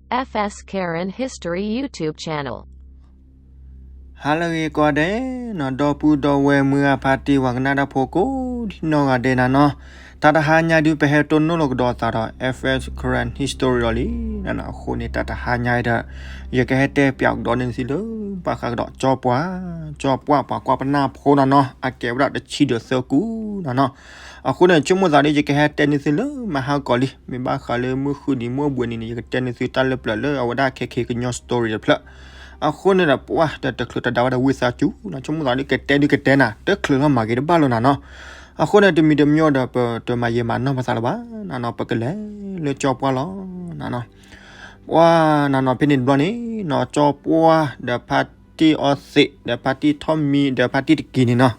F S Karen History YouTube channel. ဟါလၢအဂ့ၤကိးဂၤဒဲးနီၤ, ဒီပုၢ်ဒီဝဲၢ်မုၢ်ဂၢ်ဖါတံၢ်ဝဲကနၣ်တၢ်ဖိကိးဒံနီၢ်ဂၤဒဲးနၤနီၤ, တၢ်တဟါညါဒုး ပဟဲတိၢ်နီၣ်လီၤကဒီးသးဒီး F S Karen History လီၤလံနၤနီၤ. အဃိန့ၣ် တၢ်တဟါညါဒီး ယကဟဲတဲပၠးကဒီးန့ၢ်သုလၢ ဘၣ်ဃးကဒီးကၠီပှၢ်, ကၠီပှၢ်ပှၤကွၢ်ပနၢ်ဖိနၤနီၤ, အကဲဝဲဒၣ်တဆံဒီးသၢကူနၤနီၤ. အဃိန့ၣ် ဆိကမိၣ်သးဒီး ယကဟဲတဲန့ၢ်သုလၢမဟါကီးလံ, မ့ၢ်ဘၣ်ဃးလၢမုၢ်ဃုနံၤမုၢ်အဘှဲးနံၤန့ၣ် ယကတဲန့ၢ်သုတၢ်လၢပျၢၤလၢအဝဲဒၣ် ခဲခဲကညီ story တဖျၢၣ်. အဃိန့ၣ်ဒီး ပှၢ်တချုးတဒါဝဲဒီးဝံသးစူၤနီၤ, ဆိကမိၣ်သးဒီး ကတဲဒုးကတဲနၤ, တချုးလီၤမၤဂ့ၤတဘၣ်လီၤနၤနီၤ. အဃိန့ၣ် တမံၤတမံၤဒီး ပတမၤယံာ်မၤနီၢ်ပသးလၢၤဘၣ်နၤနီၤ, ပကလဲၤလၢကၠီပှၢ်လီၤနၤနီၤ. ပှၢ်နၤနီၤ ဖဲန့ၣ်တဘျီန့ၣ်နီၤ, ကၠီပှၢ်ဒီးဖါတံၢ်အီသံး ဒီးဖါတံၢ်ထီၣ်မံ ဒီးဖါတံၢ်တက့ၤန့ၣ်နီၤ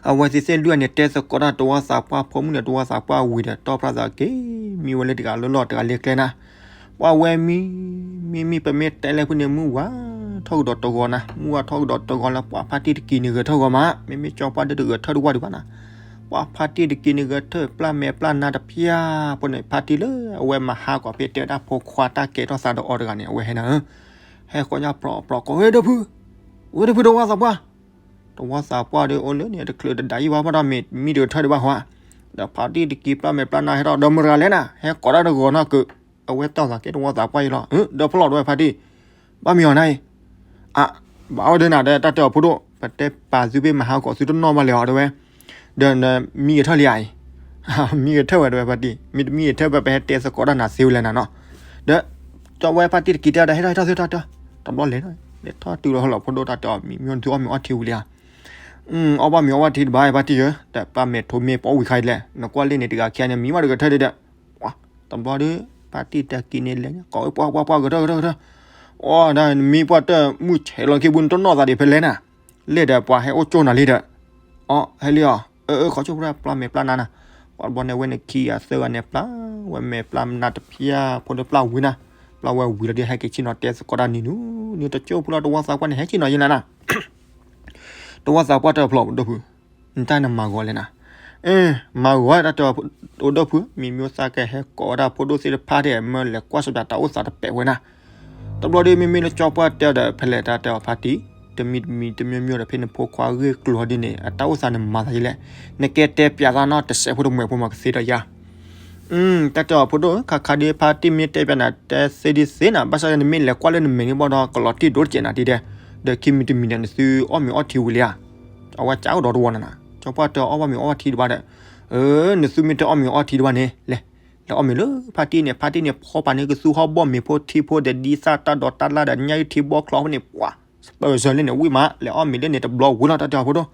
အဝဲသ့ၣ်သ့ၣ်လွံၢ်ဂၤန့ၣ် တဲသကိးတၢ်တဝီသးပှၢ်ဖိမုၣ်ဒီးတဝီသးပှၢ်ဝံၤဒီး တီၢ်ဖျါသးက့ၤ မံဝဲလၢတဂၤလၢလီၢ်တဂၤလၢကျဲနၤ. ပှၢ်ဝဲမံ မံမံ ပမ့ၢ်တဲလၢဖုန့ၣ် မုၢ်ဝါထီၣ်ကဒီးတဂီၤနၤ, မုၢ်ဝါထီၣ်ကဒီးတဂီၤလၢ ပှၢ်ဖါတံၢ်တက့ၤန့ၣ်ဂဲၤထၢၣ်ဂီၤမး, မ့မ့ၢ်ကၠီပှၢ်ဒီးတဂဲၤထၢၣ်တဝၢ်ဒံးဘၣ်နၤ. ပှၢ်ဖါတံၢ်တက့ၤန့ၣ်ဂဲၤထၢၣ် ပျၢ်မဲာ်ပျၢ်နါတဖၠၣ်ဖိန့ၣ် ဖါတံၢ်လၢအဝဲမၤဟါကီးဖဲတဲဝဲဒၣ်ဖိခွါတၢ်ကဲထီၣ်သးဒီးအီၤတဂၤန့ၣ် အဝဲဟဲနၤဧၢ ဟဲဃီညါပြီပြီကိး ဝဲဒီဖု, ဝဲဒီဖုတဝီသးပှၢ်, တဝီသးပှၢ်ဒီးအိၣ်လၢန့ၣ် တချုးတဒါယံာ်ဘၣ်ဘၣ်ဒီး မ့ၢ်မံတဂဲၤထၢၣ်ဒံးဘၣ်ဟီ, ဒီးဖါတံၢ်တက့ၤပျၢ်မဲာ်ပျၢ်နါဟဲထီၣ် ဒီးမတၤလဲၣ်နၤ ဟဲကိးတၢ်တဂီၤနီၢ်က့ၤ, အဝဲတီၢ်သးက့ၤတဝီသးပှၢ်အံၤလီၤ. ဒီးဖျီၣ်ဒီးဝဲဖါတံၢ်, ဘၣ်မံအီၤနၤအံၤ, အၣ်, ဘၣ်ဝဲဒီးနၤဒီး တၢ်တဲအီၤဖိဒိၣ် ပတဲပာ်သုဖဲမဟါကီးသုတနီၣ်ဘၣ်လဲၣ်အီၤတဲဝဲ, ဒီးနမံဂဲၤထၢၣ်လံဧါအံၤ, မံဂဲၤထၢၣ်ဝဲတဲဝဲဖါတံၢ်, မ့တမံဂဲၤထၢၣ်ဘၣ် ပဟဲတဲသကိးတၢ်နၤသ့ဝဲလဲၣ်နၤနီၤ. ဒီး ကၠီဝဲဖါတံၢ်တက့ၤတဲဒီး ဟဲထီၣ်ဟဲထီၣ်သုတၢ်တဲ, တဘျီလဲၤ, လဲၤထီၣ်တုၤလီၤဟီၣ်လီၤဖိဒိၣ် တၢ်တဲအီၤ မံမံသုအီၣ်မ့ၤအီထံဝံၤလံဧါ. အီၣ်ဘၣ်မ့ၤအီဘၣ်ထံတဘၣ်ဖါတံၢ်ဧၢ, ဒီးပျၢ်မဲာ်ထိးမ့ၢ်ပိာ်ဝံၤခါအံၤလဲၣ်, နကွၢ်လၢန့ၣ်တဂၤခံဂၤန့ၣ် မံဘၣ်တဂဲၤထၢၣ်ဒီး, တဘျီဒီး ဖါတံၢ်တက့ၤန့ၣ်လဲၤ ကိးဝဲပှၢ်ပှၢ်ပှၢ်ဂဲၤထၢၣ်ဂဲၤထၢၣ်ဂဲၤထၢၣ်, အီၣ်ဒၣ်နမံပှၢ်တၢ်မုၢ်ဆဲးလီၤခံပူၤ နတနီၣ်သးဒံးဖဲလဲၣ်နၤ, လဲၣ်ဒီးပှၤဟဲအိၣ်ကၠိနၤလံဒီး, အီၣ်ဟဲလံအီၤ, အၢ ခီကၠိဖိဒၣ်ပျၢ်မဲာ်ပျၢ်နါနၤ, ပှၤတဘျီန့ၣ်ဝဲန့ၣ်ခံဂၤသၢဂၤန့ၣ် ပျၢ်ဝဲမဲာ်ပျၢ်နါတဖၠၣ်ဖိဒီးပျၢ်ဝံၤနၤ, ပျၢ်ဝဲဝံၤလီၤဒီး ဟဲက့ၤဆ့ၣ်နီၤတဲသကိးတၢ်နံၤနူၤ, နံၤတကၠိဖိလီၤ တဝီသးပှၢ်န့ၣ် ဟဲဆ့ၣ်နီၤယဲနၤနၤ တဝီသးပှၢ်တဲဖျီၣ် ဒီဖု, နတၢ်နမၤဂီၤလဲၣ်နၤ, အ့ မၤဂီၤတၢ်တဲအီၤ အိၣ်ဒီဖု, မံမံသးကဟဲကိးဝဲဒၣ်ဖိဒိၣ်သ့ၣ်တဖၣ်ဒီး မၢလဲၤကွၢ်စၢၤပၠးတၢ်အိၣ်သးတပဲာ်ဝဲနၤ. တဘျီဒီး မ့မ့ၢ်လၢကၠီပှၢ်တဲအီၤဒီး ဖဲလဲၣ်တၢ်တဲအီၤဖါတံၢ်, တမံၤတမံၤတမံၤမံၤဒီး ဖဲနဖိခွါဂ့ၢ်ကျိၤဒ်န့ၣ် အတၢ်အိၣ်သးနမၤသးယဲလဲၣ်, နကဲတဲပၠးသးနီၢ်တစဲးဖိတမှဲးဖိမၤကသ့ဒီးယၤ တၢ်တဲအီၤဖိဒိၣ် ခါခါဒ်ဖါတံၢ်မ့ၢ်တဲပၠးနၤ တဲသ့ဒ်သ့နၤ, ဘၣ်ဆၣ်န့ၣ် နမ့ၢ်လဲၤကွၢ်လၢနမဲာ်န့ၣ်ဘၣ်ဒီး ကလီၤတံၢ်ဒိၣ်တစဲးနၤဒ်ဒဲး, ဒီးခံမံၤတမံၤန့ၣ် နသုအီၣ်မ့ၤအီထံဝံၤလံဧါ. အဝဲကးအိၣ်ဒီးတဝီနၤနၤ, ကၠီပှၢ်တဲအီၣ်ဘၣ်မ့ၤအီဘၣ်ထံတဘၣ်ဒီး, အၢ နသုမ့ၢ်တအီၣ်မ့ၤအီထံတဘၣ်န့ၣ် လဲၤ လဲၤအီၣ်မ့ၤလၢဖါတံၢ်န့ၣ်, ဖါတံၢ်န့ၣ် ဖီပာ်န့ၢ်ကသူဟီၣ်ဘီၣ်မ့ၤဖိထံဖိဒီး ဒ်သၣ်တၢ်ဒိးတၢ်လၣ်ဒီး ညၣ်အုၣ်ထံဘီချီဖိန့ၣ် ပှၤ စပၢၤစၢၤလၢန့ၣ် ဝံၣ်မး လဲၤအီၣ်မ့ၤလၢန့ၣ်တဘျီဝံၤလီၤ တၢ်တဲအီၤဖိဒိၣ်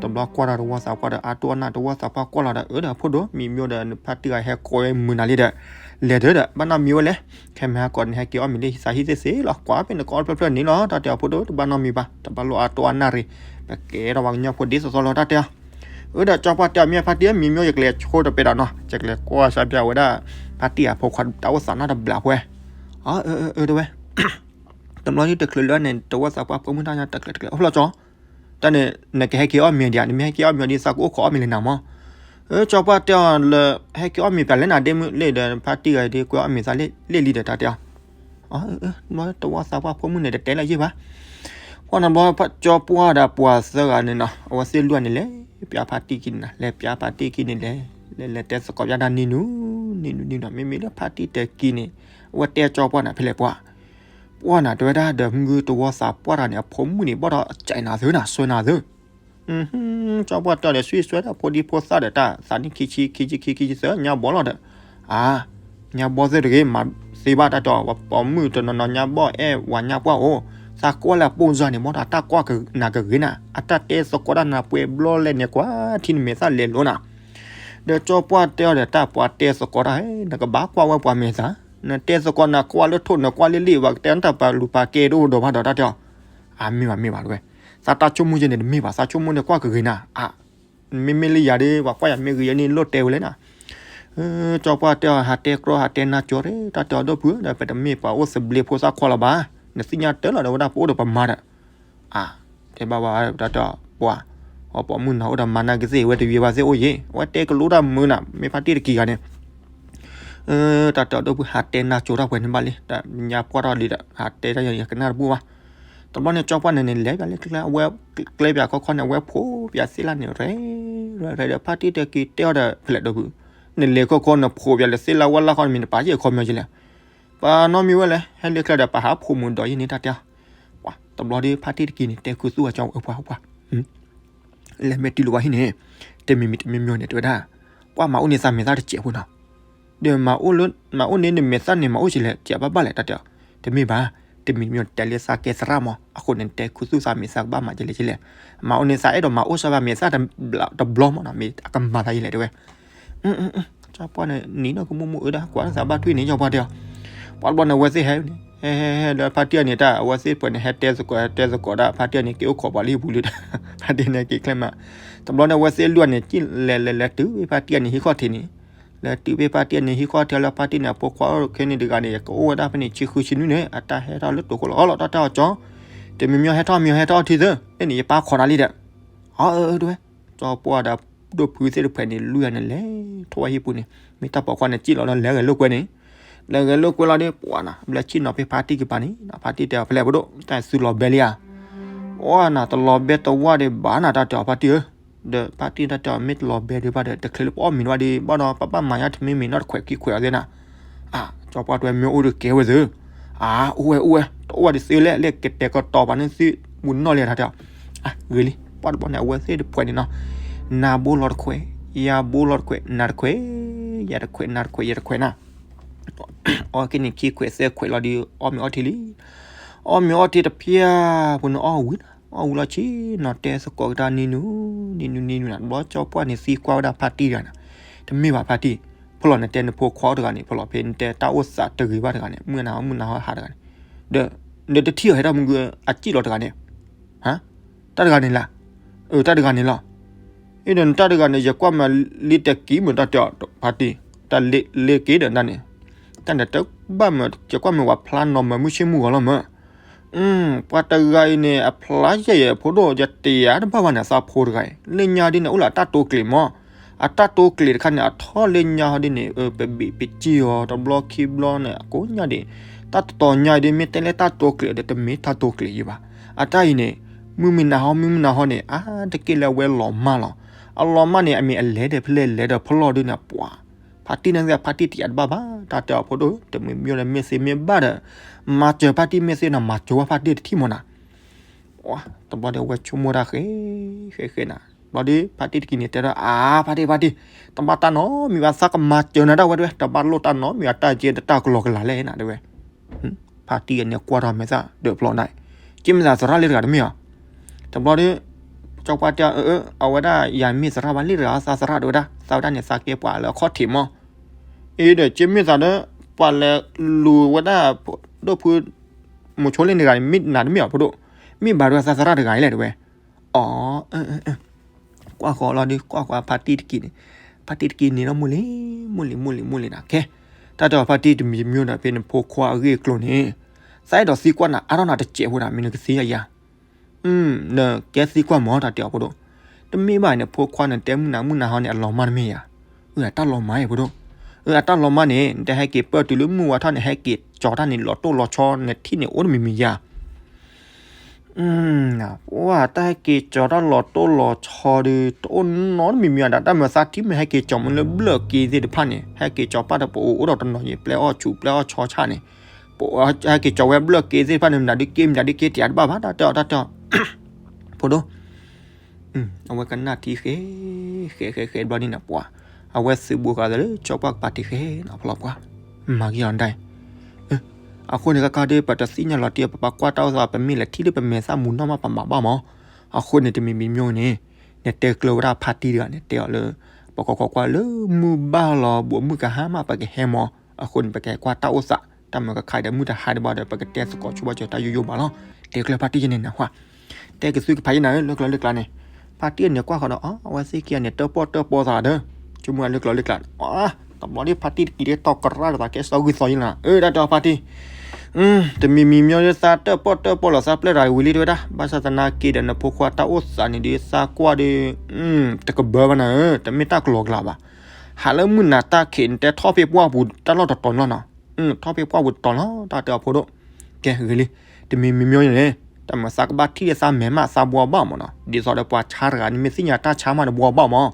တဘျီကွၢ်တၢ်တဝီသးပှၢ်ဒီး အါတိၢ်အနၢ် တဝီသးပှၢ်ကွၢ်လီၤဒီး အၢ ဒီးဖိဒိၣ် မံမံဒီး နဖါတံၢ်ဂၤဟဲကိးဝဲမုာ်နၤလံဒီး လဲၤတၢ်ဒီး ဘၣ်နီတမံၤဝဲလဲၣ်, ခဲမဟါကီးန့ၣ် ဟဲက့ၤအီၣ်မ့ၤလၢဟံသးဟံသ့ၣ်သ့ၣ်လီၤ, ကွၢ်ဖဲန့ၣ်ကအီၣ်တဖျၢၣ်ဖျၢၣ်န့ၣ်လီၤ တၢ်တဲအီၤဖိဒိၣ် တဘၣ်နီတမံၤဘၣ်, တဘၣ်လိၣ်အါတိၢ်အနၢ်ရံၣ်, ပကဲထီၣ်ပှၤကညီဖိဒ်သိးသိးလီၤ တၢ်တဲအီၤ. အၢ ဒီးကၠီပှၢ်တဲအီၤ မ့ၢ်ဖါတံၢ်ဧၢ မံမံ ယကလဲၤဆိတပဲာ်ဒီးနီၤ, ယကလဲၤကွၢ်စၢ်ဘၣ်ဝဲဒၣ် ဖါတံၢ်အဖိခွါတၢ်အိၣ်သးနီတဘျီဖဲ အၢ အၢ အၢ တဲဝဲ တဘျီဒ်တချုးလၢန့ၣ် တဝီသးပှၢ်ဖိမုၣ်တၢ်ညါတကျဲးတကျဲး အိၣ်ဖျီၣ်ကၠီ, တၢ်န့ၣ် နကဟဲက့ၤအီၣ်မ့ၤဒံးဧါ, နမ့ၢ်ဟဲက့ၤအီၣ်မ့ၤဒံးသးကအိၣ်ခိးအီၣ်မ့ၤလၢနၤမၢ်. အၢ ကၠီပှၢ်တဲအီၤလၢ ဟဲက့ၤအီၣ်မ့ၤပၠးလၢနၤဒ့မုၣ်လၢဒီး ဖါတံၢ်ဂၤဒ်ကွဲးအီၣ်မ့ၤသးလံလံဒီး တၢ်တဲအီၤ တဝီသးပှၢ်ဖိမုၣ်န့ၣ် တတဲလၢၤယ့ၢ်ဘၣ်. ပှၢ်နဘျီ ကၠီပှၢ်ဒီးပှၤသၢဂၤန့ၣ်နီၤ အဝဲသ့ၣ်လွံၢ်ဂၤန့ၣ် လဲၤပၠးဖါတံၢ်ခံန့ၣ်နီၤ, လဲၤပၠးဖါတံၢ်ခံန့ၣ်လဲၤ လဲၤလဲၤတဲသကိးပၠးတၢ်နံၤနူၤ နံၤနူၤနံၤနူၤ မ့မ့ၢ်လၢဖါတံၢ်တက့ၤန့ၣ် အဝဲတဲကၠီပှၢ်န့ၣ် ဖဲလဲၣ်ပှၢ် ပှၢ်နၤတဲဝဲဒၣ်ဒီး မုၢ်တဝီသးပှၢ်တၢ်န့ၣ် အဖိမုၣ်န့ၣ် ဘၣ်ဒီးအကနၤသုနၤ စွဲနၤသု ကၠီပှၢ်တဲအီၤဒီး စွံစွဲတၢ်ဖိဒံဖိသၣ်ဒီး တၢ်သးနံၣ်ခံဆံ ခံဆံခံ ခံဆံသၢ ညါဘီလီၤဒီး အါ ညါဘီသ့ၣ်တဂ့ၤ မၤသ့ဘၣ်တၢ်တဲအီၤ ပှၤပိာ်မုၣ်တနီၤနီၤ ညါဘီအဲၣ်ဝၤညါပှၢ်အိၣ် သးကွၢ်လၢအပိၢ်စၢ်န့ၣ် မ်တၢ်တၢ်ကွၢ်ကနၤကဂ့ၤနၤ အတၢ်တဲသကိးတၢ်နၤပှဲၤဘျီလဲၣ်န့ၣ် ကွၢ်ထံနမဲာ်သၣ်လဲၤလိၤနၤ ဒီးကၠီပှၢ်တဲအီၤဒီး တၢ်ပှၤတဲသကိးတၢ် နကဘၣ်ကွၢ်ဝဲပှၤမဲာ်သၣ် နတဲသကိးနကွၢ်လၢထိၣ် နကွၢ်လၢလံာ် ပှၤကတဲနတၢ်ပာ်လူၤပာ်ကဲတအိၣ်ဒီးဘၣ်ဒီး တၢ်တဲအီၤ အမ့ၢ်ဘၣ်မ့ၢ်ဘၣ်တဝဲ သးတၢ်ဆိကမိၣ်ယဲန့ၣ်တမ့ၢ်ဘၣ် သးဆိကမိၣ်န့ၣ်ကွၢ်ကဂ့ၤနၤ အ မ့မ့ၢ်လၢယၤဒီး ပှၤကွၢ်ယၤမ့ၢ်ဂ့ၤယဲန့ၣ် လိၣ်တဲဝဲလဲၣ်နၤ ကၠီပှၢ်တဲအီၤ ဟးတဲကြီ ဟးတဲနါကၠီဒီး တၢ်တဲအီၤဒီပုၢ်ဒီး ပတမ့ၢ်ပှၤအိၣ်သဘျ့ဖိသၣ်ခွါလၢၤဘၣ် နသ့ၣ်ညါတၢ်လီၤဒီးဝဲဒၣ်ပအိၣ်ဒီးပမါဒီး အ တဲဘၣ်ဝဲတၢ်တဲအီၤ ပှၤ အပိာ်မုၣ်နၤအိၣ်ဒီးမါနၤကသ့ၣ် ဝဲတယွဲဘၣ်သ့ၣ်အိၣ်ယံၤ အဝဲတဲကလိတၢ်မုာ်နၤ မ့ၢ်ဖါတံၢ်တက့ၤဂၤန့ၣ် တၢ်တဲအီၤဒိၣ်ဖု ဟးတဲနၢ်ကၠိတၢ်ပှဲၤန့ၣ်ဘၣ်လံ, တၢ်ညါပှၢ်ထီၣ်လံဒီး ဟးတဲတၢ်ယကနၣ်တဘူၣ်ဘၣ်. တဘျီန့ၣ် ကၠီပှၢ်န့ၣ်န့ၣ် လဲၤပၠးလၢကျဲ အဝဲကျဲပၠးခီခီန့ၣ် အဝဲဖိးပၠးသ့ၣ်လၣ်န့ၣ် ရဲၣ်ရဲၣ်ဒီး ဖါတံၢ်တဲက့ၤတဲအီၤဒီး ဖဲလဲၣ်ဒိၣ်ဖု နလဲၤခီခီနဖိးပၠးလၢသ့ၣ်လၣ်ဝဲလၢ်ခီန့ၣ် မ့ၢ်တပာ်ယဲၢ်ခီမီၤကလဲၣ်. ပှၤနီတမံၤဝဲလဲၣ် ဟဲလၢကျဲဒီး ပဟးဖိးမုၢ်ဒီးယဲၢ်န့ၣ်တၢ်တဲအီၤ. ပှၤတဘျီဒီး ဖါတံၢ်တက့ၤန့ၣ် တဲခူသူၣ်အကၠီဝဲပှၤပှၤ လဲၤမ့ၢ်တုၤလၢၤဝဲဟံၣ်န့ၣ် တမံၤမံၤတမံၤမံၤန့ၣ် တဲဝဲဒၣ် ပှၤမၤအိၣ်န့ၢ်သးမဲာ်သၣ်တစဲးဖိနီၤ, ဒီးမၤအိၣ်လၢ မၤအိၣ်န့ၢ်နမဲာ်သၣ်န့ၣ် မၤအိၣ်ကလဲၣ် ကဲဘၣ်ဘၣ်လဲၣ် တၢ်တဲအီၤ. တမ့ၢ်ဘၣ်, တမံၤမံၤတဲလၢသးကဲသရၣ်မး အဃိန့ၣ် တဲခူသူၣ်သးမဲာ်သၣ်ကဘၣ်မၤကလဲၣ်ကလဲၣ်, မၤအိၣ်န့ၢ်သး အဲၣ်ဒိးမၤအိၣ်စၢၤဘၣ်မဲာ်သၣ်တဘျီမးနီၤ မ့ၢ်အကမၤသးယလဲၣ်တဲဝဲ ကၠီပှၢ်န့ၣ် နံၤနီၢ်ကမူၣ်မူၣ်အၢဒၣ် ကွၢ်လၢသးဘၣ်ထွံၣ်န့ၣ် ကၠီပှၢ်တဲအီၤ. ပှၤတဘျီန့ၣ် အဝဲသ့ၣ်ဟဲန့ၣ် ဟဲဟဲဟဲလၢဖါတံၢ်အန့ၣ် တၢ် အဝဲသ့ၣ်ပှဲၤန့ၣ် ဟဲတဲသကိး ဟဲတဲသကိးဒၣ် ဖါတံၢ်အန့ၣ် က့ၤအိၣ်ခိးပှၤလၢဟံၣ်ပူၤလံ, ဖါတံၢ်န့ၣ်က့ၤချဲမး. တဘျီန့ၣ် အဝဲသ့ၣ်လွံၢ်န့ၣ် က့ၤလဲၤလဲၤလဲၤတုၤဖါတံၢ်အန့ၣ် ဟံၣ်ခီၣ်ထံးန့ၣ်, လဲၤတုၤဖဲဖါတံၢ်အန့ၣ် ဟံၣ်ခီၣ်ထံးလၢဖါတံၢ်န့ၣ် အဖိခွါအိၣ်ခဲန့ၣ်တဂၤန့ၣ် ယကအိၣ်ဝဲဒၣ်ဖဲန့ၣ် ဆံဃုဆံနွံန့ၣ် အတၢ်ဟဲထီၣ်လၢတိာ်ခိၣ်လီၤလီၤ တၢ်တဲအီၤကၠီ, တမံၤမံၤဟဲထီၣ်မံၤဟဲထီၣ်ထံသၢ လၢန့ၣ် ယပၢ်ခိးနၤလံဒီး အၢတဲဝဲ, ကၠီပှၢ်ဒီးဒိၣ်ဖုသ့ၣ်တဖုန့ၣ် လွံၢ်ဂၤန့ၣ် လဲၤထီၣ်ဝဲဟံၣ်ပူၤန့ၣ် မ့ၢ်တၢ်ပိာ်ခွါန့ၣ် စံၣ်လီၤဒီး လဲၤဂဲၤလိာ်ကွဲန့ၣ်, လဲၤဂဲၤလိာ်ကွဲလီၤဒီး ပှၤနီၤ ဘျဲၣ်ဆံၣ်နီၤဖဲဖါတံၢ်ကပၤန့ၣ် ဖါတံၢ်တဲအီၤ ဖဲလဲၣ်ဖိဒိၣ် တၢ်သုလီၤဘဲလံဧါ. အိၣ်နၤ တလီၤဘဲတဝၢ်ဒံးဘၣ်နၤ တၢ်တဲအီၤဖါတံၢ်ဧၢ, ဒီးဖါတံၢ်တၢ်တဲအီၤ မ့ၢ်တလီၤဘဲဒံးဘၣ်ဒီး တချုးလၢပအီၣ်မ့ၤဒံးဘၣ်ဒီး ဘၣ်ဒီး ပဘၣ်မၤညါတမံၤမံၤနီတခွဲးခံခွဲးအီၤသ့ၣ်နၤ အၢ ကၠီပှၢ်တဲဝဲ မ့ၢ်အိၣ်ဒီးကဲဝဲသ့ၣ်, အၢ အိၣ်ဝဲအိၣ်ဝဲ တအိၣ်ဝဲဒ်သ့လၢ လၢကတဲာ်ကတီၤပာ်န့ၢ်သုပူၤနီၣ်လဲၣ် တၢ်တဲအီၤ. အၢ ဂ့ၤလံ ပှၤတဘျီန့ၣ် အဝဲသ့ၣ်တဖုန့ၣ်နီၤ နၤဘိလီၤတခွဲး ယၤဘိလီၤတခွဲး နၤတခွဲး ယၤတခွဲး နၤတခွဲး ယၤတခွဲးနၤ အီၣ်က့ၤန့ၣ် ခံခွဲးသၢခွဲးလီၤဒီး အီၣ်မ့ၤအီထံလံ. အီၣ်မ့ၤအီထံတဖျၢၣ် ဖိန့ၣ်အီၣ်ဝံၤနီၤ အီၣ်ဝံၤလီၤဆံနီၤ တဲသကိးကဒါနံၤနုၤ နံၤနုၤ နံၤနုၤနီၤ တဘျီကၠီပှၢ်န့ၣ်သံကွၢ်ဝဲဒၣ်ဖါတံၢ်တဂၤန့ၣ်, တမ့ၢ်ဘၣ်ဖါတံၢ်, ဖဲလီၤနတဲနဖိခွါအိၣ်တဂၤန့ၣ် ဖဲလီၤဖဲနတဲတၢ်အိၣ်သးတဂ့ၤဘၣ်တဂၤန့ၣ် မုၢ်နၤဟီ မုၢ်နၤဟီဟးတဂၤန့ၣ်, ဒီး နတထံၣ်အီၤဟဲထီၣ်မုၢ်ဂၢၢ် အစံၣ်လီၤတဂၤန့ၣ် ဟါ, တၢ်တဂၤန့ၣ်လၢ, အၢ တၢ်တဂၤန့ၣ်လီၤ. အံၤဒီးနတၢ်တဂၤန့ၣ် ယကွၢ်မၤလံတက့ၢ်မ့ၢ်တၢ်တဲအီၤဖါတံၢ်, တၢ်လ့လ့က့ၤဒီးနတၢ်န့ၣ်, တၢ်န့ၣ်တဘၣ်မ့ၢ် ယကွၢ်မ့ၢ်ဝဲဖျါနီၤမၤမုၢ်ဆ့ၣ်မုၢ်ဂီၤလီၤမး. ပှၤတဂၤအံၤန့ၣ် အဖျါယဲၢ်ယဲၢ်ဖိဒိၣ် ယတယၤတဘၣ်ဘၣ်န့ၣ် အသးဖိတဂၤအံၤ လၢညါဒ်န့ၣ် အိၣ်လၢအတၢ်တိကျဲၤမး, အတၢ်တိကျဲၤတခါန့ၣ် အထီၣ်လၢညါဟီဒ်န့ၣ် ပဘ့ၣ်ပစံၣ်အီၤတဘျီခံဘျီန့ၣ် အကိးညါဒ် တၢ်တတီၤညါဒ် မ့ၢ်တဲလၢတၢ်တိကျဲၤဒီး တမ့ၢ်တၢ်တိကျဲၤယံၤဘၣ်. အတၢ်အံၤန့ၣ် မုၢ်မုၢ်နၤဟီ မုၢ်မုၢ်နၤဟီန့ၣ် အါတက့ၢ်လၢအဝဲလီၤမၢ်လီၤ. အလီၤမၢ်န့ၣ် အမ့ၢ်အလဲၤဒီးဖဲလဲၣ်လဲၤဒီးဖဲလီၤဒ်န့ၣ် ပှၤ ဖါတံၢ်န့ၣ် ဖါတံၢ်တယၤတဘၣ်ဘၣ် တၢ်တဲအီၤဖိဒိၣ် တမ့ၢ်မ့ၢ်လၢမ့ၢ်သ့မ့ၢ်ဘၣ်ဒီး မၤစၢၤဖါတံၢ်မ့ၢ်သ့နီၤ မၤစၢၤဝဲဖါတံၢ်တထံၣ်မးနီၤ. တဘျီဒီးအဝဲဆိကမိၣ်တၢ်ဃဲ ဃဲဃဲနၤ, ဘျီဒီး ဖါတံၢ်တက့ၢ်န့ၣ် တဲဒၣ် အါ ဖါတံၢ် ဖါတံၢ် တဘၣ်တၢ်နီတမံၤဘၣ် သးကမၤစၢၤနၤဒၣ်ဝဲတဝဲ တဘၣ်လိၣ်တၢ်နီတမံၤဘၣ် တၢ်ကဲတၢ်ကလီကလီလဲၣ်နၤတဝဲ. ဖါတံၢ်အန့ၣ်ကွၢ်ထီၣ်မဲာ်သၣ်ဒၢးဖျိးနၤ, က့မ့ၢ်သးသရၣ်လၢတဂၤတမ့ၢ်ဧါ. တဘျီဒီး ကၠီပှၢ်တဲ အၢ အဝဲဒၣ်ယၤမ့ၢ်သရၣ်ဘၣ်လၢတဂၤ သးသရၣ်တဝဲဒၣ် သးဝဲဒၣ်န့ၣ် သးကဲပှၤလၢအခီၣ်ထံးမး. အ့ဒီး က့မ့ၢ်သးဒီး ပှၤလဲၤလူၤဝဲဒၣ် ဒိၣ်ဖု မိၤဆိလ့ၣ်န့ၣ်တဂၤန့ၣ် မ့ၢ်နၤတမ့ၢ်ဧါဖိဒိၣ်, မ့ၢ်ဘၣ်ဒဝဲသးသရၣ်တဂၤအံၤလဲၣ်တဝဲ. အီ ကွၢ်ဃီလီၤဒီး ကွၢ်ဃီဖါတံၢ်တက့ၢ်န့ၣ်, ဖါတံၢ်တက့ၢ်န့ၣ်ဒီး မိၢ်လံၤ မိၢ်လံၤ မိၢ်လံၤ မိၢ်လံၤနၤ ခဲ တၢ်တဲအီၤဖါတံၢ်တမံၤမံၤဒီး ဖဲနဖိခွါအဂ့ၢ်အကျိၤန့ၣ် သးအဲၣ်ဒိးသံကွၢ်နၤအါထီၣ်နၤတစဲးဖိဒၣ် မ့ၢ်နကသံယၤယၤ နကဲသံကွၢ်မး တၢ်တဲအီၤဖိဒိၣ်, တမ့ၢ်ဘၣ်န့ၣ် ဖိခွါနတဲမုၢ်နၤမုၢ်နၤဟီန့ၣ် အလီၤမၢ်တမ့ၢ်ယၤ, အတၢ်လီၤမၢ်အံၤဖိဒိၣ်, အတၢ်လီၤမၢ်န့ၣ် နတဟဲက့ၤပၢၢ်တုၤလၢမုၢ်ဝါထီၣ်န့ၣ် ဟဲက့ၤကၠီၤတၢ်န့ၣ် လီၤတိၢ်လီၤဆီ နထံၣ်န့ၣ် အိၣ်တမံၤမံၤယၤ ပှၤတၢ်ဟဲက့ၤကၠီၤတၢ်လီၤတိၢ်လီၤဆီဒီး တအိၣ်နီတမံၤမံၤဒၣ် တၢ်မၤသးထံမ့ၢ်ဟဲက့ၤကၠီၤမ့ၢ်လၢဘျၢၣ်က့သ့ၣ်တဖၣ်န့ၣ် ဟဲက့ၤကၠီၤပၢ်တပအိၣ် အိၣ်ဒီးတနီၤယံၤ ပျဲအီၣ်ဆူၣ်ပျဲအီၣ်ဆီဆၣ်န့ၣ်, ပဟဲက့ၤကၠီၤဝဲဘျၢၣ်က့သ့ၣ်တဖၣ်န့ၣ် မနုၤဒုးက့ မနုၤဒုးက့ တယၤတဘၣ်ဘၣ် တၢ်တဲအီၤ တၢ်တဲအီၤ ဖိဒိၣ် အဝဲကနၣ်ထံဃဲ ဃဲဃဲဃဲဘျီန့ၣ်နပှၤ, အဝဲသုးဘူးဃာ်လၢကၠီပှၢ်ကပၤထံးဃဲနီၤဖျီပှၤ, မၤက့ၤအီၤဒၣ်အံၤ, အဃိန့ၣ် ကကါဒ်ပတသ့ၣ်ညါလီၤတံၢ် ပပှၤကွၢ်တၢ်အိၣ်သး ပမ့ၢ်လဲၤထံၣ်လၢပမဲာ်သၣ်မူနီၢ်မး ပမၤဘၣ်မး, အဃိန့ၣ် တမံၤမံၤမံၤန့ၣ် နတဲကျၢၤဝဲဒၣ်ဖါတံၢ်တဂၤန့ၣ် တဲအီၤလၢ ပကကွၢ်ကွၢ်လၢမုၢ်ဘၣ်လီၤ ဘူးမုၢ်ကဟါမး ပကဟဲမး, အဃိန့ၣ် ပကဟဲကွၢ်တၢ်အိၣ်သး တၢ်မုာ်ကခါဒီးမုၢ်တဟါဒံးဘၣ်ဒီး ပကတဲသကိးဆိဘၣ်စၢၤတၢ်ယိယိဘၣ်လီၤ, တဲကျၢၤဖါတံၢ်ယဲန့ၣ်နဟါ တဲကသုကဖးယဲနၤဧၢ လၢကျိၤလၢကျါန့ၣ်, ဖါတံၢ်န့ၣ်ကွၢ်ဃီဒီး အဝဲသ့ၣ်ခံဂၤန့ၣ် တၢၣ်ပီၣ်တၢၣ်ပီသးဒီး, ဆိကမိၣ်လၢကျိၤလၢကျါ, တဘျီဒ်ဖါတံၢ်တက့ၢ်ဒီးတီကရၣ်ဒီးသးကဲစီၤဂုၢ်သီယဲလီၤ, အၢ တၢ်တဲအီၤဖါတံၢ်, တမံၤမံၤမံၤဒ်သး တၢၣ်ပီၣ်တၢၣ်ပီလီၤသးပျဲၢ်တဂၤဝံၤလံတဝဲဒၣ်, ဘၣ်ဆၣ်သနာ်က့ဒီးနဖိခွါတၢ်အိၣ်သးန့ၣ်ဒ်သးကွၢ်ဒီး, တကဘၢဘၣ်နၤဧၢ, တမ့ၢ်တၢ်ကလီကလီဘၣ်. ဟးလၢမုၢ်နၤတၢ်ခံး နတဲထီၣ်ဖဲပှၢ်ပူၤတၢ်လီၢ်တတီၤလီၤနီၤ. ထီၣ်ဖဲပှၢ်ပူၤတတီၤလီၤ တၢ်တဲအီၤဖိဒိၣ်. ကဲ ဂ့ၤလံ, တမံၤမံၤမံၤန့ၣ်, တၢ်မၤသးကဘၣ်ထံၣ်လၢသးမဲာ်မး သးဘှီဘၣ်မးနီၤ. ဒ်သိးဒီးပှၤဆါတဂၤန့ၣ် မ့ၢ်သ့ၣ်ညါတၢ်ဆါမးဒီးဘှီဘၣ်မး.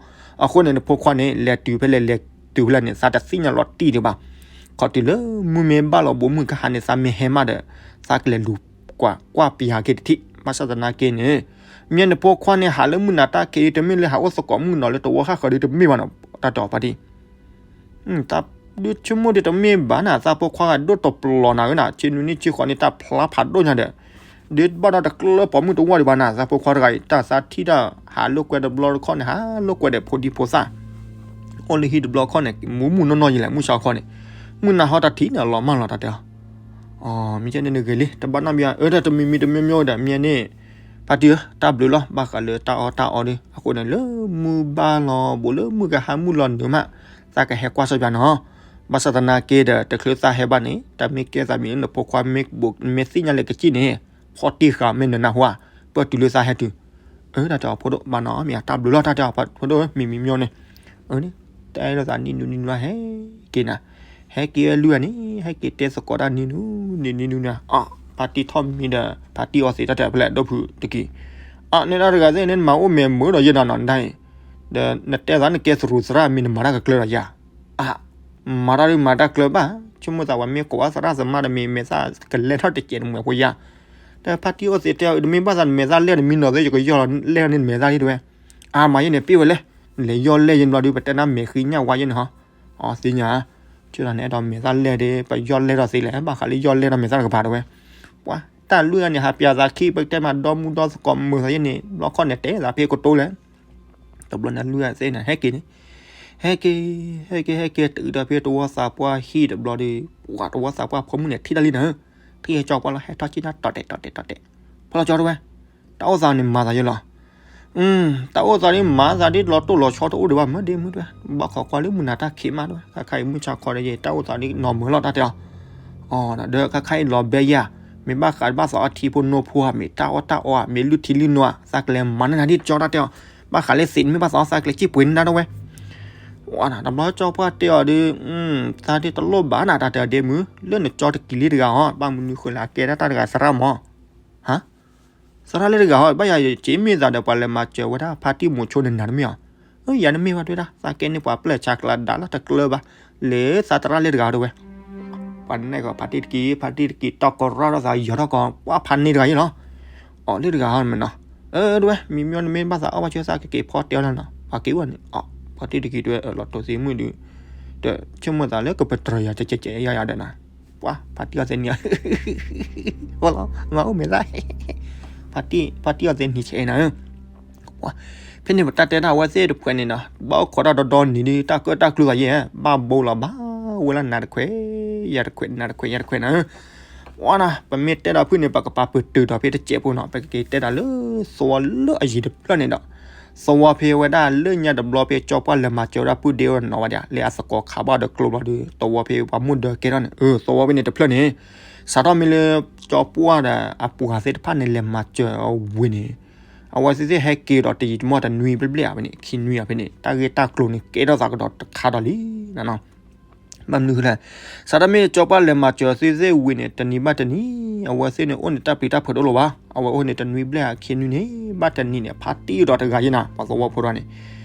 အဃိန့ၣ် နဖိခွါန့ၣ် လဲၤတုၤဖဲလဲၣ်လဲၤတုၤဖဲလဲၣ်န့ၣ် သးတသ့ၣ်ညါလီၤတံၢ်ဒံးဘၣ်. ခီတုၤလၢမုၢ်မ့ၢ်ဘၣ်လီၤဘူးမုၢ်ကဟါန့ၣ် သးမ့ၢ်ဟဲမးဒီး သးကလဲၤလူၤကွၢ်ကွၢ်ပယၤက့ၤတထံၣ်. ဘၣ်ဆၣ်သနာ်က့န့ၣ် မ့ၢ်နဖိခွါန့ၣ် ဟးလၢမုၢ်နၤတၢ်ခံး တမ့ၢ်လၢဟးအိၣ်သကိးမုၣ်နီၤ လၢတဝီဃၣ်ဃၢၤဒီးတမ့ၢ်ဘၣ်နီၤ, တၢ်တဲအီၤဖါတံၢ် တၢ်ဒုးဆိကမိၣ်ဒုးတမ့ၢ်ဘၣ်နၤ သးဖိခွါဂၤဒိၣ်တပျီၤနၤဧၢနၤ, ဆ့နွံနံၣ်ဆ့ဃိးနံၣ် တၢ်ဖျါဖးဒိၣ်ညါဒီး, ဒုးဘၣ်ဒီးတကျၢၤပိာ်မုၣ်တဝီဒံးဘၣ်နၤ, သးဖိခွါတဂၤအံၤ တၢ်သးထံၣ်တၢ်ဟးလိာ်ကွဲတဘျီတခီၣ်န့ၣ် ဟးလိာ်ကွဲဒီးဖိဒံဖိသၣ်, အိၣ်လၢဟံၣ်တဘျီတခီၣ်န့ၣ် မူးမူးနီၢ်နီၢ်ယံၤလဲၣ် မုၢ်ဆါခီန့ၣ်, မုၢ်နၤဟီတၢ်ထံၣ်န့ၣ် အလီၤမၢ်လီၤ တၢ်တဲအီၤ. မ့ၢ်ကဲန့ၣ်နဂ့ၤလံ တဘၣ်နီတမံၤ အၢ တၢ်တမံၤမံၤတမံၤမံၤဒီး မ့ၢ်န့ၣ် ဖါတံၢ်ဧၢ တၢ်ဘျုးလီၤ ဘၣ်ဃးလၢတၢ်အီၣ်တၢ်အီဒီး အဃိန့ၣ် လၢမုၢ်ဘၣ်လီၤဘူးလၢမုၢ်ကဟါမုၢ်လီၤနုာ်မး သးကဟဲကွၢ်စီပျးနီၤ. ဘၣ်ဆၣ်သနာ်က့ဒီး တချုးသးဟဲဘၣ်န့ၣ် တၢ်မ့ၢ်ကဲသးမံၤလၢနဖိခွါမ့ၢ်ဘူး မ့ၢ်သ့ၣ်ညါလၢကစံၣ်န့ၣ် ဖီၣ်တံၢ်ဃာ်မ့ၢ်နနၢ်ဟူဧါ, ပၢၢ်တုၤလၢသးဟဲတုၤ အၢ တၢ်တဲအီၤဖိဒိၣ် ဘၣ်နီတမံၤ တၢ်ဘျုးလီၤ တၢ်တဲအီၤဖိဒိၣ် မံၤမံၤမံၤန့ၣ်, အၢ တၢ်အဲၣ်လိာ်သးနံၤနုၤနံၤနုၤဟဲက့ၤနၤ, ဟဲက့ၤဝဲလွံၢ်ဂၤန့ၣ် ဟဲက့ၤတဲသကိးတၢ်နံၤနုၤ နံၤနံၤနံၤနုၤ အ ဖါတံၢ်ထီၣ်မံဒီး ဖါတံၢ်အီသံးတၢ်တဲဖဲလဲၣ် ဒိၣ်ဖုတက့ၢ်, အ န့ၣ်တၢ်တဂၤသ့ၣ်န့ၣ် နမၤအိၣ်မဲာ်မုာ်ဒီးယဲၢ်နၤနီၤ နတၢ်အံၤ, ဒီးနတဲသးနကဲသရူးသရၣ် မ့ၢ်နမၤတၢ်ကကျၢၤဒီးယၤ, အ မၤတၢ်ဒုးမၤတၢ်ကျၢၤဘၣ်, ဆိကမိၣ်သးဝဲမ့ၢ်ကိးဘၣ်သရၣ်သမါဒီး မ့ၢ်မဲာ်သၣ်ကလဲၢ်ထီၣ်တစဲးတမှဲၤဖိယၤ, ဒီးဖါတံၢ်အီသံးတဲအီၤ တမ့ၢ်ဘၣ်သးနမဲာ်သၣ်လဲၢ် တမံၤနီၤသ့ၣ် ယကယီၢ်လဲၢ်နမဲာ်သၣ်လံတဝဲ, အါမးယဲန့ၣ် ပ့ၢ်ဝဲလဲၣ်, နလဲၤယီၢ်လဲၢ်ယဲန့ၣ်ဘျီဒုး ပတဲနၤမဲာ်ဃံညၣ်ဝါယဲန့ၣ်ဟီ, အီသံးညါ, ဆိဒီးနအဲၣ်ဒိးမဲာ်သၣ်လဲၢ်ဒီး ပယီၢ်လဲၢ်ဒီးသ့လဲၣ် ဘၣ်ဃးလၢယီၢ်လဲၢ်ဒီးမဲာ်သၣ်တကပၤတဝဲ, ပှၤတၢ်လွံၢ်ဂၤန့ၣ် ဟးပျးသးခံ ပတဲမၤဒီမူဒီသကိးမုာ်သးယဲန့ၣ် ဘျီခီၣ်န့ၣ် တဲသးဖဲကတိၤလဲၣ် တဘျီန့ၣ်လွံၢ်ဂၤသ့ၣ်န့ၣ် ဟဲက့ၤန့ၣ်, ဟဲက့ၤ, ဟဲက့ၤ ဟဲက့ၤ တုၤဒီးဖဲတဝီသးပှၢ်ဟံၣ်တဘျီဒီး, ပှၤတဝီသးပှၢ်ဖိမုၣ်န့ၣ် ထံၣ်တၢ်လံနၤ, ထံၣ်ဟဲကၠီပှၢ်လီၤ ဟဲထီၣ်က့ၤနၤ တီၤတဲာ်တီၤတဲာ်တီၤတဲာ်, ဖီလီၤကၠီတဝဲ, တၢ်အိၣ်သးန့ၣ်မၤသးယဲလီၤ, တၢ်အိၣ်သးဒ်မၤသးဒ်လီၤတိၢ်လီၤဆီတအိၣ်ဒံးဘၣ် မ့ၢ်ဒ်မ့ၢ်တဝဲ, ဘၣ်ခိးကွၢ်လၢမုၢ်နၤတၢ်ခံးမးတဝဲ, ခါခါအံၤမုၢ်ဆါခီဒီးယဲ တၢ်အိၣ်သးဒ်နီၢ်မုာ်လီၤ တၢ်တဲအီၤ ဒီးခါခါအံၤလီၤဘဲယၤ, မ့ၢ်ဘၣ်ဃးဘၣ်သးအီထံဖိနိဖိဧါ, မ့ၢ်တၢ်အီၣ်တၢ်အီဧါ, မ့ၢ်လုၢ်ထံလုၢ်နိဧါ, သးကလဲၤမၤန့ၢ်နၤဒ်ကၠီတၢ်တဲအီၤ, ဘၣ်ဃးလၢသံးန့ၣ်မ့ၢ်ဘၣ်သးအီ သးကလဲၤစံၣ်ပှ့ၤန့ၢ်နၤတဝဲ, ဝဲဒၣ်တဘျီကၠီပှၢ်တဲအီၤဒီး, သးဒ်တလိၣ်ဘၣ်နၤ တၢ်တဲအီၤဒ်မုၢ် လၢနကၠီတကံၤလံတဂၤအီၤ ဘၣ်မနုၤဃိလၢအကဲဒၣ်တၢ်တဂၤသရၣ်မး, ဟါ သရၣ်လၢတဂၤဟီ ဘၣ်ယၤယက့ၤမ့ၢ်သးဒီးပှၤလဲၤမၤစၢၤဝဲဒၣ် ဖါတံၢ်မိၤဆိနနၤတမ့ၢ်အီၤ, ယၤတမ့ၢ်ဘၣ်တဝဲဒၣ် သးကဲန့ၢ်ပှၤပျဲၢ်ဆါကျါဒါလီၤတကျၢၤဘၣ်, လဲၤသးသရၣ်လၢတဂၤတဝဲ, ပှၤနဲၣ်ကီးဖါတံၢ်တကံၤ ဖါတံၢ်တကံၤ တီၢ်ကရီထီၣ်သးယီၤထီၣ်ကီး ပှၤဖါန့ၢ်တဂၤယဲလီၤ, အီၤလၢတဂၤဟီမ့ၢ်နီၤ, အၢ တဝဲ မံၤမံၤန့ၣ်မ့ၢ်ဘၣ်သးအီၣ်ဘၣ်ဆၢသးကက့ၤဖီတဲအီၤလီၤနီၤ ပှၤက့ၤဝဲန့ၣ်, ဖါတံၢ်တကံၤတဝဲ လီၤတိၤသံမုၣ်ဒုး, ဒီးဆိကမိၣ်သးလၢကပတြၢၤယၤ ကဲကဲကဲယၤယၤဒီးနၤ ပှၤဖါတံၢ်အီသံးနံၤ, ဝဲလီၤ မၤအိၣ်မဲာ်သၣ်, ဖါတံၢ်အီသံးနံၤဆဲးနၤ, ဖဲန့ၣ်ပတၢ်တဲတၢ်အဝဲသ့ၣ်တဖှဲးန့ၣ်ဒီး ဘၣ်အိၣ်ခိးတၢ်ဒီဒီနံၤဒီး တၢ်ကၢၣ်တၢ်ကျူသးယဲၢ် ဘၣ်ဘိလီၤဘၣ်ဝဲလၢနၤတခွဲး ယၤတခွဲး နၤတခွဲး ယၤတခွဲးနၤ, ဝဲနၤ ပမ့ၢ်တဲဒီးဖုၣ်န့ၣ် ပကပာ်ပတုာ်ဒီးဖဲတစဲးဖိနီၤ ပကက့ၤတဲတၢ်လၢ သဝီလၢအယံၤတဖျၢၣ်န့ၣ်ဒီး သဝီဖဲဝဲဒၣ်လၢညါတဘျီဖဲကၠီပှၢ်လဲၤမၤစၢၤဝဲဒၣ် ပုၢ်ဒ့အနီၤဝဲဒၣ် လၢအသကိးခးဘၣ်ဒီးကျိဘျီဒီး သဝီဖဲပှၤမုၣ်ဒၢကဲထီၣ်န့ၣ် အၢ သဝီဖဲန့ၣ်တဖျၢၣ်န့ၣ် စးထီၣ်မ့ၢ်လၢကၠီပှၢ်ဒီးအပှၤသ့ၣ်တဖၣ်န့ၣ် လဲၤမၤစၢၤအဝံၤန့ၣ် အဝဲသ့ၣ်သ့ၣ်ဟဲက့ၤဒီးတယံာ်တမီၢ်တနွံဘျဲၣ်ဘျဲၣ်ဧါဖဲန့ၣ် ခံနွံဧါဖဲန့ၣ် တၢ်ဂ့ၢ်တၢ်ကျိၤန့ၣ် ကဲထီၣ်သးကဒီးတခါဒီးလံနၤနီၤ ဘၣ်မနုၤဃိလဲၣ်, စးထီၣ်မ့ၢ်ကၠီပှၢ်လဲၤမၤစၢၤသ့ၣ်သ့ၣ်ဝံၤန့ၣ် တနံၤဘၣ်တနံၤ အဝဲသ့ၣ်န့ၣ် အိၣ်န့ၣ်တၢ်ပျံၤတၢ်ဖုးတအိၣ်လၢၤဘၣ်. အဝဲအိၣ်န့ၣ်တနွံဘျဲၣ်ခံနွံန့ၣ် ဘၣ်တနံၤန့ၣ် ဖါတံၢ်ဒီးတဂၤယဲနၤ ပှၤသဝီဖိတဂၤန့ၣ်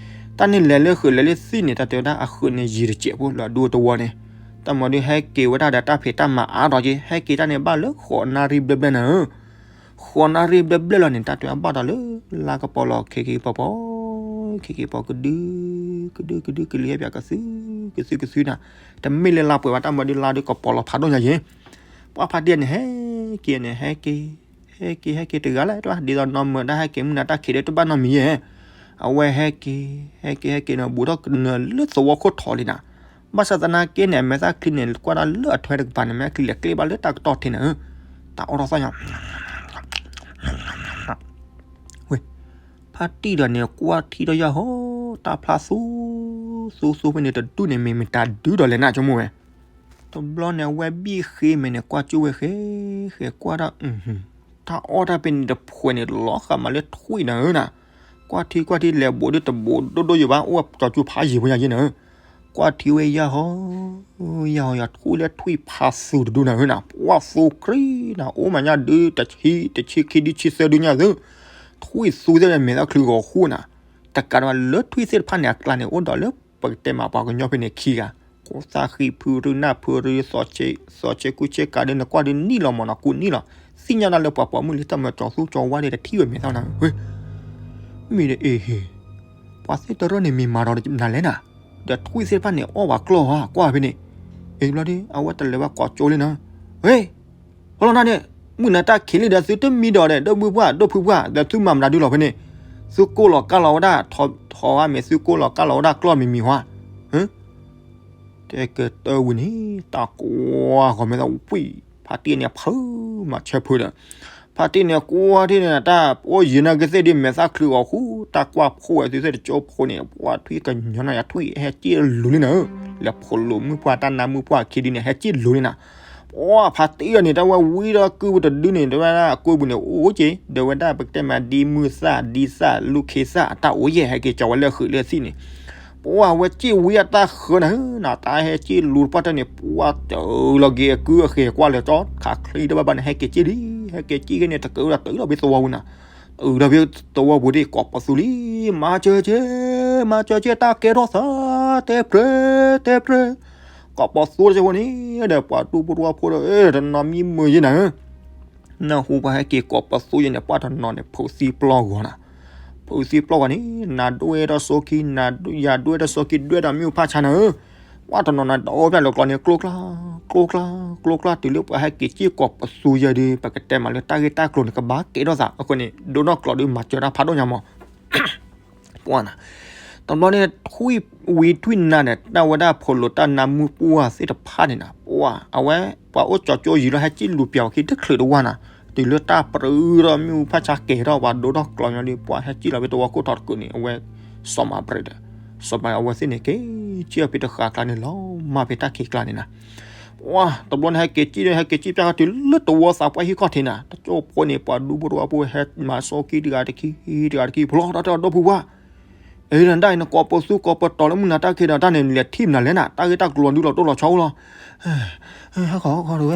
တၢ်န့ၣ်လဲၤလၢဃုာ်လဲၤလၢသံၣ်န့ၣ် တၢ်တဲဝဲဒၣ်အဃုာ်န့ၣ်ယံာ်တစဲးဖိလၢအဒူတဝီန့ၣ် တၢ်မၤဒုးဟဲက့ၤဝဲဒၣ်ဒီးတၢ်ဖံးတၢ်မၤအါထီၣ်က့ ဟဲက့ၤတၢ်န့ၣ်ဘၣ်လၢဃိးနၣ်ရံၣ်ဘျဲၣ်ဘျဲၣ်နၤဧၢ ဃိးနၣ်ရံၣ်ဘျဲၣ်ဘျဲၣ်လီၤန့ၣ် တၢ်တဲအဘၣ်ဒီးလၢ လါကပီၤလီၤ ခ့ခ့ပီၤပီၤ ခ့ခ့ပီၤကဒု ကဒု ကဒု ကလံၤဟဲပၠးကသု ကသု ကသုနၤ တမ့ၢ်လၢလါပှဲၤဘၣ် တၢ်မၤဒုးလါဒုးကပီၤလီၤဖးဒိၣ်ညါယဲ ပှၤဖါတံၢ်န့ၣ် ဟဲက့ၤန့ၣ် ဟဲက့ၤ ဟဲက့ၤ ဟဲက့ၤတဂၤလဲၣ် တၢ်ဒ်သိးနီၢ်မုာ်တၢ်ဟဲက့ၤမုၢ်နၤတၢ်ခံးဒီးတဘၣ်နီတမံၤယဲ အဝဲဟဲက့ၤ ဟဲက့ၤ ဟဲက့ၤန့ၣ် ဘူးထီၣ်ကနၢၤလၢသဝီခိၣ်ထီလံနၤ ဘၣ်ဆၣ်သနာ်က့န့ၣ် အမဲာ်သၣ်ချံန့ၣ် ကွၢ်ဒၣ်လၢအထွဲတကပၤန့ၣ် မဲာ်ချံလဲၤကျ့ဘၣ်လၢတၢ်ကတီၢ်ထံးနၤဧၢ တၢ်အီၣ်ထီၣ်သီၣ်ညါ ဝဲ ဖါတံၢ်ဒီးန့ၣ် ကွၢ်ထံထီၣ်ယၢ်ဟီ တၢ်ဖျါသူ သူသူဖဲန့ၣ်တဒူၣ်န့ၣ် မ့ၢ်မတၤဒုဒီးလဲၣ်နဆိကမိၣ်ဝဲ တဘျီန့ၣ် အဝဲဘံၣ်ဃ့မဲာ်န့ၣ် ကွၢ်ကၠိဝဲဃဲ ဃဲကွၢ်ဒၣ် တၢ်အီၣ်တၢ်ဖဲန့ၣ်တဖှဲးန့ၣ် လီၤဃာ်မးလၢထွံၣ်နၤဧၢနၤ ကွၢ်ထံကွၢ်ထံလဲၤဘူးဒုးတဘူးဒိၣ်ဒိၣ်ယိာ်ဘၣ် အိၣ်ကၠီကၠူဖးယံၤဖိညါယဲနၤဧၢ ပှၢ်ထံဝဲယၢ်ဟီ, ယၢ်ဟီယၤထွံၣ်လၢထွံၣ်ဖးသူတဒုနၤဧၢနၤ, ပှၢ်သူကြံနၤ, အိၣ်မးညါဒုတဆံ, တဆံခံဒု ဆံသၢဒုညါသု, ထွံၣ်သူသ့ၣ်န့ၣ် မဲာ်သၣ်ချုးဂီၤဃိနၤ, တကးဒံးဘၣ်လၢထွံၣ်သ့ၣ်တဖၣ်န့ၣ် အကျါန့ၣ် အိၣ်ဒီးလၢပကတဲမးပှၤကညီဖဲန့ၣ်ခံဂၤ, ကိးသၣ်ဃံဖုရူနၢ်ဖုရူ သီဆ့ကူဆ့ကၤဒု နကွၢ်ဒုနံၣ်လီၤမးနီၤ ကူနံၣ်လီၤ, သ့ၣ်ညါဒၣ်လၢပှၤပိာ်မုၣ်လၢတၢ်မၤကၠီၤသူကၠီၤဝါဒၣ်တထံၣ်ဝဲမဲာ်သၣ်နၤဧၢ, မ့ၢ်ဒီးအ့ဟ့ ပှၤသ့ၣ်တရၢၣ်န့ၣ်မ့ၢ်မၤဒီးနၤလဲၣ်နၤ, ဒီးထွံၣ်သ့ၣ်တဖၣ်န့ၣ် အီၣ်ပှၤကျီၢ်ဧါ ကွၢ်ဖဲန့ၣ်, အ့ဘျီဒု အဝဲတလဲၤဘၣ်ကိးကၠိလံနၤ, ဝ့ၢ်, ဖီလီၤနၤန့ၣ်, မုၢ်နၤတၢ်ခံးလံဒီးသုတမံဒီးဒီး ဒီပုၢ်ပှၢ် ဒိၣ်ဖုပှၢ် ဒီးသုမၤမနုၤဒုလီၤဖဲန့ၣ်, သုကိၢ်လီၤကၢ်လီၤဝဲဒၣ်, ထီၣ်ဝဲမ့ၢ်သုကိၢ်လီၤကၢ်လီၤဝဲဒၣ်ကျီၢ်မံၤမံၤဧါ, တဲကတၢၢ်ဝံၤန့ၣ် တၢ်ကွၢ်ဃီၤမဲာ်သၣ်ဝံၤ, ဖါတံၢ်န့ၣ်ဖုးမၤဆၢဖုးဒီး, ဖါတံၢ်န့ၣ်ကွၢ်ထံၣ်န့ၣ် တၢ်အိၣ်ယံၤနာ်က့ၤသ့ၣ်ဒု မဲာ်သၣ်ချုးဂီၤဃူ, တၢ်ကွၢ်ဖိဝဲသုသ့ၣ်တကၠိဖိန့ၣ် ပှၢ်ထွံၣ်ကညီနၤယၤထွံၣ် ဟဲက့ၢ်လူၤလံနၤဧၢ, လဲၤဖိးလိာ်မုၣ်ပှၢ်တၢ်နါမုၣ်ပှၢ်ခံဒုန့ၣ် ဟဲက့ၢ်လူၤလံနၤ, ပှၢ်ဖါတံၢ်အီၤန့ၣ် တၢ်ဝဲဝံဒီးကုၢ်ပူၤတဒုန့ၣ် တဝဲဒၣ်အကုၢ်ပူၤန့ၣ် အိၣ်က့ၤ ဒီးဝဲဒၣ်ပကတဲမးဒ်မုၢ်သၣ်ဒ်သၣ်လူၢ်ခ့သၣ်အတၢ်အိၣ်ယဲၢ် ဟဲက့ၤကၠီၤဝဲလၢဃုာ်လၢသံၣ်န့ၣ်, ပှၢ်ဝဲက့ၢ်ဝံအတၢ်ဃၢနၤဧၢနၤ, တၢ်ဟဲက့ၢ်လူၤတပှၢ်တၢၢ်န့ၣ် ပှၢ်တၢၢ်လီၤက့ၤအကုၢ်အဃဲၤကွၢ်လၢကၠီ ခးချံတဘၣ်ဘၣ်န့ၣ် ဟဲက့ၤက့ၢ်လံ, ဟဲက့ၤက့ၢ်ခဲန့ၣ် တကၢဒီးတၢ်လီၤဖဲသဝီပူၤနၤ, တၢ်လီၤဖဲသဝီပူၤဒ်ကိးပသူလံ, မၤစၢၤက့ၤ, မၤစၢၤက့ၤ တၢ်ကဲထီၣ်သး, တဲပြဲ, တဲပြဲ, ကိးပသူတကၠိဖိန့ၣ်, ဒီးပှၤဒူဖိတဝီဖိဒီး တနီၤမံမုာ်ယဲၢ်နၤဧၢ နၢ်ဟူပှၤဟဲက့ၤကိးပသူယဲၢ်န့ၣ် ပှၢ်တနီၤန့ၣ် ဖုးသံပျီၢ်ဂီၤနၤ, ဖုးသံပျီၢ်ဂီၤန့ၣ် နၤဒွဲၣ်ဒီးစိခံ, နၤယၤဒွဲၣ်ဒီးစိခံ ဒွဲၣ်ဒီးမ့ၣ်အူဖးဆါနၤဧၢ, ပှၢ်တနီၤနၤဒီးအိၣ်ဖျဲၣ်လၢကျီန့ၣ် ကျိကျါ, ကျိကျါ, ကျိကျါ တုၤလၢပှၤဟဲက့ၤက့ၢ်ကိးပသူယဲၢ်ဒု ပကတဲမးလၢတၢ်ဂ့ၢ်တၢ်ကျိၤန့ၣ် ကဘၣ်ကဲထီၣ်သးအဃိန့ၣ် ဒိနီၣ်ကျိၤဒုမၤစၢၤတၢ်ဖးဒိၣ်ညါမး ပှၢ်နၤ, တဘျီန့ၣ် ထွံၣ်ဝံထွံၣ်နါန့ၣ် တၢ်ဝဲဒၣ်ဖိးလိာ်တၢ်နါမုၢ်ပှၢ်သ့ၣ်တဖၣ်န့ၣ်နၤ, ပှၢ် အဝဲ ပှၤအိၣ်ကၠီကၠိယံၤလီၤ ဟဲက့ၢ်လူၤပျီၤအခံတချုးတဝၢ်နၤ, တုၤလၢတၢ်ပြၢဒီးမ့ၣ်အူဖးဆါကဲၤထီၣ် ပှၤဒိထီၣ်ကျိၤညီဒီး ပှၢ်ဟဲက့ၢ်လီၤဖဲသဝီခိၣ်ထီၣ်တကုာ်န့ၣ် အဝဲ စီၤမၤပြဲးဒီး စီၤမၤ အဝဲသ့ၣ်န့ၣ် က့ၤက့ၢ်အီၤဖဲတဃာ်ကျါန့ၣ်လီၤ မၤဖဲတၢ်ခံးကျါန့ၣ်နၤ ပှၢ် တဘျီန့ၣ် ဟဲက့ၤက့ၢ်ဒီး ဟဲက့ၤက့ၢ်ပၠၣ်ဃီတုၤလၢသဝီသးပှၢ်ဟံၣ်ခီၣ်ထံးနၤ, တကၠိဖိန့ၣ် ပှၤဒူဖိတဝီဖိဟဲမၤစီခံတဂၤတခံ တဂၤတခံ ဖျီထီၣ်တဲအီၤ ဒီပုၢ်ဝဲၢ်, အ့ နဒၣ်အံၤ နကိးပသူကိးပတီၤလၢမုၢ်နၤတၢ်ခံးဒီးတၢ်န့ၣ် နလဲၤထံၣ်မနုၤလဲၣ်နၤ, တၢ်ဂ့ၢ်တၢ်ကျိၤဒုလီၤတိၢ်လီၤဆီအိၣ်လီၤ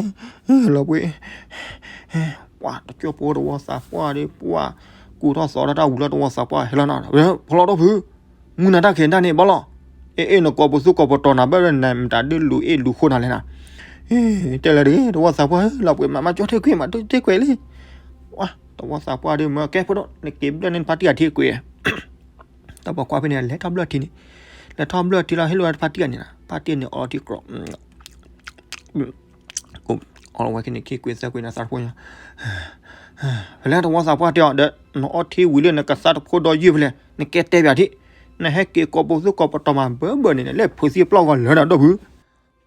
ဟဲခီခီတဝဲ လီၤပှ့ၤ ပှၢ် တကၠိဖိသဝီသးပှၢ်ဒီး ပှၢ် ကူၣ်ထီၣ်သီထီၣ်တၢ်ဝံၤလီၤ သဝီသးပှၢ်ဟဲလီၤနၤ, ဖျီဒီပုၢ်ဝဲၢ်, မုၢ်နၤတၢ်ခံးတၢ်န့ၣ်ဘၣ်လီၤ, အ့ အ့ နကိးပသူကိးပတီၤနၤ ဘၣ်ဒီးနမတၤဒုလူၤအ့ၣ်လူၤဃိနၤလဲၣ်နၤ, တဲလၢတဂ့ၤ သဝီသးပှၢ်ဧၢ လီၤပှ့ၤ မၤမၤကၠီထံကွံာ် မၤထံကွံာ်လံ, ပှၢ် သဝီသးပှၢ်ဒီး မၢကဲဖိဒိၣ် နက့ၤဘျၢၣ်န့ၣ်ဖါတံၢ်အထံကွံာ် တၢ်ပိာ်ခွါဖဲန့ၣ် လဲၤထီၣ်ဘျၢၣ်ထံန့ၣ်, လဲၤထီၣ်ဘျၢၣ်ထံလီၤ ဟ့ၣ်လီၤဝဲဖါတံၢ်န့ၣ်နၤ, ဖါတံၢ်န့ၣ်အီထံကြီ အီဝဲက့ၤန့ၣ် ခံကွံာ်သၢကွံာ်နၤ သးတဖိညါ, ဖဲလဲၣ် သဝီသးပှၢ်တဲအီၤဒီး နအီထံဝံၤလၢနကသးတဖိဒီးယုၢ်ဖဲလဲၣ် နကဲတဲပၠးထံ, နဟဲက့ၤကိးပသူကိးပတီၤမၤဘၢဘၢန့ၣ် လဲၤဖုးသံပျီၢ်ဂီၤလၢာ်ဒီး ဒီပုၢ်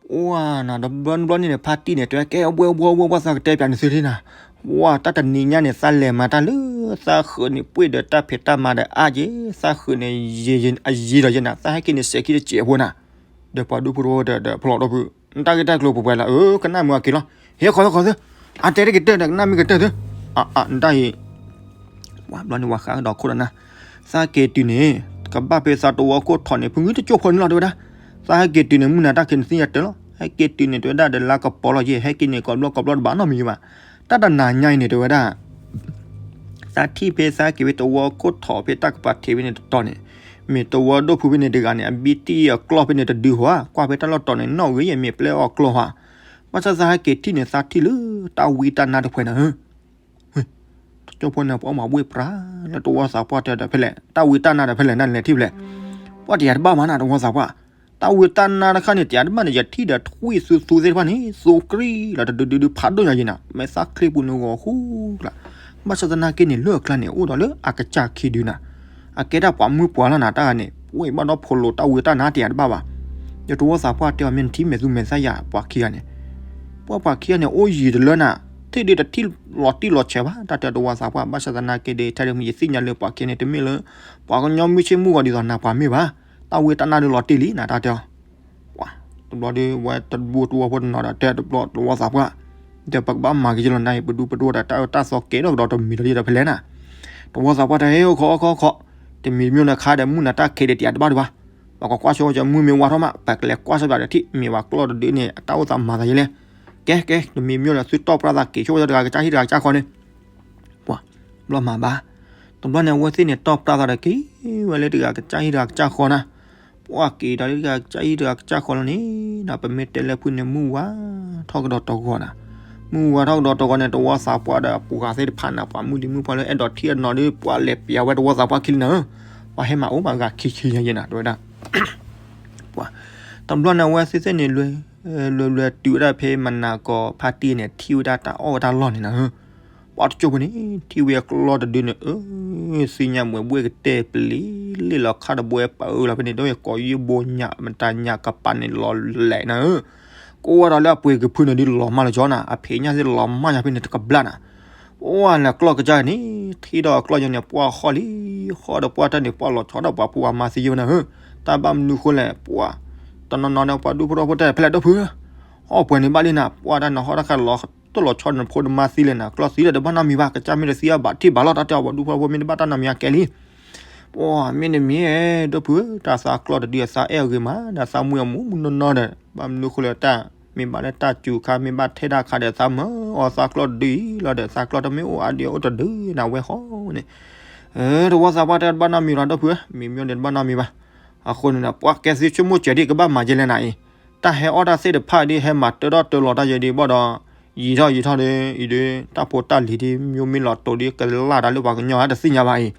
ဝဲၢ် ပှၢ်နၤ တဘျီနဘျီန့ၣ် ဖါတံၢ်န့ၣ် တဲဝဲကဲ အဘှဲဘှဲဘှဲဘှဲ သးကတဲပၠးန့ၣ်သုထံနၤ, ပှၢ် တၢ်တနံၤညါန့ၣ် သးလဲၤမၤတၢ်လၢ သးဃုာ်န့ၣ်ပှ့ၢ်ဒီးတၢ်ဖံးတၢ်မၤဒီးအါက့ၤ, သးဃုာ်န့ၣ် အယံၤဒီးယဲနၤ, သးဟဲက့ၤန့ၣ် စဲးခံတစဲးဖိနၤ, ဒီးပှၤဒူဖိတဝီဒီး ဖျီဒီပုၢ်ဝဲၢ် နတၢ်ဂ့ၢ်တၢ်ကျိၤပှဲၤပှဲၤလီၤ, အၢ ကနၣ်မုာ်အက့ၤလီၤ, ဟဲခီခီသၢ, အတဲတက့ၤတၢၢ်ဒီး ကနၣ်မ့ၢ်ကတၢၢ်သၢ, အ အ နတၢ်အံၤ ပှၢ်ဘျီန့ၣ်ဝဲဃးဒီးခိၣ်ဒီးနၤ, သးဟဲက့ၤတုၤန့ၣ် ကဘၣ်ဖဲသးတဝီခိၣ်ထီၣ်န့ၣ် ဖုဂုၢ်တကၠိဖိန့ၣ်လီၤ တဲဝဲဒၣ်, သးဟဲက့ၤတုၤန့ၣ် မုၢ်နၤတၢ်ခံးန့ၣ် သ့ၣ်ညါတၢၢ်လီၤ, ဟဲက့ၤတုၤန့ၣ် တဲဝဲဒၣ်ဒီး လါကပီၤလီၤယဲၢ် ဟဲက့ၤန့ၣ် ကိးဘျီကိးဘျီတဘၣ်နီတမံၤဘၣ်, တၢ်တနၤညါအံၤန့ၣ် တဲဝဲဒၣ် သးထံၣ်ဖဲသးဟဲက့ၤဖဲသဝီခိၣ်ထီၣ်ဖဲတၢ်ကပၤထံးဖဲန့ၣ်တတီၤန့ၣ်, မ့ၢ်သဝီဒိၣ်ဖုဖဲန့ၣ်တဂၤန့ၣ် အဘံတံၢ်အကျီၢ်ဖဲန့ၣ်တဒုဟီဧါ, ကွၢ်ဖဲတၢ်လီၢ်တီၤန့ၣ် နီၣ်ဂ့ၤယဲၢ်မ့ၢ်ပျဲအီၣ်ကျီၢ်ဟီဧါ, ဘၣ်ဆၣ်သးဟဲက့ၤထံၣ်န့ၣ် သးထံၣ်လၢတၢ်ဝံတၢ်နါတဖှဲးနၤဧၢ တကၠိဖိန့ၣ် ပှၤမၤဝံပြးလၢသဝီသးပှၢ်တဲဒီးဖဲလဲၣ်, တၢ်ဝံတၢ်နါဒီးဖဲလဲၣ် နလဲၤထံၣ်ဖဲလဲၣ်, ပှၢ်တယၤတဘၣ်မးနၤ သဝီသးပှၢ်, တၢ်ဝံတၢ်နါတခါန့ၣ် တယၤတဘၣ်န့ၣ် ယထံၣ်ဒီးထွံၣ်သူသူသ့ၣ်တဖၣ်န့ၣ် သူကြံလီၤတဒုဒုဒုဖးဒိၣ်ညါယဲနၤ, မဲာ်သၣ်ချံပူၤန့ၣ်ဂီၤဃူကျါ, ဘၣ်ဆၣ်သနာ်က့န့ၣ် လၢအကျါန့ၣ် အိၣ်ဒီးလၢအကစၢ်ခံဒုနၤ အကဲဒၣ်ပှၤမုၢ်ပှၢ်လီၤနၤ တၢ်ဂၤန့ၣ် ပှ့ၤဘၣ်ဒီးဖိးလိာ်တၢ်ဝံတၢ်နါတယၤတဘၣ်ဘၣ်, ယသဝီသးပှၢ်တဲအီၤ မ့ၢ်နထံၣ်မဲာ်သူမဲာ်သၣ်ယၤ ပှၤခံဂၤန့ၣ်, ပှၢ်ပှၤခံဂၤန့ၣ် အိၣ်ယံၤတလၢနၤ, ထံၣ်ဒုတထံၣ်လီၤတံၢ်လီၤဆဲးဘၣ် တၢ်တဲသဝီသးပှၢ်, ဘၣ်ဆၣ်သနာ်က့ဒီး ထဲဒုးမ့ၢ် ယသ့ၣ်ညါလၢပှၤခံဂၤန့ၣ် တမ့ၢ်လၢ ပှၤကညီမုၢ်ဆ့ၣ်မုၢ်ဂီၤဒ်သိးနၤပှၤမ့ၢ်ဘၣ်, တၢ်ဝံတၢ်နါဒုးလီၤတံၢ်လံနၤ တၢ်တဲအီၤ ပှၤ တဘျီဒီး ဝဲတဒူတဝီဖိတနီၤဒီး တဲတဘျီသဝီသးပှၢ်, ဒီးပကဘၣ်မၤက့ၤက့ၤလီၤနၤအံၤ ပဒူပတဝီဒီး တၢ်အၢတၢ်သီကဲထီၣ်ကဒီးတမံၤလီၤဒီးဖဲလဲၣ်နၤ, သဝီသးပှၢ်တဲ ဟဲအိၣ်ခိးအိၣ်ခိးအိၣ်ခိး, တမံၤတမံၤနခါဒီး မုၢ်နၤတၢ်ခံးဒီးတယၤတဘၣ်ဒံးဘၣ်, ပှၤကကွၢ်ဆိကမိၣ် မုၢ်မ့ၢ်ဝါထီၣ်မး ပကလဲၤကွၢ်ဆိဘၣ်ဒီးထံၣ် မ့ၢ်ပှၤကျီၢ်တဒုန့ၣ် အတၢ်အိၣ်သးမၤသးယဲလဲၣ်. ကဲ ကဲ တမံၤမ့ၢ်လၢသုတီၢ်ပြၢ်သးက့ၤဆိဝဲတဂၤကစၢ်ဟံၣ်တဂၤကစၢ်ဃီန့ၣ် ပှၤ ဘျီမၤဘၣ်. တဘျီန့ၣ် အဝဲသ့ၣ်န့ၣ် တီၢ်ပြၢ်သးဒီးက့ၤဝဲလၢတဂၤကစၢ်ဟံၣ်တဂၤကစၢ်ဃီနၤ. ပှၤက့ၤဒီးလၢတဂၤကစၢ်ဟံၣ်တဂၤကစၢ်ဃီလီၤန့ၣ် ဒီးပမ့ၢ်တဲလၢဖုန့ၣ် မုၢ်ဝါထီၣ်ကဒီးတဂီၤနၤ. မုၢ်ဝါထီၣ်ကဒီးတဂီၤန့ၣ် တဝီသးပှၢ်ဒီးအပှၤသ့ၣ်တဖၣ်နၤ ပှၤမုၢ်လံမုၢ်ပှၢ်လၢအဲၣ်ဒိးထံၣ်အနီၤဒီး ပှၤလဲၤပျးဝဲတဝီသးပှၢ်ခံလံနၤ. ပှၤဟဲမၤအိၣ်မးဂၤခံဆံညါယဲနၤ တဲဝဲဒၣ် ပှၤ တဘျီန့ၣ် အဝဲသ့ၣ်သ့ၣ်န့ၣ် လွဲ လွဲလွဲတုၤဝဲဒၣ်ဖဲမနၤကီၢ်ဖါတံၢ်န့ၣ် ထံၣ်ဝဲဒၣ်တၢ်အီၣ်ဝဲတၢ်လီၢ်န့ၣ်နၤ. ပှၤတကၠိဖိန့ၣ် ထံၣ်ဝဲအကျီၢ်တဒုန့ၣ် အၢ သ့ၣ်ညါမွဲၤဘှဲၣ်ကတဲာ်ပျံၤလ့ၣ်လီၤခါတဘိပၢလီၤဖဲန့ၣ် ဒီးကိးယံၢ်ဘိညၣ်မတၤညၣ်ကပၤန့ၣ်လီၤလဲၣ်နၤ. ကိးဝဲဒီးလၢအပှ့ၤကဖုန့ၣ်ဒုးလီၤမၢ်လီၤကၠီနၤ အဖံးညၣ်သ့ၣ်လီၤမၢ်ညါဖဲန့ၣ်တကဘျၣ်နၤ. ပှၤလဲၤကျီၢ်ကစၢ်န့ၣ် ထံၣ်ဒီးအကျီၢ်ယဲန့ၣ် ပှၤဃီလံ ဃီဒီးပှၤတၢ်န့ၣ် ပှၤလီၤဆီဒီးပှၤဖိအမါသံယဲဝဲနၤဧၢ. တၢ်ဘၣ်မနုၤဃိလဲၣ် ပှၤ တနီၤနီၤန့ၣ် ပှၤဒူဖိထီဖိတဲ ဖဲလဲၣ်ဒီပုၢ်ဧၢ, အီၣ်ပှဲၤန့ၣ်ဘၣ်လံနၤ, ပှၤတၢ်နဟီၣ်တၢ်ခါလီၤ တလီၤဆီနဖိနမါသံလဲၣ်နၤ, ကျီၢ်သံဒီးတဘၣ်နီတမံၤဘၣ်, ကစၢ်မ့ၢ်တသံအဘၣ်ထံၣ်ဘၣ်လီၤ တၢ်တဲအီၤ ပှၤဒူဖိထီဖိမ့ၢ်တဘၣ်တၢ်နီတမံၤအကဲလံ. ပှၤမ့တမ့ၢ် ဒီပုၢ်ဧၢ, တၢ်သးကျီၢ်တဒုအသးအဲၣ်အဂ့ၤမး ဒီးသးမွံအမူမူနီၢ်နီၢ်ဒီး ဘၣ်မနုၤဃိလဲၣ်တၢ် မ့ၢ်ဘၣ်လၢတၢ်စူၤခါ မ့ၢ်ဘၣ်ထဲဒၣ်ခါဒီး သးမၢအီၤသးကျီၢ်တဒုအံၤလီၤဒီး သးကျီၢ်တမ့ၢ်အိၣ်အါဒံးအိၣ်တဒုနၤဝဲဃီန့ၣ် တဝီသးပှၢ်တဲတဘၣ်နီတမံၤလီၤ ဒီပုၢ်ဧၢ, မ့မ့ၢ်န့ၣ်တဘၣ်နီတမံၤဘၣ်. အဃိန့ၣ်ဒီး ပှၤကဲသုဆိကမိၣ်စၢၤဒ်ကဘၣ်မၤယဲလဲၣ်နၤအံၤ, တၢ်ဟဲအီၣ်တၢ်သ့ၣ်တဖၣ်ဒ်ဟဲမၤတၢထီၣ်တၢလီၤတၢ်ယဲဒ်ဘၣ်ဒီး ယံာ်ထီၣ်ယံာ်ထီၣ်ဒီး အံၤဒီး တၢ်ဖိတၢ်လံၤဒ် မ့ၢ်မ့ၢ်လီၤတိၤဒ်ကလၢ်တၢ်လၢပှၤကညီဧါတသ့ၣ်ညါဘၣ်အံၤ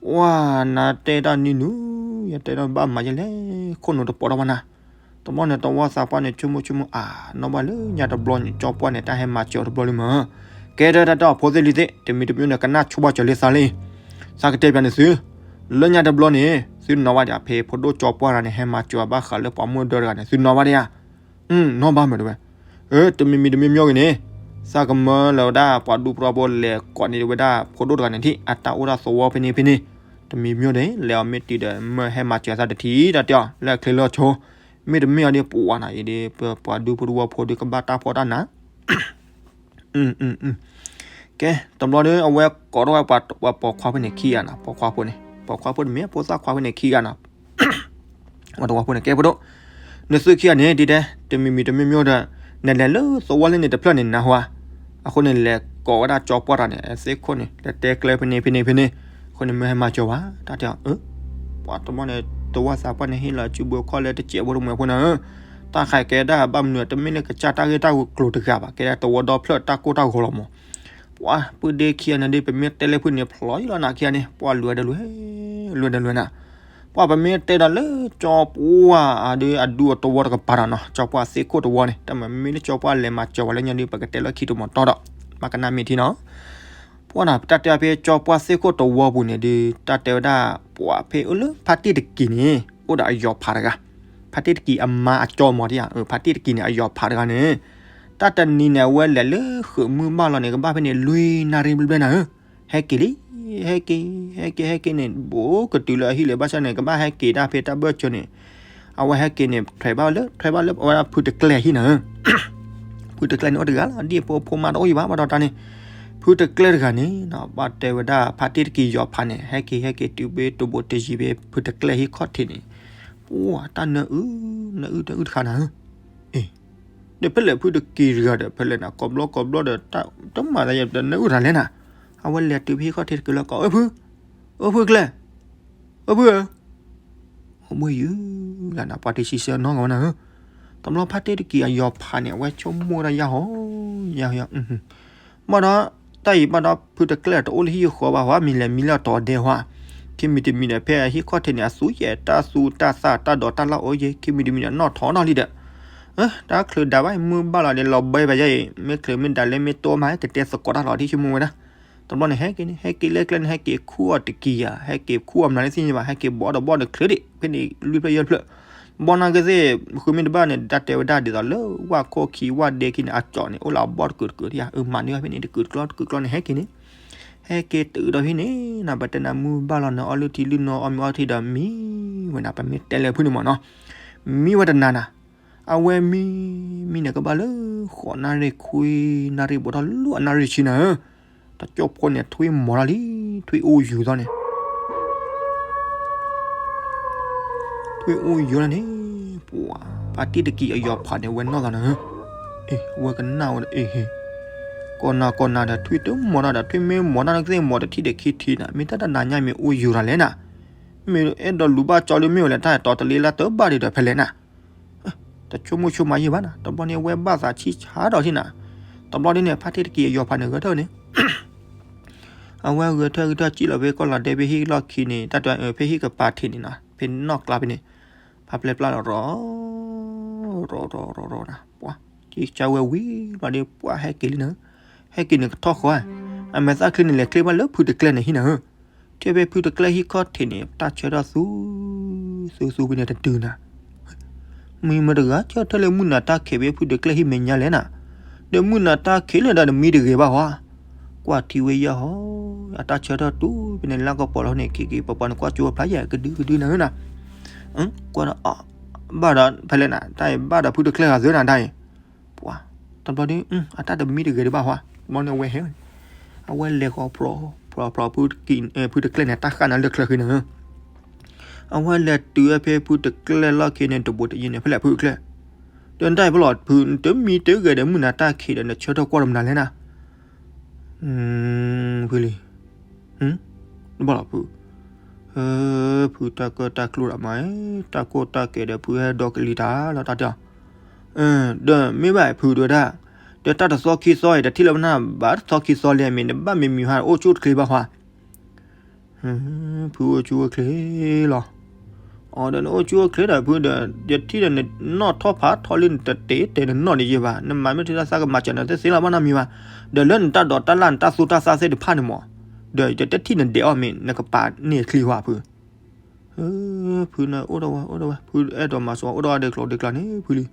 ပှၤနၤတဲတၢ်နံၤနုၤ ယတဲတၢ်ဘၣ်မၤယဲလဲၣ် ခိၣ်နူာ်တပိာ်ထီၣ်ဘၣ်နၤ. တဘျီန့ၣ် တဝီသးပှၢ်န့ၣ် ဆိကမိၣ်ဆိကမိၣ် အါ နီၢ်ဘၣ်လၢညါတဘျီန့ၣ် ကၠီပှၢ်န့ၣ် တၢ်ဟဲမၤစၢၤအီၤတဘျီလံမး. ကဲ တၢ်တၢ်အဖိသ့ၣ်လံၤသ့ၣ် တမံၤတမံၤန့ၣ် ကနၣ်ဆိဘၣ်စၢၤလံသးလံ. သးကတဲပျးန့ၣ်သု, လၢညါတဘျီန့ၣ် သုနီၢ်ဘၣ်ဒံးအဖဲဖိဒိၣ်ကၠီပှၢ်တဂၤန့ၣ် ဟဲမၤစၢၤအီၤဘၣ်ဃးလၢပှၤမုၢ်ဒၢတဂၤန့ၣ် သုနီၢ်ဘၣ်ဒံးဧါ. နီၢ်ဘၣ်မးတဲဝဲ. အၢ တမံၤမံၤတမံၤမံၤဂ့ၤန့ၣ် သးကမၢလၢၤဝဲဒၣ် ပှၤဒူဖိထီဖိလဲၤကိးန့ၢ်ဝဲဒၣ် ဖိဒိၣ်တဂၤန့ၣ်ထံၣ် အတၢ်အိၣ်တၢ်သဝီဖဲန့ၣ်ဖဲန့ၣ်, တမံၤမံၤန့ၣ် လဲၤအီၤမ့ၢ်တုၤဒီး မၢဟဲမၤစၢၤသးတထံၣ်တၢ်တဲအီၤ လၢအချ့လၢအဆိ မ့တမ့ၢ်အီၤဒ်ပှၤနၤအံၤဒ် ပှၤဒူဖိတဝီဖိဒ်ကဘၣ်တၢ်ဖှီၣ်တၢ်နး ကဲ တဘျီဒီး အဝဲကိးထီၣ်ဝဲပှၤပိာ်ခွါဖိန့ၣ်ခံဂၤနၤ, ပိာ်ခွါဖိန့ၣ် ပိာ်ခွါဖိန့ၣ်မ့ၢ်ဖိသၣ်ခွါဖိန့ၣ်ခံဂၤနၤ, အတဝီဖိန့ၣ် ကဲဖိဒိၣ်, နသုခံဂၤန့ၣ် ဒ်တဲ တမံၤမံၤတမံၤမံၤဒီး နလဲၤလၢသဝီလၢန့ၣ်တဖျၢၣ်န့ၣ်နၤဟါ, အဃိန့ၣ် လဲၤကိးဝဲဒၣ်ကၠီပှၢ်တဂၤန့ၣ် အသ့ၣ်ခိၣ်န့ၣ် လဲၤတဲကျဲဖဲန့ၣ်ဖဲန့ၣ်ဖဲန့ၣ်, အဃိန့ၣ် မၢဟဲမၤစၢၤဝဲ တၢ်တဲအီၤ အၢ ပှၤတဘျီန့ၣ် တဝီသးပှၢ်န့ၣ် ဟ့ၣ်လီၤစုဘုခီၣ်လၢတစဲးဖိတမှဲၤဖိနၤဧၢ, တၢ်ဃးကဲဒၣ်ဘၣ်မနုၤ တမ့ၢ်လၢကစၢ်တၢ်ဂ့ၢ်တၢ်ကျိၤတဂၤဘၣ် ကဲဒၣ်တဝီဒီဖျၢၣ်တၢ်ကိၢ်တၢ်ဂီၤလီၤမး. ပှၤပုၢ်ဒ့ခံဂၤန့ၣ်ဒ် ပမ့ၢ်တဲလၢဖုန့ၣ် ဖျိးယံလီၤနၤခံဂၤန့ၣ် ပှၤလွဲဒီးလွဲ လွဲဒီးလွဲနၤ, ပှၤပမ့ၢ်တဲဒီးလၢကၠီပှၢ်အဒုအဒူအတဝီတကပၤဒီးနီၤ ကၠီပှၢ်သ့ၣ်ခိၣ်တဝီန့ၣ် တၢ်မ့မ့ၢ်လၢကၠီပှၢ်လဲၤမၤစၢၤဝဲလၢညါဒ် ပကတဲလၢခံတမီၤတီဒီး ဘၣ်ကနၣ်မ့ၢ်ထံနီၤ ပှၤနၤ တၢ်တဲဖဲကၠီပှၢ်သ့ၣ်ခိၣ်တဝီပူၤန့ၣ်ဒီး တၢ်တဲဝဲဒၣ် ပှၤဖဲအၢလၢဖါတံၢ်တကံၤန့ၣ် အိၣ်ဒီးအယီၤဖးတဂၤ, ဖါတံၢ်တကံၤအမါအကၠီမးဒ်ဧါ, ဖါတံၢ်တကံၤန့ၣ် အယီၤဖးတဂၤန့ၣ် တၢ်တနံၤန့ၣ် အဝဲလဲၤလၢဃုးမုၢ်ဘၣ်လီၤန့ၣ် ကဘၣ်ဖဲန့ၣ် လွံၢ်နၣ်ရံၣ်ဘျဲၣ်ဘျဲၣ်နၤဧၢ, ဟဲက့ၤလံ, ဟဲက့ၤ ဟဲက့ၤ ဟဲက့ၤန့ၣ် ဘူးကတုၤလၢအဟံၣ်လၢၤဘၣ်ဆၣ်န့ၣ် ကဘၣ်ဟဲက့ၤတၢ်ဖဲတၢ် ဘၢၣ်စၢၤ န့ၣ် အဝဲဟဲက့ၤန့ၣ် ထွဲဘၣ်လၢ ထွဲဘၣ်လၢအဝဲဒၣ်ဖုတကျဲၢ်ဟံၣ်နၤဧၢ, ဖုတကျဲၢ်န့ၣ်အိၣ်တဂၤလီၤ ဒ်အဖိဖိမါတအိၣ်ယံၤဘၣ် ဘၣ်ဒီးတၢ်န့ၣ်, ဖုတကျဲၢ်တဂၤန့ၣ် ဘၣ်တဲဝဲဒၣ် ဖါတံၢ်တကံၤယီၤဖးန့ၣ် ဟဲက့ၤဟဲက့ၤတုၤဖဲတဘိးတယံၤဖဲဖုတကျဲၢ်ဟံၣ်ခီၣ်ထံးန့ၣ်, ပှၤတၢ်နၢအုၣ် နၢအုၣ်တၢ်အုၣ်တခါနၤဧၢ, အ့ ဒီးဖဲလဲၣ်ဖုတကံၤတဂၤဒီး ဖဲလဲၣ်နၤ ကိးဘျီကိးဘျီဒီး တမၤတၢ်ယဲ တနၢအုၣ်တၢ်လဲၣ်နၤ, အဝဲလဲၤတုၤဖဲဟံၣ်ခီၣ်ထံးတကလုာ်ကိး အိၣ်ဖု, အိၣ်ဖုကျဲ, အိၣ်ဖုဧၢ, အိၣ်ဘှံးယုၤလၢနၤ ပှၤတဆံဆၢနီၢ်ဂၤဝဲနၤဧၢ, တဘျီဖါတံၢ်တကံၤအယီၤဖးန့ၣ် အဝဲဆိကမိၣ်ဝဲဒၣ်ယၤဟီ, ယၤဟီ, ဘၣ်ဒီး တၢ်အံၤဘၣ်ဒီး ဖုတကျဲၢ်တအိၣ်လၢဟံၣ်ဃီဘၣ်ဟီ မံၤလဲၤမံလၢအတီၤဒဲဟီ, ခံမံၤတမံၤဒီး ဖဲအဟံၣ်ခီၣ်ထံးန့ၣ် အသူယဲၢ်တၢ်သူတၢ်သၣ်တၢ်ဒိးတၢ်လၢအိၣ်ယဲၢ် ခံမံၤတမံၤဒီး နီၣ်ထီၣ်နီၣ်လံဒီး တၢ်ချုးဒၣ်ဘၣ် မုၢ်ဘၣ်လီၤဒီး လီၤဘၢပယဲၢ်အံၤ မ့ၢ်ချုးမ့ၢ်ဒၣ်လဲၣ် မ့ၢ်တိၢ်မး ကတဲသကိးတၢ်လီၤ ထံၣ်ဆိကမိၣ်ဝဲဒၣ်, တဘျီန့ၣ် ဟဲက့ၤန့ၣ် ဟဲက့ၤလၢကျဲန့ၣ် ဟဲက့ၤခူၣ်အီၤတကံၤယၤ ဟဲက့ၤခူၣ်အီၤမနုၤလၢသ့ၣ်ညါဘၣ် ဟဲက့ၤဘီဒီးဘီဒီးချုးဒံး ဖဲန့ၣ် လွံၢ်ဖျၢၣ်ယဲၢ်ဖျၢၣ်, ဘီနာ်က့သ့ၣ် ဃုမ့ၢ်တဘၣ်န့ၣ် တၢ်တဲဝဲဒၣ်ဒ်သိးလၢ ဝၣ်ခိၣ်ခံ ဝၣ်ဒဲခံန့ၣ် အကၠီၣ်န့ၣ် အိၣ်လၢအဘီတကုာ်တကုာ်ဒံးဧါ, အမၤန့ၢ်ဘၣ်ဖဲန့ၣ် တကုာ်တကျီတကုာ်တကျီန့ၣ် ဟဲက့ၤန့ၣ် ဟဲက့ၤတုၤဒီးဖဲန့ၣ် နပတဲနၤမုၢ်ဘၣ်လီၤန့ၣ် အီၣ်လုၢ်ထံလုၢ်နီၤ အီၣ်မ့ၤအီထံဒီးမံဝဲနၤ ပမ့ၢ်တဲလၢဖုန့ၣ်မးနီၤ, မံဝဲတနၤနၤ, အဝဲမံ မံန့ၣ်ကဘၣ်လၢ ဃိးနၣ်ရံၣ်ခွံနၣ်ရံၣ် ဘူးထီၣ်လၢအနၣ်ရံၣ်ဆံနၤဧၢ, တကၠိဖိန့ၣ် ထွံၣ်မီၤထီၣ်လံ, ထွံၣ်အိၣ်ယူၤသီန့ၣ် ဝဲအိၣ်ယိာ်လၢန့ၣ်, ပှၤ ဖါတံၢ်တကံအယီၤဖးန့ၣ် ဝဲနီၢ်သးနၤဧၢ, အ့ၣ် ဝဲကနၣ်ဝဲဒီး အ့ၣ်ဟ့ၣ်, ကိးနၤကိးနၤဒီး ထွံၣ်တမီၤတၢ်ဒီး ထွံၣ်မ့ၢ်မီၤတၢ် နကသ့ၣ်မီၤတထံၣ်ဒီးခံထံၣ်နၤ, မ့ၢ်တၢ်တနၤညါမ့ၢ်အိၣ်ယိာ်တၢ်လဲၣ်နၤ, မ့ၢ်အဲၣ်ဒိးလူၤဘၣ်ကၠီလၢမ့ၢ်ဝဲလဲၣ် တၢ်အဲၣ်တီတလ့လၢတဘၣ်ဒံးဒီးဖဲလဲၣ်နၤ တဆိကမိၣ်ဆိကမးယံာ်ဘၣ်နၤ, တဘျီန့ၣ်အဝဲဘၣ်သးဆံၣ်ဆါဒီးထံၣ်နၤ, တဘျီဒ်န့ၣ် ဖါတံၢ်တကံအယီၤဖးန့ၣ်ဂဲၤထၢၣ်န့ၣ် အဝဲဂဲၤထၢၣ်ဂဲၤထၢၣ်စံၣ်လီၤဖဲကီၢ်လီၤဒဲဖဲဟံၣ်လီၢ်ခံန့ၣ် တၢ်တဲဖဲဟံၣ်ကပၤထံးန့ၣ်နီၤ ဖဲနီၣ်ကျါဖဲန့ၣ်, ဖါပျဲၢ်ပျၢ်လီၤရီၤ ရီၤရီၤရီၤရီၤနၤ, ပှၤ ကၠီဝဲဝံၤဘျီဒီး ပှၤဟဲက့ၤလံနၤ, ဟဲက့ၤန့ၣ်ကထီၣ်ဃီဧါ, အမဲာ်သၣ်ချံန့ၣ်လဲၤချ့ဘၣ်လၢဖုတကျဲန့ၣ်ဟံၣ်နၤဧၢ, ထံၣ်ဖဲဖုတကျဲဟံၣ်ခီၣ်ထံးန့ၣ် တၢ်ဆၢထၢၣ်သူ သူသူဖဲန့ၣ်တတုၤနၤ မ့ၢ်မတဂၤဆၢထၢၣ်လၢမုၢ်နၤတၢ်ခံးဖဲဖုတကျဲဟံၣ်မဲာ်ညါလဲၣ်နၤ, ဒီးမုၢ်နၤတၢ်ခံးလၢဒီးနမံတဂ့ၤဘၣ်ဟီ, ကွၢ်ထံဝဲယဲၢ်ဟီ, အတၢ်ဆၢထၢၣ်တူၢ်ဖဲန့ၣ်လၢကပီၤလီၤန့ၣ် က့ၤက့ၤပပှၤန့ၣ်ကွၢ်ကၠိဖျါယဲၢ်ကဒုကဒုနၤဧၢနၤ, ကွၢ်ဒီး ဘၣ်ဒီးဖဲလဲၣ်နၤ တၢ်အံၤဘၣ်ဒီးဖုတကျဲဂၤသၢနၤတၢ်အံၤ, ပှၤ တဘျီဒီး အတၢ်တမံတဂ့ၤဒံးဘၣ်ဟီ, တဘျီန့ၣ်အဝဲဟဲ, အဝဲလဲၤဃီ ဖျီဖျီ ဖုတကျဲန့ၣ် တၢ်ဃၣ်နၤလၢချၢဃံနၤဧၢ အဝဲလဲၤတုၤဝဲဖဲဖုတကျဲလီၢ်ခံန့ၣ် တဘိးတယံၤန့ၣ် ဖဲလဲၣ်ဖုတကျဲ, ဒီးနတၢ်အံၤဖဲလီၤ ဖုနတမံတဂ့ၤဒီး မုၢ်နၤတၢ်ခံးဒီး နဆၢထၢၣ်ကွၢ်တမနၤလဲၣ်နၤ, ဖုလံ, ဘၣ်လီၤဖု, ဖုတၢ်ကၢၢ်တၢ်ကျိဒၣ်မး, တၢ်ကိၢ်တၢ်ကဲၤဒီး ဖုဟဲဒီကလံၤတၢ်လီၤတၢ်တဲအီၤ, ဒီးမ့ၢ်ဘၣ်ဖုတဲဝဲဒၣ်, ဒီးတၢ်တသီခံသီအံၤ တထံၣ်လၢပနၢ်ဘၣ်တသီခံသီလံ မ့ၢ်နဘၣ်မ့ၢ်မံၤဟါ အိၣ်ဆူၣ်အိၣ်ချ့ဘၣ်ဟါ ဖုအိၣ်ဆူၣ်အိၣ်ချ့လီၤ. အီၤဒီးနအိၣ်ဆူၣ်အိၣ်ချ့ဒီးဖုဒီး ယထံၣ်ဒီးနနီၢ်ထီၣ်ဖးထီလံ နတတဲတဲနနီၢ်န့ၣ်ယဲဘၣ် နမၤမ့ၢ်ထံၣ်တၢ်သးကမၤစၢၤနသ့သ့လီၤ ဘၣ်နီတမံၤဘၣ်. ဒီးလၢနတၢ်ဒိးတၢ်လၢ်နတၢ်သူတၢ်သၣ်သ့ၣ်တဖၣ်န့ၣ်မး, ဒီးယတထံၣ်နဒဲးအီၤမ့ၢ် နကပာ်န့ၢ်ချံဝဲဖု ဖုနအိၣ်ဒီးဝဲ အိၣ်ဒီးဝဲ ဖုအဲၣ်ဒိးမၤစၢၤ အိၣ်ဒီးဝဲဒၣ်ကျိၤဒ်ကျါန့ၣ် ဖုလံ.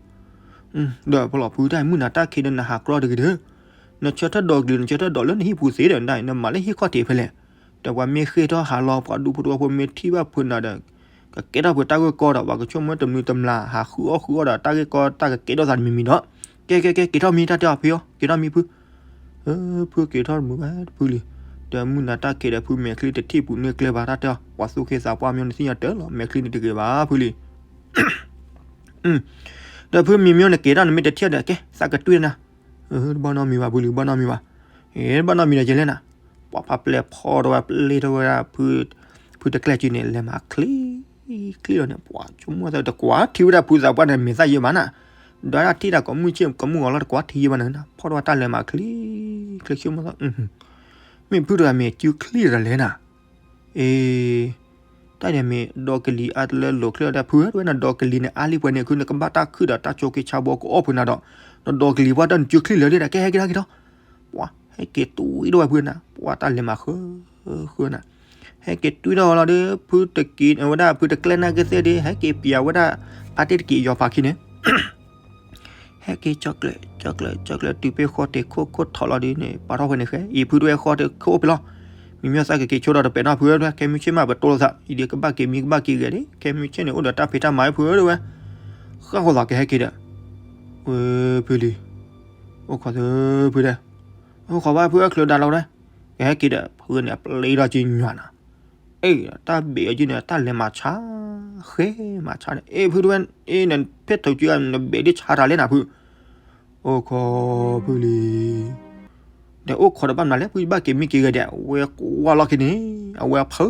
ဒီးဖဲလီၤဖုတၢ်မုၢ်နၤတၢ်ခံးဒီးနဟးကြီတဂ့ၤဒီး, နဆၢထၢၣ်ဒီးကလံၤ နဆၢထၢၣ်ဒီးလၢနဟံၣ်ပူၤသ့ဒီး နမၤလၢဟံၣ်ခီၣ်ထံးဖဲလဲၣ်. ဒီးပှၤမ့ၢ်ဃ့ၢ်ထီၣ်ဟးလီၤ ပှၤဒူဖိတဝီဖိမ့ၢ်ထံၣ်ဘၣ်ဖုနၤဒီး ကကဲထီၣ်ဖုတၢ်ဂ့ၢ်ကီဒီး ပှၤကဆိကမိၣ်တမုာ်တမျၢ် ဟးဃုအီၣ်ဃုအီဒီး တၢ်ဂ့ၢ်ကီတၢ်ကကဲထီၣ်သးတမံၤမံၤဒီး, ကဲကဲကဲ က့ၤထီၣ်မံၤ တၢ်တဲအီၤဖုအီၤ က့ၤထီၣ်မံၤဖု ဖုက့ၤထီၣ်တမုာ်ဘၣ်ဖုလံ. ဒီးမုၢ်နၤတၢ်ခံးဒီးဖုမဲာ်ချံတထံၣ်ပူၤန့ၢ်ကျဲဘၣ် တၢ်တဲအီၤ ပှၤသူၣ်က့သးပှၢ်မ့ၢ်နသ့ၣ်ညါတၢ်လီၤ မဲာ်ချံန့ၣ်တဂ့ၤဘၣ်ဖုလံ. ဒီးဖုမံၤမ့ၢ်နက့ၤထီၣ်နမ့ၢ်တထံၣ်ဒီး ကဲ သးကတွံၢ်နၤ, တဘၣ်နီတမံၤဘၣ်ဖုလံ ဘၣ်နီတမံၤဘၣ်. တဘၣ်နီတမံၤဒီးယဲလဲၣ်နၤ, ပှၤဖးပျဲၢ်ဖီၣ်ထီၣ်ဝဲပျ့ၤထီၣ်ဝဲဒၣ် ဖုတကျဲၤစုန့ၣ် လဲၤမၤချ့ချ့လီၤန့ၣ် ပှၤဆိကမိၣ်သးတကွၢ်ထံဝဲဒၣ်ဖုသးပှၢ်န့ၣ် မဲာ်သၣ်ယဲဘၣ်နၤ, ဒီးဒၣ်ထံၣ်တၢ်ကိးမုၢ်ဆ့ၣ်ကိးမုၢ်ဂီၤလီၤတကွၢ်ထံယဲဘၣ်နၤ, ဖီၣ်ထီၣ်ဝဲတၢ်လဲၤမၤချ့ချ့ဆိကမိၣ်သး မ့ၢ်ဖုတဂၤမ့ၢ်စုချံတဂၤလဲၣ်နၤ. အ့ တၢ်ဒ်မ့ၢ်ဒီကလံၤအါတလၢလိၤချ့ဒီးဖုဧၢ နဒီကလံၤန့ၣ် အါလံပှဲၤန့ၣ် ခုနကဘၣ်တၢ်ခုၣ်ဒီးတၢ်ဆိးက့ဆါဘီကအိၣ်ဖုနၤဒီး နဒီကလံၤပှၢ်တၢ်နစုချံလၢာ်လံဒီး ကဲဟဲက့ၤထီၣ်က့ၤထီၣ်, ပှၤဟဲက့ၤတွံၢ်ဒီးဝဲဖုနၤ ပှၤတၢ်လဲၤမၤဃၢဃၢနၤ, ဟဲက့ၤတွံၢ်ဒီးဝဲလီၤဒီး ဖုတကံၤဝဲဒၣ် ဖုတကျဲၤနၢ်က့ၤသ့ၣ်ဒီး ဟဲက့ၤပျးဝဲဒၣ် ဖါတံၢ်တကံၤယီၤဖးခံန့ၣ် ဟဲက့ၤ ကၠီကျၢၤကၠီကျၢၤကၠီကျၢၤ တုၤဖဲဃီတ့ၢ်ခိၣ်ခိၣ်ထီၣ်လီၤဒီးန့ၣ် ပာ်ထီၣ်ဖဲန့ၣ်ဃဲ အံၤဖုတဝဲဃီတ့ၢ်ခိၣ်အိၣ်ဖဲလီၤ. မံမ့ၢ်သးကက့ၤဆိဒီးတပဲာ်နီၢ်ဖုဧၢ ခဲမုၢ်ဆ့ၣ်မးပတိၢ်လိာ်သး အံၤဒီးကဘၣ်က့ၤမံကဘၣ်က့ၤဂဲၤဒၣ် ခဲမုၢ်ဆ့ၣ်န့ၣ် အိၣ်ဒီးတၢ်ဖံးတၢ်မၤဖုဧၢတဝဲ ဃၣ်ဃီၤသးကဟဲက့ၤဒီး ဝဲဖုလံ အိၣ်ခိးသၢဖုဒီး အိၣ်ခိးဘၣ်ဖုအချၢဒၣ်လီၤဝဲ ကဟဲက့ၤဒီး ဖုန့ၣ် အပျ့ၤထီၣ်က့ၤညွၤနၤ အ့ တၢ်ဘ့ၣ်အီၤက့ၤန့ၣ် တၢ်လဲၤမၤဆါ ဃဲမၤဆါန့ၣ် အ့ ဖုတဝဲ အ့ နဖဲထုးက့ၤ နဘ့ၣ်ဒ်ဆါတၢ်လဲၣ်နၤဖု အိၣ်ခိးဖုလံ ဒီးအိၣ်ခိးဒီးဘၣ်မနုၤလဲၣ် ဖုဘၣ်က့ၤမံက့ၤဂဲၤဒဲး အဝဲကွၢ်လီၤက့ၤန့ၣ် အဝဲဖု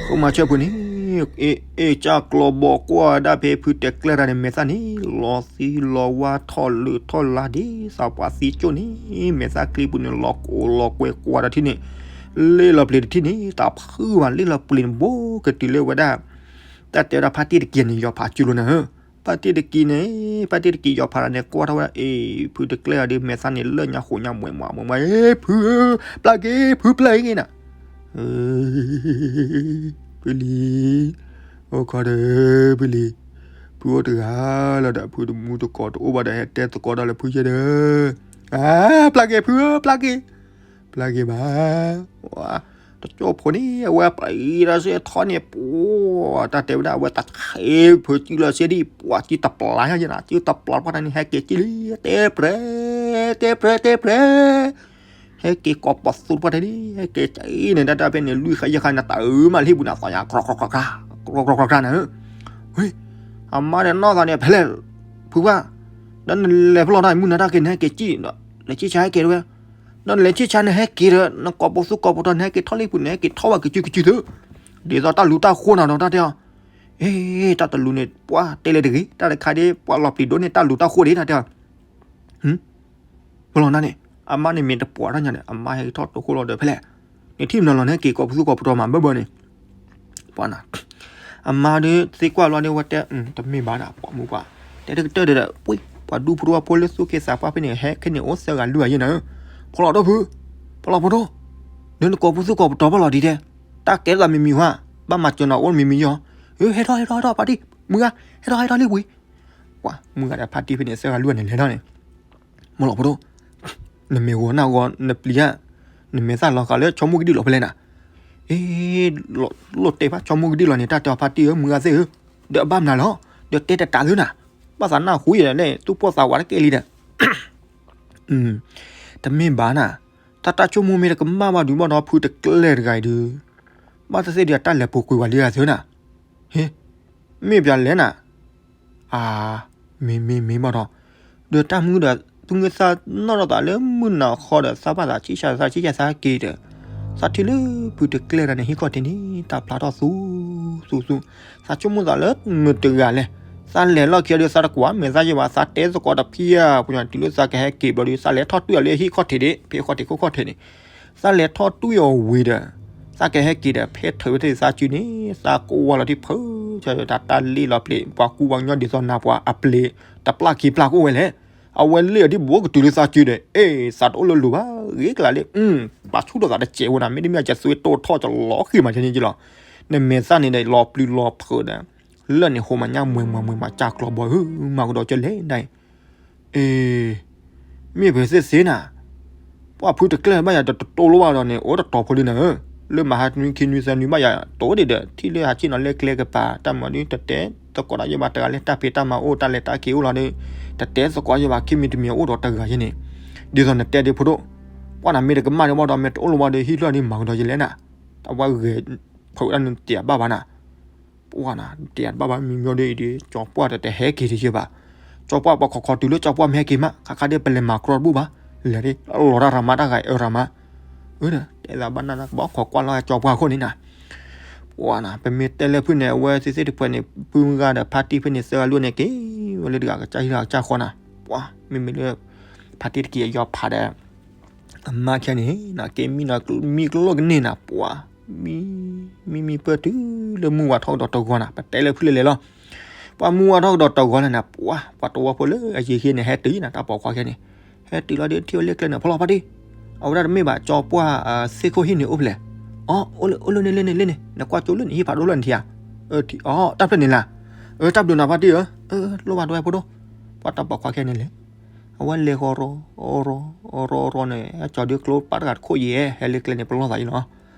ဃုမၤဆၢဖုန့ၣ် အ့ အ့ ကၢ်ကျီဘီကွၢ်ဝဲဒၣ်ဖဲဖုတဲကျဲတၢ်န့ၣ် မဲာ်သၣ်န့ၣ် လီၤသံလီၤဝါထီၣ်လၢထီၣ်လါဒ်သိးပှၤသံကၠိၣ်န့ၣ် မဲာ်သၣ်ချံပူၤန့ၣ် လီၤကိးလီၤကွဲကွၢ်ဒီးထံၣ်န့ၣ် လ့ၣ်လီၤပျ့ၤတထံၣ်န့ၣ် တၢ်ဖုဘၣ် လ့ၣ်လီၤပျ့ၤန့ၣ် ဘိကတုၤလၢဝဲဒၣ် တၢ်တဲဝဲဒၣ်ဖါတံၢ်တကံၤန့ၣ် ယီၤဖးကၠိလိၤနၤဧၢ ဖါတံၢ်တကံၤန့ၣ် ဖါတံၢ်တကံၤယီၤဖးန့ၣ် ကွၢ်ထီၣ်ဝဲဒၣ် အ့ ဖုတကျဲအီၤဒီး မဲာ်သၣ်န့ၣ် လၢညါဃိးညါမွဲမွဲမွဲမွဲ ဖု ပျၢ်က့ၤ ဖုပျၢ်က့ၤနၤ ဖုလံ အိၣ်ခိးဒီး ဖုလံ ဖုအိၣ်တဂၤလီၤဒီး ဖုတမူတကိးတအိၣ်ဘၣ်ဒီး ဟဲတဲသကိးဒီးလၢဖုယဲၢ်ဒီး အါ ပျၢ်က့ၤ ဖုဧၢ ပျၢ်က့ၤ ပျၢ်က့ၤဘၣ် တကၠိဖိန့ၣ် အဝဲပျံၤဒီးစ့ထီၣ်န့ၣ် ပှၤတၢ်တဲဝဲဒၣ် အဝဲတၢ်ဆဲးဖုစုလီၤစ့ဒံး ပှၤစုတပျၢ်ညါယဲနၤ စုတပျၢ်ပှၤတၢ်န့ၣ် ဟဲက့ၤကံၣ်လံ တဲပြဲ တဲပြဲ တဲပြဲ ဟဲက့ၤကိးပသူတပှၢ်တဲဒ် ဟဲက့ၤအံၤန့ၣ် တၢ်တၢ်ဖဲန့ၣ် လွံၢ်ခါယဲၢ်ခါန့ၣ် တၢ်အၢမးလံဘူးန့ၣ် သီၣ်ညါ ကြီကြီကြီကြီ ကြီကြီကြီနၤဧၢ, ဝ့ၢ်, အမါဒီးနီၢ်သးန့ၣ် ဖဲလဲၣ်, ဖုဘၣ်, ဒီးနလဲၤဖဲလဲၣ်တၢ်မုၢ်နၤတၢ်က့ၤ နဟဲက့ၤကံၣ်ဒီး လဲၤဆံၣ်ဆါဟဲက့ၤတဝဲ, ဒီးနလဲၤဆံၣ်ဆါနဟဲက့ၤဒီး နကိးပသူကိးပတီၤ နဟဲက့ၤထီၣ်လံဘူး နဟဲက့ၤထီၣ်ဝဲကစုကစုသု ဒ်သိးတၢ်လူၤတၢ်ဃိနၤဒီးတၢ်တဲအီၤ, အ့ တၢ်တလူၤန့ၣ် ပှၤတဲလဲၤတဂ့ၤ တၢ်တခါဒ် ပှၤလီၤပျံၤဒိၣ်န့ၣ် တၢ်လူၤတၢ်ဃိဒ်တၢ်တဲအီၤ ဟ, ဖဲလဲၣ်နၤန့ၣ် အမါန့ၣ်မ့ၢ်တပှၢ်တၢ်ညါဒီး အမါဟဲက့ၤထီၣ်တိခိၣ်လီၤဒီးဖဲလဲၣ်, နထံၣ်မနီၤလီၤ နဟဲက့ၤကိးပသူကိးပတီၤမးဘၢဘၢန့ၣ်, ပှၤနၤ အမါဒီးသံကွၢ်လီၤဒ်ဝဲတဲ တမ့ၢ်ဘၣ်နၤ ပှၤမုၢ်ပှၢ်, တဲတကတၢၢ်ဒီး ပှၤဒူဖိတဝီဖိလၢသူၣ်က့သးပှၢ်ဖဲန့ၣ် ဟဲခဲန့ၣ်အိၣ်သၢဂၤလွံၢ်ဂၤယဲၢ်နၤဧၢ, ဖီလီၤဒီးဖု, ဖီလီၤဖိဒိၣ်, ဒီးနကိးပသူကိးပတီၤဘၣ်လီၤဒ်တဲ, တၢ်ကဲသးမံၤမံၤဟါ, ဘၣ်မၤစၢၤနၤအိၣ်မံၤမံၤယီၤ, ဟဲထီၣ်ဟဲထီၣ်ဟဲထီၣ်ဖါတံၢ်, မုၢ်ဂၤ, ဟဲထီၣ်ဟဲထီၣ်လံဝံၤ ပှၤမုၢ်ဂၤဒီးဖါတံၢ်ဖဲန့ၣ် သၢဂၤလွံၢ်ဂၤန့ၣ်လဲၤထီၣ်န့ၣ်, မၢလီၤဖိဒိၣ်, နမ့ၢ်ဂီၤနၢ်ဂီၤနပျံၤဧါ, နမ့ၢ်သၣ်လီၤဃာ်လၢဆီမိၢ်ကဒံၣ်လီၤဖဲလဲၣ်နၤ, အ့ လိၣ်တဲဖးဆီမိၢ်ကဒံၣ်လီၤန့ၣ် တၢ်တဲအီၤဖါတံၢ်ဧၢ မုၢ်ဂၤသ့ၣ်ဧၢ, ဒီးအဘၣ်မနုၤလီၤ, ဒီးတဲတတးသုနၤ, ဘၣ်သးနၢ်ဟူယဲၢ်န့ၣ် သူၣ်ပိၢ်သးဝးတကဲလံဒီး တမ့ၢ်ဘၣ်နၤ, တၢ်တၢ်ဆိကမိၣ်မ့ၢ်တကမၣ်ဘၣ်ဒုးဘၣ်ဒီးဖုတကျဲတဂၤအံၤဒုး, ဘၣ်သ့ၣ်သ့ၣ်ဒုးတၢ်လဲၤပူၤကွံာ်ဝဲလံဧါသ့နၤ, ဟ့, မ့ၢ်ပျၢၤလဲၣ်နၤ, အါ, မ့ၢ်မ့ၢ်မ့ၢ်ဘၣ်ဒီး, ဒီးတၢ်မုၢ်ဒီး သူၣ်မုၢ်သးနီၣ်ထီၣ်သးလၢမုၢ်နၤခီဒီး သးဘၣ်သးဆံၣ်ဆါသးဆံၣ်ဆါသးက့ၤဒီး, သးထံၣ်လၢဖုတကျဲတဂၤန့ၣ် ဟံၣ်ခီၣ်ထံးန့ၣ် တၢ်ဖျါထီၣ်သူ, သူသူ, သးဆိကမိၣ်သးလၢမုၢ်တဂၤလဲၣ်, သးလဲၤလီၢ်ခံအီၤဒီးသးတကွၢ်မဲာ်သးယဲၢ်ဘၣ် သးတဲသကိးတဖံးဧါ ပှၤညီတုၤလၢသးကဟဲက့ၤဘျီဒီး သးလဲၤထီၣ်တွံၢ်အီၤလၢဟံၣ်ခီၣ်ထံးဒံး ဖဲဟံၣ်ခီၣ်ထံးခိၣ်ခီၣ်ထံးန့ၣ်, သးလဲၤထီၣ်တွံၢ်အီၤဝံၤဒီး, သးကဟဲက့ၤဒီး ဖဲထၢၣ်ဝဲသ့ၣ်သးစုန့ၣ် သးကိးဝါလီၤတံၢ်ဖုး, တၢ်တၢ်လ့ၣ်လီၤပျံၤ ပှၤကူပှၤကညီဒ်သိးနၤပှၤအပျ့ၤ, တပျၢ်ခံပျၢ်ကအိၣ်ဝဲလဲၣ်, အဝဲလ့ၣ်အီၤဒ်ဘူးကတုၤလၢသးစုဒီး အ့ၣ် သးတအိၣ်လၢလိၤဘၣ်, ဂ့ၤကလးလံ, ပာ်ဆူၣ်ထီၣ်သးတစဲးဝဲနၤ မ့တမ့ၢ်ကသွံတိၢ်ထီၣ်ကလီၤဃံၤမးကန့ၣ်ကလီၤ, နမဲာ်သၣ်န့ၣ်ဒီး လီၤပျံၤလီၤဖုးဒီး, လၢၢ်န့ၣ်ဟိမးညၣ်မွဲမွဲမွဲမး ကၢ်ကျီဘီဧၢ, မၤကဒီးကလဲၣ်ဒၣ်အံၤ အ့, မ့ၢ်ပှဲၤသ့ၣ်သ့နၤ, ပှၤဖုတကျဲဘၣ်ယၤတတိလိဘၣ်ဒီးန့ၣ် အိၣ်တတီၤဖိလံနၤဧၢ, လၢမဟါနွံခံနွံသၢနွံဘၣ်ယၤ တိဒံးဒီး ထံၣ်လၢဟးဆ့ၣ်နီၤလၢကျဲကပၤ တၢ်မၤဒုး တတဲသကိးတၢ်ယဲၢ်ဘၣ်တဂၤလၢတၢ်ဖံးတၢ်မၤအိၣ် တၢ်လဲၤတၢ်က့ၤအိၣ်လီၤဒီး တတဲသကိးယဲၢ်ဘၣ် ခံမံၤတမံၤအိၣ်ဒီးတဂၤယဲၢ်န့ၣ်, ဒ်သိးနတဲဒ်ဖိဒိၣ်, ပှၤနၤမ့ၢ်တကမၣ်န့ၣ်ဘၣ်ဒီး မ့ၢ်တအိၣ်လၢၤဘၣ်ဒီး ဟံၣ်ဖျၢၣ်န့ၣ်မၤကဒီးယလဲၣ်နၤ, အဝဲဂဲၤဖုးဒၣ်နတတဲဘၣ်ဘၣ်နၤ ပှၤနၤ တဲဘၣ်ဘၣ်မံၤမံၤဒီးအံၤဒီး ကၠီပှၢ်ဒီးတဟဲက့ၤတယဲၢ်ဘၣ်. ကၠီပှၢ်ပှၤခိးခိးတုၤလၢကၠီပှၢ်မ့ၢ်ဟဲက့ၤမး ခါခါဒ်ပလဲၤမၤကြီတဘူၣ်ဘၣ်. လဲၤဒ်လီၤတၢ်ရၤမးတၢ်ဂၤအၢရၤမး. အၢ တဲသးဘၣ်နၢ်နၢ်ကဘၣ်ခိးကွၢ်လီၤကၠီပှၢ်အခိၣ်န့ၣ်နၤ. ပှၤနၤ ပမ့ၢ်တဲလၢဖုၣ်န့ၣ် အဝဲသ့ၣ်သ့ၣ်တဖၣ်န့ၣ် ပုၢ်မုၢ်ဂၤဒီးဖါတံၢ်ဖုၣ်န့ၣ် သၢဂၤလွံၢ်ဂၤန့ၣ်က့ၤဝဲလၢတဂၤကစၢ်ဟံၣ်တဂၤကစၢ်ဃီနၤ. ပှၤ မ့မ့ၢ်လၢ ဖါတံၢ်တက့ၤအယီၤဖးဒီး အမါခဲန့ၣ်နၤ က့ၤမံနီၤ မံကျိၣ်ကန့ၢ်နၤ ပှၤ မံ မံမံပၢၢ်တုၤလၢမုၢ်ဝါထီၣ်ကဒီးတဂီၤနၤ ပတဲလၢဖုၣ်လၢလဲၤလီၤ. ပှၤမုၢ်ဝါထီၣ်ကဒီးတဂီၤလဲၣ်နၤ ပှၤ ပှၤတဝီဖိလၢအယံၤဃ့န့ၣ် ဟဲတုၤနၤ တၢ်ပိာ်ခွါခဲန့ၣ် ဟဲတုၤလီၤဒီးထံၣ်ဝဲလၢကျဲန့ၣ် ဖီလီၤဖါတံၢ် အဝဲဒၣ်တမ့ၢ်ဘၣ် ကၠီပှၢ်သ့ၣ်ခိၣ်ဟံၣ်န့ၣ်အိၣ်ဖဲလဲၣ်. အိၣ်လၢ အိၣ်လၢန့ၣ်လၢန့ၣ်လၢန့ၣ် နကွၢ်ကၠိလၢန့ၣ် ဟံၣ်ဖးဒိၣ်လၢနထံဧါ. အိ တၢ်ဖျၢၣ်န့ၣ်လၢ တၢ်ဘျုးနၤဖါတံၢ်ဧၢ. လိၣ်ဘၣ်တဝဲဖိဒိၣ် ပှၤတၢ်ပိာ်ခွါခဲန့ၣ်လဲၣ် အဝဲလဲၤဃီရီ ရီ ရီ ရီန့ၣ် ဟဲကၠီၤဒုးကျိပာ်တဂၤတခိၣ်ယဲၢ် ဟဲလၢကျဲန့ၣ် ပလီၢ်သးအံၤလီၤ.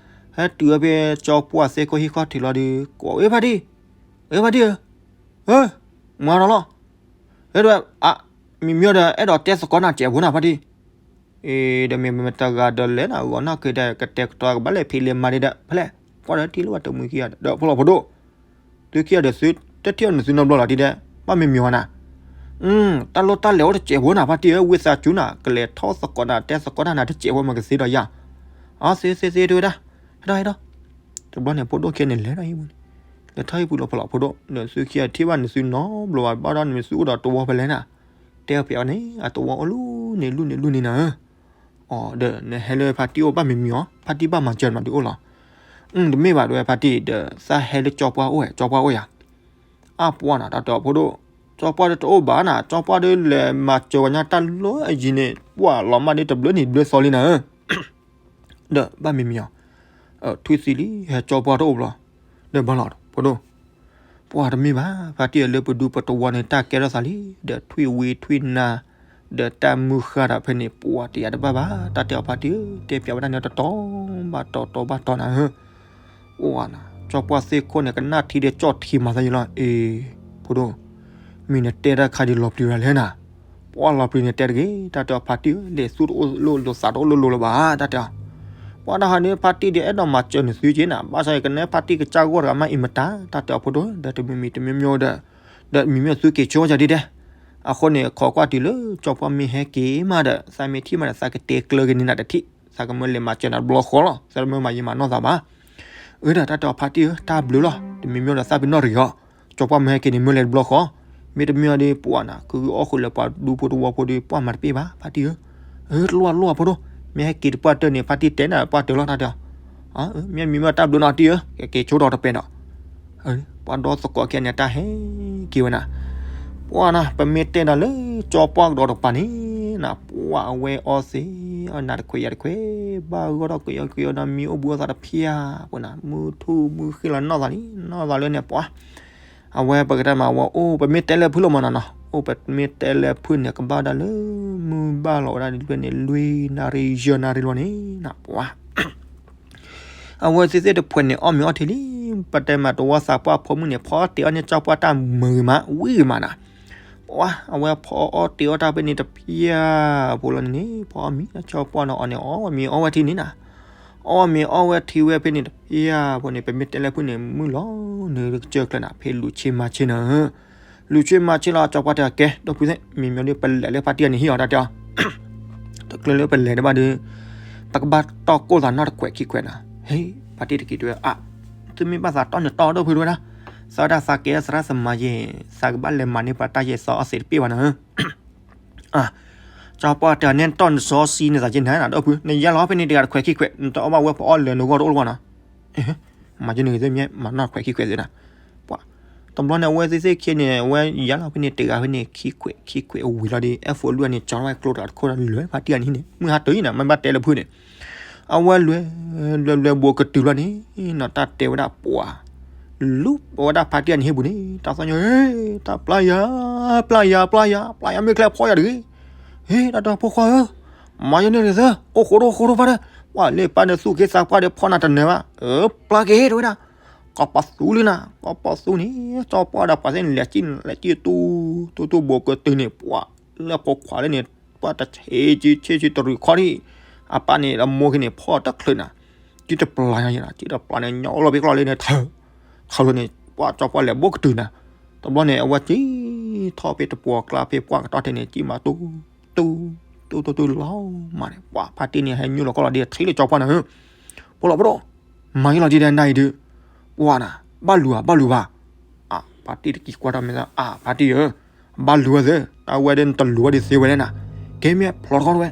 ဟဲတုၤဝဲဖဲကၠီပှၢ်သ့ၣ်ခိၣ်ဟံၣ်ခီၣ်ထံးလီၤဒီး ကိးဝဲဖါတံၢ် အၢ ဖါတံၢ်ဧၢ, မၤဒီးလီၤ. ဟဲဒၣ် အ မံၤမံၤဒီး အဲၣ်ဒိးတဲသကိးနၤစဲးဖိနၤဖါတံၢ် အ့ ဒီးမ့ၢ်မတၤတဂၤဒီးလဲၣ်နၤ ဂီၤနၢ်က့ၤဒီး ကတဲာ်ကတီၤကဘၣ်လဲၣ်ဖံးလဲၤမၤဒံးဒီး ဖဲလဲၣ် ကွၢ်ဒီးထံၣ်လၢဝဲတမှံၤခံဂၤဒီး ဖီလီၤဖိဒိၣ် သုခံဂၤဒီးသု တထံၣ်အီၤန့ၣ်သုနီတဘျီလီၤတံၢ်ဒီး ဘၣ်မံၤမံၤဝဲနၤ တၢ်လိၣ်တၢ်လဲၤအိၣ်တစဲးဖိနၤဖါတံၢ်ဧၢ ဝံသးစူၤနၤ ကလဲၤထီၣ်သကိးနၤ တဲသကိးတၢ်နၤတစဲးဖိမ့ၢ်ကသ့ဒီးယၤ အသ့သ့သ့တဝဲဒၣ် ဟဲထီၣ်ဟဲထီၣ် တဘျီန့ၣ် ဖိဒိၣ်ခံဂၤန့ၣ်လဲၤထီၣ်ဟံၣ်ပူၤန့ၣ် လဲၤထီၣ်ဟံၣ်ပူၤလီၤဖီလီၤဖိဒိၣ် ဒီးသုခံဂၤထံၣ်ဘၣ်န့ၣ်သုနီတဘျီဘၣ် ဘၣ်ဒီးန့ၣ်သုအိၣ်ဒီးတဝီဖဲလဲၣ်နၤ တဲအီၤဖဲအီၤန့ၣ် အတဝီအိၣ်လူၤန့ၣ်လူၤန့ၣ်လူၤန့ၣ်နၤဧၢ အီၤဒီးနဟဲလၢဖါတံၢ်အိၣ်ဘၣ်မံၤမံၤအီၤ ဖါတံၢ်ဘၣ်မၤစၢၤနၤဒုးအိၣ်လီၤ တမ့ၢ်ဘၣ်တဝဲဖါတံၢ်ဒီး သးဟဲလၢကၠီပှၢ်အိၣ် ကၠီပှၢ်အိၣ်ယၤ အပှၤနၤ တၢ်တဲအီၤဖိဒိၣ် ကၠီပှၢ်ဒီးတအိၣ်ဘၣ်နၤ ကၠီပှၢ်ဒီးလဲၤမၤစၢၤဝဲညါတၢ်လီၤအယံၤန့ၣ် ပှၤလီၤမၢ်ဒ်တဘျုးနံၤဘျုးသီလံနၤဧၢ ဒီးဘၣ်မံၤမံၤအီၤ ထွံၣ်သံလံ ဟဲကၠီပှၢ်တအိၣ်ဘျီ ဒီးဘၣ်လီၤ ဖိဒိၣ် ပှၤတမ့ၢ်ဘၣ် ဖါတံၢ်လၢပဒူပတဝီန့ၣ် တၢ်ကဲထီၣ်သးလံ ဒီးထွံၣ်ဝံထွံၣ်နါ ဒီးတၢ်မုၢ်ဃၢ်ဒီးဖဲန့ၣ် ပှၤတယာ်တဘၣ်ဘၣ် တၢ်တဲအီၤဖါတံၢ်ဧၢ တဲပျးဝဲဒၣ်န့ၣ်တတီၤဘၣ်တီၤတီၤဘၣ်တီၤနၤဧၢ အိၣ်နၤ ကၠီပှၢ်သ့ၣ်ခိၣ်န့ၣ် ကနၣ်ထံဒီးကၠီၣ်ထံမၤသးယံၤလီၤ အ့ ဖိဒိၣ် မ့ၢ်နတဲတၢ်ခါဒ်လီၤပျံၤရၤလဲၣ်နၤ ပ အီၣ်လီၤပျံၤန့ၣ်တဲတဂ့ၤ, တၢ်တဲအီၤဖါတံၢ်ဧၢ, လဲၤသူတအိၣ်လိၣ်လိၤသးတအိၣ်လိၣ်လိၤလၢၤဘၣ်, တၢ်တဲအီၤ. ပှၤတၢ်ဟးန့ၣ် ဖါတံၢ်ဒီးအဲၣ်ဒိးမၤစၢၤနသုက့နၤ, ဘၣ်ဆၣ်ကနဲဖါတံၢ်ကစၢ်ဂီၢ်တဂၤမးအံၤမတၤ, တၢ်တဲအီၤဖိဒိၣ်, ဒီးတမံၤမံၤတမံၤမံၤဒီး, ဒီးမံၤမံၤသုက့ၤဆိကၢ်ဒ်ဒဲး. အဃိန့ၣ် ခိးကွၢ်တုၤလၢကၠီပှၢ်မ့ၢ်ဟဲက့ၤမးဒီး သးမ့ၢ်ထံၣ်မးဒီး သးကတဲကျၢၤက့ၤန့ၢ်နၤတထံၣ်, သးကမၢလဲၤမၤစၢၤနၤတဘျီဃီလီၤ, သးတမၢမၤယံာ်မၤနီၢ်သးဘၣ်. အၢ ဒီးတၢ်တဲအီၤဖါတံၢ်ဧၢ, တၢ်ဘျုးလီၤ, တမံၤမံၤဒီးသးပ့ၤနီၣ်တဂ့ၤအီၤ, ကၠီပှၢ်မ့ၢ်ဟဲက့ၤန့ၣ် မၢလဲၤတဘျီဃီ, မ့တမ့ၢ်အီၤဒီး ပှၤနၤ ကဂုာ်အီၣ်ဃုာ်လၢပှၤဒူဖိတဝီဖိဒီး ပှၢ်မၤတပ့ၢ်ဘၣ် ဖါတံၢ်ဧၢ. အၢ တလိၣ်လိၣ်အဖိဒိၣ်, မ့ၢ်ဟဲက့ၤတပှၢ်တၢၢ်န့ၣ် ဖါတံၢ်တဲနၤပှၢ်တၢၢ်လီၤ တၢ်တဲအီၤ. မ့ၢ်မံၤမ့ၢ်တၢ်ဘျုးနီၤတံၢ်ဧၢ, ကက့ၤဆိဒီးတပဲာ်ဒီး ပှၤဒီသကိးခဲန့ၣ် တၢ်ဟဲက့ၤဝဲနၤ, ပှၤနၤ ပမ့ၢ်တဲနၤလၢကၠီပှၢ်ကဒီးတကပၤန့ၣ်နၤ, ပှၤအဝဲအီသံး အနၤတခွဲးယၤတခွဲး, ဘၣ်ဂီၢ်ထီၣ်ကွံာ်အီၤကွံာ်အီၤဒီး မံအိၣ်ဘှံးအိၣ်သးတဖျၢၣ်, ပှၤနၤ မုၢ်ထူၣ်မုၢ်ဃ့လီၤနီၢ်သးလံ, နီၢ်သးလၢန့ၣ် ပှၤ အဝဲပကတဲမး အဝဲအိၣ် ပမ့ၢ်တဲလၢဖုၣ်လီၤမးနီၤနီၤ, အိၣ်ပမ့ၢ်တဲလၢဖုၣ်န့ၣ် ကဘၣ်ဒၣ်လၢ မုၢ်ဘၣ်လီၤဝဲဒၣ်ဒ်လဲၣ်န့ၣ် လွံၢ်နၣ်ရံၣ်ယဲၢ်နၣ်ရံၣ်လီၤန့ၣ်နၤ ပှၤ အဝဲသ့ၣ်သ့ၣ်တဖှဲးန့ၣ် အီၣ်မ့ၤအီထံလံ, ပတဲမးတဝီသးပှၢ်ဖိမုၣ်န့ၣ် ဖီအီၣ်တ့ၤအီၣ်န့ၢ်ကၠီပှၢ်တၢ်မုာ်ဂ့ၤမး ဝံၤဂ့ၤမးနၤ, ပှၤ အဝဲဖီအီၣ်တ့ၤအီၣ်တၢ်ဖဲန့ၣ်တဖျၢၣ်ဖိလီၤန့ၣ် ဖီအီၣ်မံၤ ကၠီပှၢ်န့ၣ်အီၣ်န့ၢ်အီၣ်ဝဲမ့ၤအီၣ်ဝဲထံန့ၣ်နၤ, အီၣ်မ့ၤအီၣ်ဝဲထံဝဲဖဲန့ၣ်တဖျၢၣ်ဖိန့ၣ် ပမ့ၢ်တဲလၢဖုၣ်န့ၣ် မုၢ်လီၤနုာ်ကစၢၢ်ကျၢၤနၤ ဖဲလူၤဆ့မၤဆ့နၤ လူၤဆ့မၤဆ့လီၤ ကၠီပှၢ်တဲကဲ ဒီပုၢ်သ့ၣ် မ့မ့ၢ်ဒီးပလဲၤလၢဖါတံၢ်အန့ၣ်ဟံၣ်အီၤတၢ်တဲအီၤ, တချုးလၢပလဲၤတဘၣ်ဒီး ပကဘၣ်တီၢ်ကိၢ်သးနီတခွဲးခံခွဲးနၤ, ဟ့ ဖါတံၢ်တက့ၤတဲဝဲ အါ သုမ့ၢ်ဘၣ်သးတီၢ်န့ၣ်တီၢ်ဒီပုၢ်ဝဲဒၣ်, သးဝဲဒၣ်သးကဲသရၣ်သမါယဲၢ် သးကဘၣ်လဲၤမၤန့ၢ်ပှၤတၢ်ယဲၢ်စီၤအီၣ်သံးတပ့ၢ်ဘၣ်နၤ အါ ကၠီပှၢ်တဲန့ၣ်တီၢ်နစီဆှံန့ၣ်သးက့နၤ ဒီပုၢ် နယါလီၤဖဲန့ၣ်တဂၤတခွဲးခံခွဲး နတအီၣ်ဘၣ်ဝဲဖီအီၣ်လၢနဂီၢ်တအိၣ်လၢၤဘၣ်နၤ, မၤကန့ၣ်ဂ့ၤသ့ၣ်မ့ၢ်မၤနီၢ်ခွဲးခံခွဲးသ့ၣ်နၤ, ပှၤ တဘျီန့ၣ် အဝဲသ့ၣ်သ့ၣ်ခံန့ၣ် အဝဲယါလီၤဖဲန့ၣ်တဂၤဖဲန့ၣ် ခံခွဲးခံခွဲးအဝံၤလီၤဒီး အဲၣ်ဖိလွံၢ်အန့ၣ် ကၠီဝဲကျိတဂၤတခိၣ်ဒီးလဲၤဖါတံၢ်အန့ၣ်ဟံၣ်န့ၣ် မုၢ်ဟါတၢၤအံၤနၤ မ့ၢ်ဘၣ်တဲလၢဖုၣ်န့ၣ် အဝဲလဲၤ လဲၤလဲၤဘူးကတုၤလီၤန့ၣ် နီၢ်တၢ်တဲဝဲဒၣ်ပှၤ လူၤဝဲဒၣ်ဖါတံၢ်အန့ၣ်ဟံၣ်ပူၤန့ၣ် တၢ်သီၣ်ညီ ဟ့ တၢ်ပျၢ်ယၤ ပျၢ်ယၤ ပျၢ်ယၤ ပျၢ်ယၤ မ့ၢ်ကျဲဖီယၤတဂ့ၤ, ဟ့ တၢ်တၢ်ဖိခွါဧၢ, မၤယဲန့ၣ်တသၢ အိၣ်ဃိးဒိၣ်ဃိးဒိၣ်ဖါတၢၢ်, ပှၤလၢပၢ်န့ၣ်သူၣ်က့သးပှၢ်ဒီးဖီနၤတနၢၤဘၣ်, အၢ ပျၢ်က့ၤတဝဲဒၣ်, ကီၢ်ပသူလံနၤ ကီၢ်ပသူန့ၣ် ကၠီပှၢ်ဒီးပှၤသ့ၣ်န့ၣ် လဲၤစံၣ်လဲၤစံၣ်တူၢ်တူၢ်တူၢ်ဘူးကတုၤန့ၣ် ပှၤလၢဖိခွါလၢန့ၣ် ပှၤတဆ့ဆံဆ့ဆံတရံးခီဒံး, အပၢ်န့ၣ်အမိၢ်က့ၤန့ၣ် ဖီတချုးနၤ, စံၣ်တပျၢ်ညါယဲနၤ စံၣ်တပျၢ်န့ၣ် ညီအိၣ်လီၤဘ့ၣ်ကျီၢ်လံန့ၣ် ထၢ ထၢလီၤန့ၣ် ပှၤကၠီပှၢ်လဲၤဘူးကတုၤနၤ, တဘျီန့ၣ် အဝဲစံၣ်ထီၣ်ဖဲတပှီၤကျါဖဲပှၢ်ကတီၢ်ထဲန့ၣ် စံၣ်မၤတူၢ် တူၢ် တူၢ်တူၢ်တူၢ်လီၤမးန့ၣ် ပှၤဖါတံၢ်န့ၣ် ဟဲညိလီၤကီၢ်လီၤဒ်ထံလၢကၠီပှၢ်နၤဧၢ, ဖိလီၤဖိဒိၣ်, မၤယဲလီၤဒ်ဒဲးနၤအံၤဒုး, ပှၤနၤ ဘၣ်လူၤဧါ ဘၣ်လူၤဘၣ်, အါ ဖါတံၢ်တက့ၤကွၢ်ထီၣ်မဲာ်သၣ် အါ ဖါတံၢ်ဧၢ, ဘၣ်လူၤဝဲသ့ၣ် တၢ်ဝဲဒၣ်နတလူၤဝဲဒ်သ့ဝဲလဲၣ်နၤ, ကဲမ့ၢ်ဖျိးတခီတဝဲ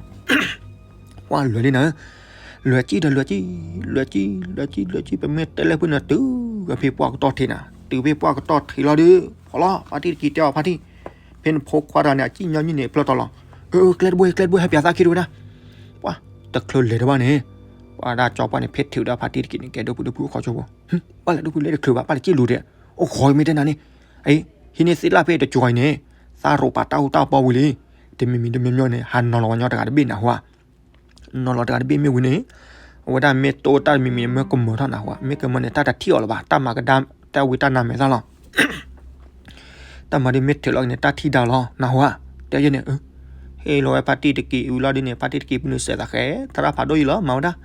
ပှၤလွဲၤလံနၤဧၢ, လွဲၤစံၣ်ဒီးလွဲၤစံၣ် လွဲၤစံၣ် လွဲၤစံၣ် လွဲၤစံၣ် ပမ့ၢ်တဲလၢဖုၣ်န့ၣ် တုၤကဖဲပှၢ်ကတီၢ်ထဲနၤ, တုၤဖဲပှၢ်ကတီၢ်ထဲလီၤဒုး ဖီလီၤ ဖါတံၢ်တက့ၤတဲအီၤဖါတံၢ်, ဖဲနဖိခွါတဂၤန့ၣ် အစံၣ်ညီနုၢ်န့ၣ် ဖျိးတီၤလီၤ, အၢ အၢ ကျဲတဘိ ကျဲတဘိ ဟဲပၠးသးခံတဝဲဒၣ်, ပှၤ တချုးလဲၤတဘၣ်န့ၣ်, ပှၤဒၣ်ကၠီပှၢ်န့ၣ် ဖဲထံၣ်ဝဲဒၣ်ဖါတံၢ်တက့ၤန့ၣ် ကဲဒိၣ်ဖုၣ်ဒိၣ်ဖုၣ်အခီၣ်ဆိဖိ, ဘၣ်လဲၤဒိၣ်ဖုၣ်လဲၤတချုးဘၣ် ဘၣ်လဲၤစံၣ်လူၤဒီး, အိၣ်ဃီမ့ၢ်တဲနၤန့ၣ်, အံၤ ဟံးန့ၢ်သ့ၣ်လၣ်ဖဲတကၠီအံၤန့ၣ်, သးရိးပာ်တၢ်အူတၢ်ပီဝံၤလံ, တမံၤမံၤတမံၤမံၤန့ၣ် ဟးနီၤလီၤဝဲညီတဂၤတဘ့ၣ်နၢ်ဟူဧါ, နီၤလီၤတဂၤတဘ့ၣ်မ့ၢ်ဝံၤန့ၣ်, အဝဲဒၣ်မ့ၢ်တိတၢ်တမံၤမံၤန့ၣ် မ့ၢ်ကမၢထီၣ်နၢ်ဟူဧါ, မ့ၢ်ကမၢန့ၣ် တၢ်တထံၣ်အီၤလၢၤဘၣ်, တၢ်မၤကဒါ တၢ်ဝံတၢ်နါမဲာ်သၣ်လီၤ တၢ်မၤဒ်မ့ၢ်ထုးလီၤက့ၤန့ၣ် တၢ်ထံၣ်ဒါလီၤ နၢ်ဟူဧါ, တဲယဲန့ၣ်, ဟ့ၣ်လီၤဝဲဖါတံၢ်တက့ၤဝံၤလီၤဒ်န့ၣ် ဖါတံၢ်တက့ၤပနုာ်စဲးသးဃဲ သရၣ်ဖးဒိၣ်ယံၤလီၤ မၤဝဲဒၣ်,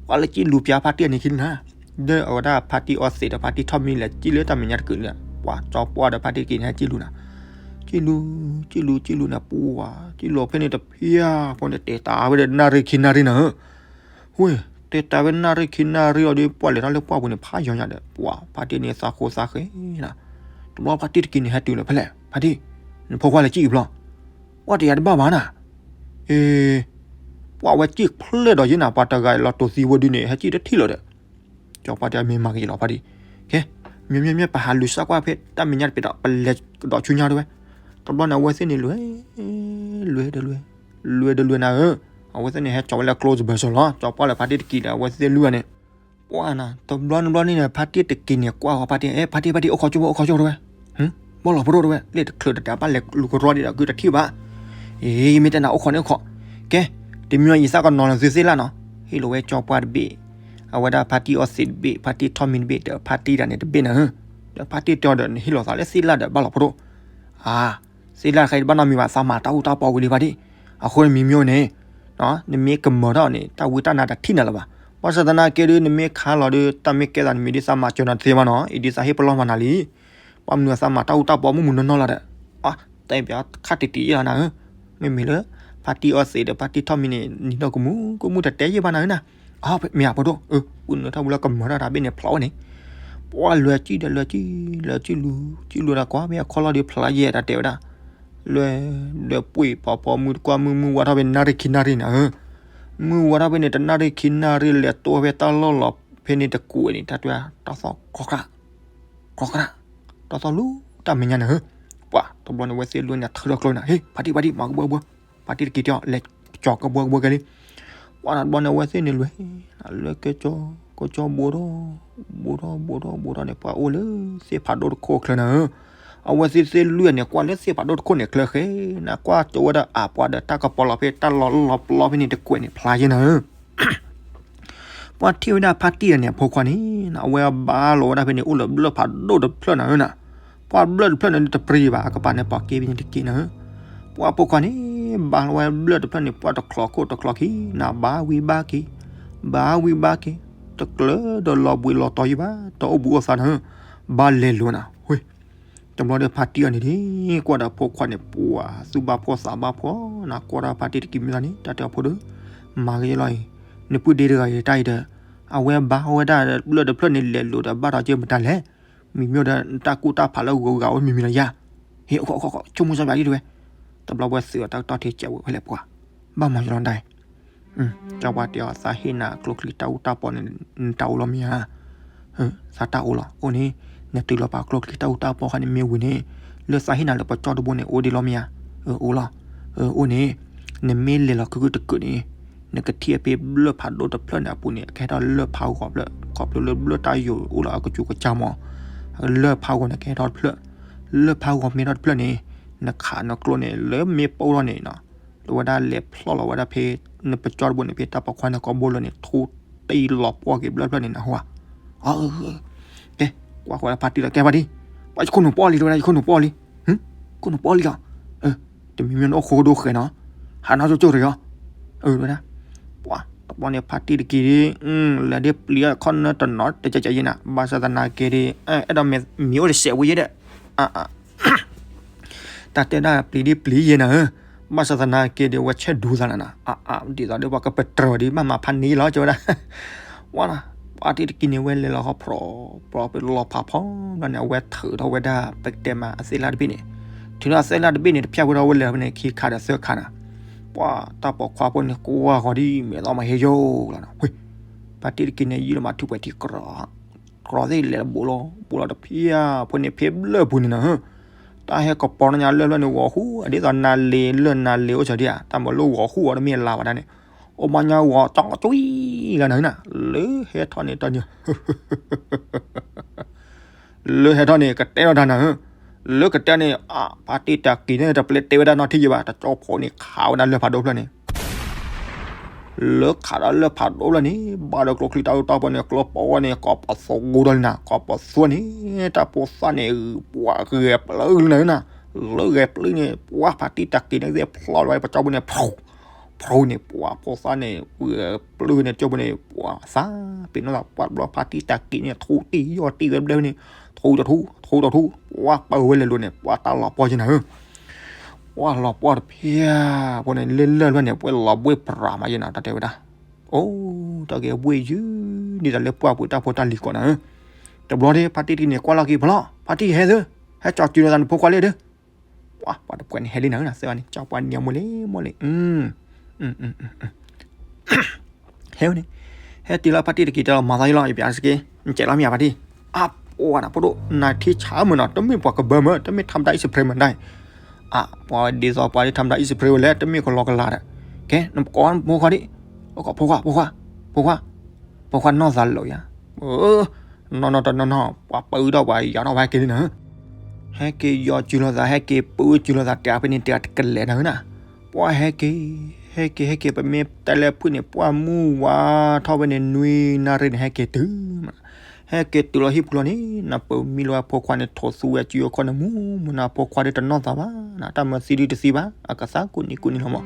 ပှၤလၢစံၣ်လူၤပၠးဖါတံၢ်အန့ၣ်ခံနၤ, ဒီးအဝဲဒၣ်ဖါတံၢ်အီသံးဒီးဖါတံၢ်ထီၣ်မံလဲၤစံၣ်လၢတၢ်မဲာ်ညါတကုာ်လၢ, ပှၤကၠီပှၢ်ဒီးဖါတံၢ်တက့ၤန့ၣ် ဟဲစံၣ်လူၤနၤ, စံၣ်လူၤ စံၣ်လူၤ စံၣ်လူၤနၤ ပှၤ စံၣ်လူၤဖဲန့ၣ်တဖၢၣ်ဖိန့ၣ် တဲတၢ်ဝဲဒီးနၣ်ရံၣ်ခံနၣ်ရံၣ်နၤဧၢ ဝ့ၢ်, တဲတၢ်ဝဲနၣ်ရံၣ်ခံနၣ်ရံၣ်အီၤဒီး ပှၢ်လဲၤထီၣ်လၢပှၢ်ပူၤန့ၣ် ဖးယီၤညါဒီး ပှၤဖါတံၢ်န့ၣ်သးဃိသးဃဲနၤ, တဘျီဖါတံၢ်တက့ၤန့ၣ် ဟဲတုၤလၢဖဲလဲၣ် ဖါတံၢ်, နဖိခွါလဲၤစံၣ်အံၤဘျီ, ပှၢ်တယၤတဘၣ်ဘၣ်နၤ, အ့, ပှၢ်ဝဲစံၣ်ဖျဲၣ်ဒီးယဲနၤ ပှၤတဂၤလီၤတိာ်သံဝဲဒုန့ၣ် ဟဲစံၣ်တထံၣ်လၢၤဒီး ကၠီပှၢ်တဲမ့ၢ်မၤကယံာ်လီၤဖါတံၢ်, ကဲ, မ့မ့မ့ၢ်ပဟးလူၤစၢ်ကွၢ်ဖဲတၢ်မဲာ်ညါတပ့ၤဒီး ပလဲၤကဒီးဆူညါတဝဲ, တဘျီန့ၣ် အဝဲသ့ၣ်န့ၣ်လွဲၤ, လွဲၤဒီးလွဲၤ, လွဲၤဒီးလွဲၤနၤဧၢ, အဝဲသ့ၣ်န့ၣ်ဟဲကၠီဝဲလၢ close ဘၢၣ်စၢၤလီၤ ကၠီပှၢ်လၢဖါတံၢ်တက့ၤဒီး အဝဲသ့ၣ်လွံၢ်ဂၤန့ၣ်, ပှၢ်နၤ တဘျီနဘျီန့ၣ် ဖါတံၢ်တက့ၤန့ၣ် ကွၢ်ဃီဖါတံၢ် အဲ ဖါတံၢ် ဖါတံၢ် အိၣ်ခိးကၠိဖိ အိၣ်ခိးကၠိဖိတဝဲ, ဘၣ်လီၤဖိဒိၣ်တဝဲ လၢတချုးတတဲဘၣ်လဲၤလူၤကရီဒံးဒီး ကုတထံၣ်ဘၣ်, အ့ ယမ့ၢ်တဲနၤအိၣ်ခိးန့ၣ်အိၣ်ခိး, ကဲ, တမံၤအံၤသးကနီၤလၢသုသ့ၣ်လၢ်နီၤ, ဟ့ၣ်လီၤဝဲကၠီပှၢ်တဘ့ၣ်, အဝဲဒၣ်ဖါတံၢ်အီသံးတဘ့ၣ် ဖါတံၢ်ထီၣ်မံတဘ့ၣ် ဒီးဖါတံၢ်တၢ်န့ၣ်တဘ့ၣ်နၤဧၢ, ဒီးဖါတံၢ်တဲအီၤဒီး နဟ့ၣ်လီၤသးလၢသ့ၣ်လၢ်ဒီးဘၣ်လီၤဖိဒိၣ်, အါ, သ့ၣ်လၢ်တခါအံၤတဘၣ်နီတမံၤဘၣ် သးမၤတၢ်အူတၢ်ပီဝံၤလံဖါတံၢ်, အဃိန့ၣ်မံၤမံၤန့ၣ် နမ့ၢ်ကမၢထီၣ်န့ၣ် တၢ်ဝံတၢ်နါတထံၣ်နၤလၢၤဘၣ်. ဘၣ်ဆၣ်သနာ်က့ဒီး နမ့ၢ်ခါလီၤဒီး တၢ်မ့ၢ်ကဲသးနမံၤဒ်သးမၤစၢၤနၤတသ့ဘၣ်နီၤ, အံၤဒ်သးဟ့ၣ်ပလီၢ်မၤနၤလံ. ပှၤမနုၤသးမၤတၢ်အူတၢ်ပီမုၢ်မုၢ်နီၢ်နီၢ်လီၤဒီး အတဲပခါတံၢ်တံၢ်ယဲလီၤနၤဧၢ, မ့မ့ၢ်လၢ ဖါတံၢ်အီသံးဒီး ဖါတံၢ်ထီၣ်မံၤန့ၣ် နံၤနီၢ်ကမူၣ်ကမူၣ်တတဲယဲဘၣ်နၤဧၢနၤ, အမ့ၢ်အဖိဒိၣ်, ပုၢ်နုာ်ထီၣ်ဝံၤလီၤကမၢထီၣ်တၢ်ဘ့ၣ်န့ၣ်ဖျိးဝဲန့ၣ်, ပှၤလဲၤကံၣ်ဒီးလဲၤကံၣ် လဲၤကံၣ်လူၤ ကံၣ်လူၤဒီးကွၢ်မ့ၢ်အခီၣ်လီၢ်ဒီးဖျါယဲ တၢ်တဲဝဲဒၣ်, လဲၤ ဒီးပှ့ၤဖီဖီမုၢ်တကွၢ်မုၢ် မုၢ်ဝါထီၣ်ဖဲနၣ်ရံၣ်ခံနၣ်ရံၣ်နၤဧၢ, မုၢ်ဝါထီၣ်ဖဲန့ၣ် တနၣ်ရံၣ်ခံနၣ်ရံၣ် လဲၤတိၢ်ဖဲတၢ်လီၢ်လီၤဖဲန့ၣ်တကွဲးန့ၣ် တၢ်တဲတၢ်သီၣ် ကြၢးကြၢး တၢ်သီၣ်လူၤတၢ်မဲာ်ညါနၤဧၢ, ပှၤတဘျီန့ၣ် ဝဲသ့ၣ်လွံၢ်န့ၣ် ထုးထီၣ်ကျိနၤ, ဟ့ ဖါတံၢ်ဖါတံၢ် မၤကဘှၢကဘှၢ, ဖါတံၢ်တက့ၤတၢ် လဲၤကၠီၤကဘှၢကဘှၢကဲလံ. ပှၤတဘျီန့ၣ် အဝဲသ့ၣ်န့ၣ်လွဲၢ် လၢကၠီ ကၠီဘိထီၣ် ဘိထီၣ်ဘိထီၣ်ဘိထီၣ်န့ၣ် ပှၤအိၣ်လၢသ့ၣ်ဖးဒိၣ်တခိၣ်အချၢနၤဧၢ, အဝဲသ့ၣ်သ့ၣ်လွံၢ်န့ၣ် ကွၢ်လၢသ့ၣ်ဖးဒိၣ်တခိၣ်န့ၣ်ချၢဃဲနၤ, ကွၢ်ကၠီဝဲဒၣ်အပှၤဒီးတၢ်ကပီၤလီၤဖဲတၢ်လီၢ်လီၤပျီဖဲန့ၣ်တကွဲးန့ၣ်ဖျါယဲနၤဧၢ ပှၤထံၣ်ဝဲဒၣ်ဖါတံၢ်ဒီးန့ၣ် အဖိခွါန့ၣ် အဝဲဘါလီၤဝဲဒၣ်ဖဲန့ၣ် အိၣ်လၢဘျၢၣ်ဖးဒိၣ်တဖျၢၣ်နၤဧၢနၤ, ပှၤဘျၢၣ်တဖျၢၣ်န့ၣ် တပြံဘၣ် အကပၤန့ၣ် ပှၤက့ဖဲန့ၣ်တက့ၢ်နၤဧၢ, ပှၤအဖိခွါန့ၣ် ဘါလီၤဝဲဘျၢၣ်တဖျၢၣ်န့ၣ် ပှၤတချီးခိၣ်တချီးခံ နၤဘါဝံၤဘါက့ၤ ဘါဝံၤဘါက့ၤ, တကျၢၤဒီးလီၤဘှံးလီၤတီၤယံၤဘၣ် တအိၣ်ဘှံးအိၣ်သါနၤဧၢ, ဘါလဲၤလိၤနၤ, ဝ့ၢ် တဘျီဒီးဖါတံၢ်အီၤန့ၣ်ဒ် ကွၢ်ဒီးဖိခွါန့ၣ် ပှၤသူၣ်ဘၣ်ဖှီၣ်သးဘၣ်ဖှီၣ်နၤ, ကွၢ်ဒီးဖါတံၢ်တက့ၢ်မ့ၢ်သးန့ၣ် တၢ်တဲအီၤဖိဒီး မၤကယဲလီၤအံၤ, နပုၢ်ဒ့တဂၤအံၤတၢ်အံၤဒီး အဝဲဘါဝဲဒၣ်ဘျၢၣ်တဖျၢၣ်န့ၣ်လဲၤလိၤဒီးဘၣ်ဒီးက့မတၤလဲၣ်, မံၤမ့ၢ်ဒီးတၢ်ကူၣ်တၢ်ဖးလၢဂီၤဂၤအိၣ်မံၤမံၤလီၤယၤ, ဟ့ၣ် ဆိကမိၣ်စၢ်ယၤဒ်တဝဲ, တဘျီဝဲသုးအီၤတၢ်ကတီၢ်ထံကဲးဝဲလၢပှၤ ဘၣ်မၤယလီၤဒၣ် ကၠီပှၤတဲအီၤ သးဟ့ၣ်နၤကျိချံတၢ်အူတၢ်ပီန့ၣ် နတၢ်အိၣ်လီၤမ့ၢ်ဧါ, သးတၢ်အိၣ်လီၤ, အိၣ်န့ၣ် နတုၤလီၤပာ်ကျိချံတၢ်အူတၢ်ပီခါန့ၣ်မ့ၢ်ဝံၤန့ၣ် လၢသးဟ့ၣ်နၤလၢပကၠီတဘိန့ၣ် အိၣ်ဒံးလီၤမ့ၢ်ဧါ, အိၣ်လီၤ, အိၣ်န့ၣ် နမ့ၢ်လဲၤလီၤခုခုတကုာ်န့ၣ် နကထံၣ်အဖဲဘျၢၣ်ဖးဒိၣ်တဖျၢၣ်န့ၣ်အပူၤန့ၣ် ကဟဲထီၣ်လၢၢ်ဖးဂီၤဖျၢၣ် ခီဖျိလၢဘျၢၣ်တၢ်ယိာ်အိၣ်လီၤအကစူးကစၢ်မး, လၢၢ်ဖးဂီၤန့ၣ်ကဟဲထီၣ်တဖျၢၣ်, လၢၢ်ဖးဂီၤမ့ၢ်ထီၣ်တဖျၢၣ်န့ၣ် နခးနကျိန့ၣ် လၢမ့ၢ်ပိၢ်ထီၣ်န့ၣ်နီၤ လၢဝဲဒၣ်လဲၤဖျီၣ်လီၤဝဲဒၣ်ဖဲ နပကၠီတဘိန့ၣ် ဖဲတၢ်ပိာ်ခွါန့ၣ်ကိးဘိလၢန့ၣ် ထူတံၢ်လီၤပှီၢ်က့ၤဘျၢၣ်ဖျၢၣ်န့ၣ်နဟူဧါ, ကဲ ကွၢ်ဃီလၢဖါတံၢ်လီၤ ကဲဖါတံၢ်, ပှၤယခိၣ်နူာ်ပီၣ်လံ တဝဲဒၣ်ယခိၣ်နူာ်ပီၣ်လံ, ခိၣ်နူာ်ပီၣ်လံလီၤ, တမံၤမ့ၢ်နအိၣ်ဃိကဒိဃဲၤနီၤ, ဟးနီၢ်ကၠိကၠိတဂ့ၤအီၤ, ဝဲဒၣ် ပှၤတဘျီန့ၣ် ဖါတံၢ်တက့ၢ်ဒ် လဲၤဒ်ပျံၤအခီၣ်နၢတနီၤတကဲးကဲးယဲနၤ ဘၣ်ဆၣ်သနာ်က့ဒ် အဲၣ်ဒိးမ့ၢ်မံၤအိၣ်တစဲးဝဲယဲဒီး တၢ်တဲဒၣ်ပျံၤဒ်ပျံၤယဲနၤဧၢ, ဘၣ်ဆၣ်သနာ်က့ဒ် အဝဲဆဲးဒူသးနၤနၤ, ဒ်သိးဒီးပှၤကပတြၢၤဒ် ဘၣ်မၤဖးန့ၢ်လီၤ ကၠီဝဲဒၣ်, ဝဲဒၣ် ဖါတံၢ်တက့ၢ်န့ၣ် ဝဲလဲၤလီၤဃီ ဖြီ ဖြီပလီၤဖးဖီဘျီန့ၣ် အဝဲထုးထီၣ်ဝဲဒၣ် ပကတဲမး အသ့ၣ်လၣ်တဘ့ၣ်န့ၣ်, ထုးထီၣ်အသ့ၣ်လၣ်တဘ့ၣ်န့ၣ် တဖျၢၣ်ဝဲဒၣ်ဝဲလဲၤဖဲန့ၣ် ခံခါဒီးသၢခါနၤ, ပှၤတၢ်ပိာ်ခွါဖိန့ၣ် ကွၢ်ဃီဒ် မ့ၢ်သီမၤဟ့ယိလီၤနၤ, ဖါတံၢ်တက့ၢ်န့ၣ် ယံာ်လီၤမးထုးပှဲၤထံကြီ ကြီသ့ၣ်လဲၤဘူးလီၤ ဘူးလီၤတဖျၢၣ်ဖိန့ၣ် ဖဲဘျၢၣ်ပူၤန့ၣ်နၤ, တၢ်ဟဲကပီၤနီၢ်ညါလၢၢ်ဖျၢၣ်န့ၣ် ဂီၤဟူး ဒ်သိးနၤလ့ၤလၢနၤလ့ၤအိၣ်စၢၤဒ်ဧါ တၢ်မၤလိဂီၤဟူးအီၤတမ့ၢ်လါဘၣ်ဒၣ်န့ၣ်, အိၣ်မၤညါဂီၤကၠီကၠီလီၤနၤနၤ, လၢဟဲထီၣ်န့ၣ်တၢ်န့ၣ် လၢဟဲထီၣ်န့ၣ် ကတဲထီၣ်တၢ်နၤဧၢ, လၢကတဲန့ၣ် အ ဖါတံၢ်တၢ်က့ၤန့ၣ် တပျဲတဲဝဲဒၣ်နီတထံၣ်ယံၤဘၣ် တကၠီဖိန့ၣ် ခးဝဲဒၣ်လၢၢ်ဖးဒိၣ်ဖျၢၣ်န့ၣ် လၢခးဒီးလၢၢ်ဖးဒိၣ်ဖျၢၣ်န့ၣ် ဘၣ်ဒီးကျိချံတၢ်အူတၢ်ပီန့ၣ် ကျိပီဝဲန့ၣ် ကိးပသူန့ၣ် ကိးပသူန့ၣ် တၢ်ဖိသၣ်န့ၣ် ပှၤဂဲၤပျုၢ်လၢနၤဧၢနၤ, လၢဂဲၤပျုၢ်န့ၣ် ပှၤဖါတံၢ်တၢ်က့ၤန့ၣ် သ့ၣ်ဖျီၣ်လီၤဝဲပကၠီဖိန့ၣ် ဖျိန့ၣ် ပှၤဖိသၣ်န့ၣ် ဂဲၤပျုၢ်န့ၣ် ကၠီဖိန့ၣ် ပှၤသးပ့ၤနီၣ်သး ပှၤတဘျီဖါတံၢ်တၢ်က့ၤန့ၣ် ထူတံၢ်ယီၢ်တံၢ်ဝဲဘျဲၣ်န့ၣ် ထူတထူ ထူတထူ ပှၤပၢဝဲလဲၤလိၤန့ၣ် ပှၤတၢ်လီၤပှီၢ်ယဲနၤဧၢ, ပှၤလီၤပှီၢ်တဖျၢၣ်ဖိန့ၣ် လၢလၢၢ်ဖျၢၣ်န့ၣ် ပှၤလီၤဘှ့ၣ်ပြးမးယဲနၤ တၢ်တဲဝဲဒၣ်, အိ တၢ်ဂ့ၢ်ဘှ့ၣ်ယုၢ် ဒ်သိးလၢပှၢ်ပူၤတၢ်ဖိတၢ်လံၤကိးနၤဧၢ, တဘျီဒ် ဖါတံၢ်တက့ၤန့ၣ် ကွၢ်လီၤက့ၤဖီလီၤ ဖါတံၢ်ဟဲသု, ဟဲကၠီၤစုၤလိာ်သးနဖိခွါလံဒီး ပှၤတပှဲၤန့ၣ်ဟဲလံနၤဧၢ သ့ၣ်ဝဲန့ၣ် ကၠီပှၤနံၤမူလံမူလံ ဟဲဝဲန့ၣ်, ဟဲတုၤလၢဖါတံၢ်တက့ၤတဲလီၤ မၤသးယလီၤ ယပျးစက့, နကဲလီၤမ့ၢ်ဧါဖါတံၢ်, အပှၤနၤဖိဒိၣ် နၤထံဆးမုၢ်နီၤ တမ့ၢ်ပှၤကဘၢမၢ် တမ့ၢ်ထါမတၤအံၣ်စဖရ့မၢ်ဒၣ်, အပှၤဒ်သိးပှၤဒ်ထါမတၤအံၣ်စဖရ့ဝဲလဲၣ် တမ့ၢ်ကလီကလီဒီး, ကဲ နကိးဖိခွါဒ်, ဖိခွါ ဖိခွါ ဖိခွါ ဖိခွါနီၢ်သးလိာ်ယါ, နီၢ်နီၢ်တနီၢ်နီၢ် ပှၤပၢထီၣ်ပှၤယၤထီၣ်ပှၤဟဲက့ၤလံနၤ ဟဲက့ၤယီၤစုၤလိာ်သး ဟဲက့ၤပၢစုၤလိာ်သး တဲဖဲန့ၣ်တဲတကလဲာ်နၤဧၢနၤ, ပှၤဟဲက့ၤ, ဟဲက့ၤ ဟဲက့ၤ ပမ့ၢ်တဲလၢဖုၣ်န့ၣ် ပှၤမုၢ်ဝါထီၣ်ဝဲန့ၣ် နွံနၣ်ရံၣ်န့ၣ် ဟဲက့ၤတုၤမး, ဟဲက့ၤတုၤလီၤဟံၣ်ပူၤလီၤန့ၣ် နပၢၤမံလီၤဝဲဖိခွါန့ၣ် ထိးသူဝဲစုအီခီၣ်န့ၣ် မူမူနၤ ဖိခွါဒီးတနီၣ်သးဘၣ်နၤ တၢ်မၢသံဒုတသံဘၣ် အကသါကူၣ်နံၤကူၣ်နံၤလီၤမး.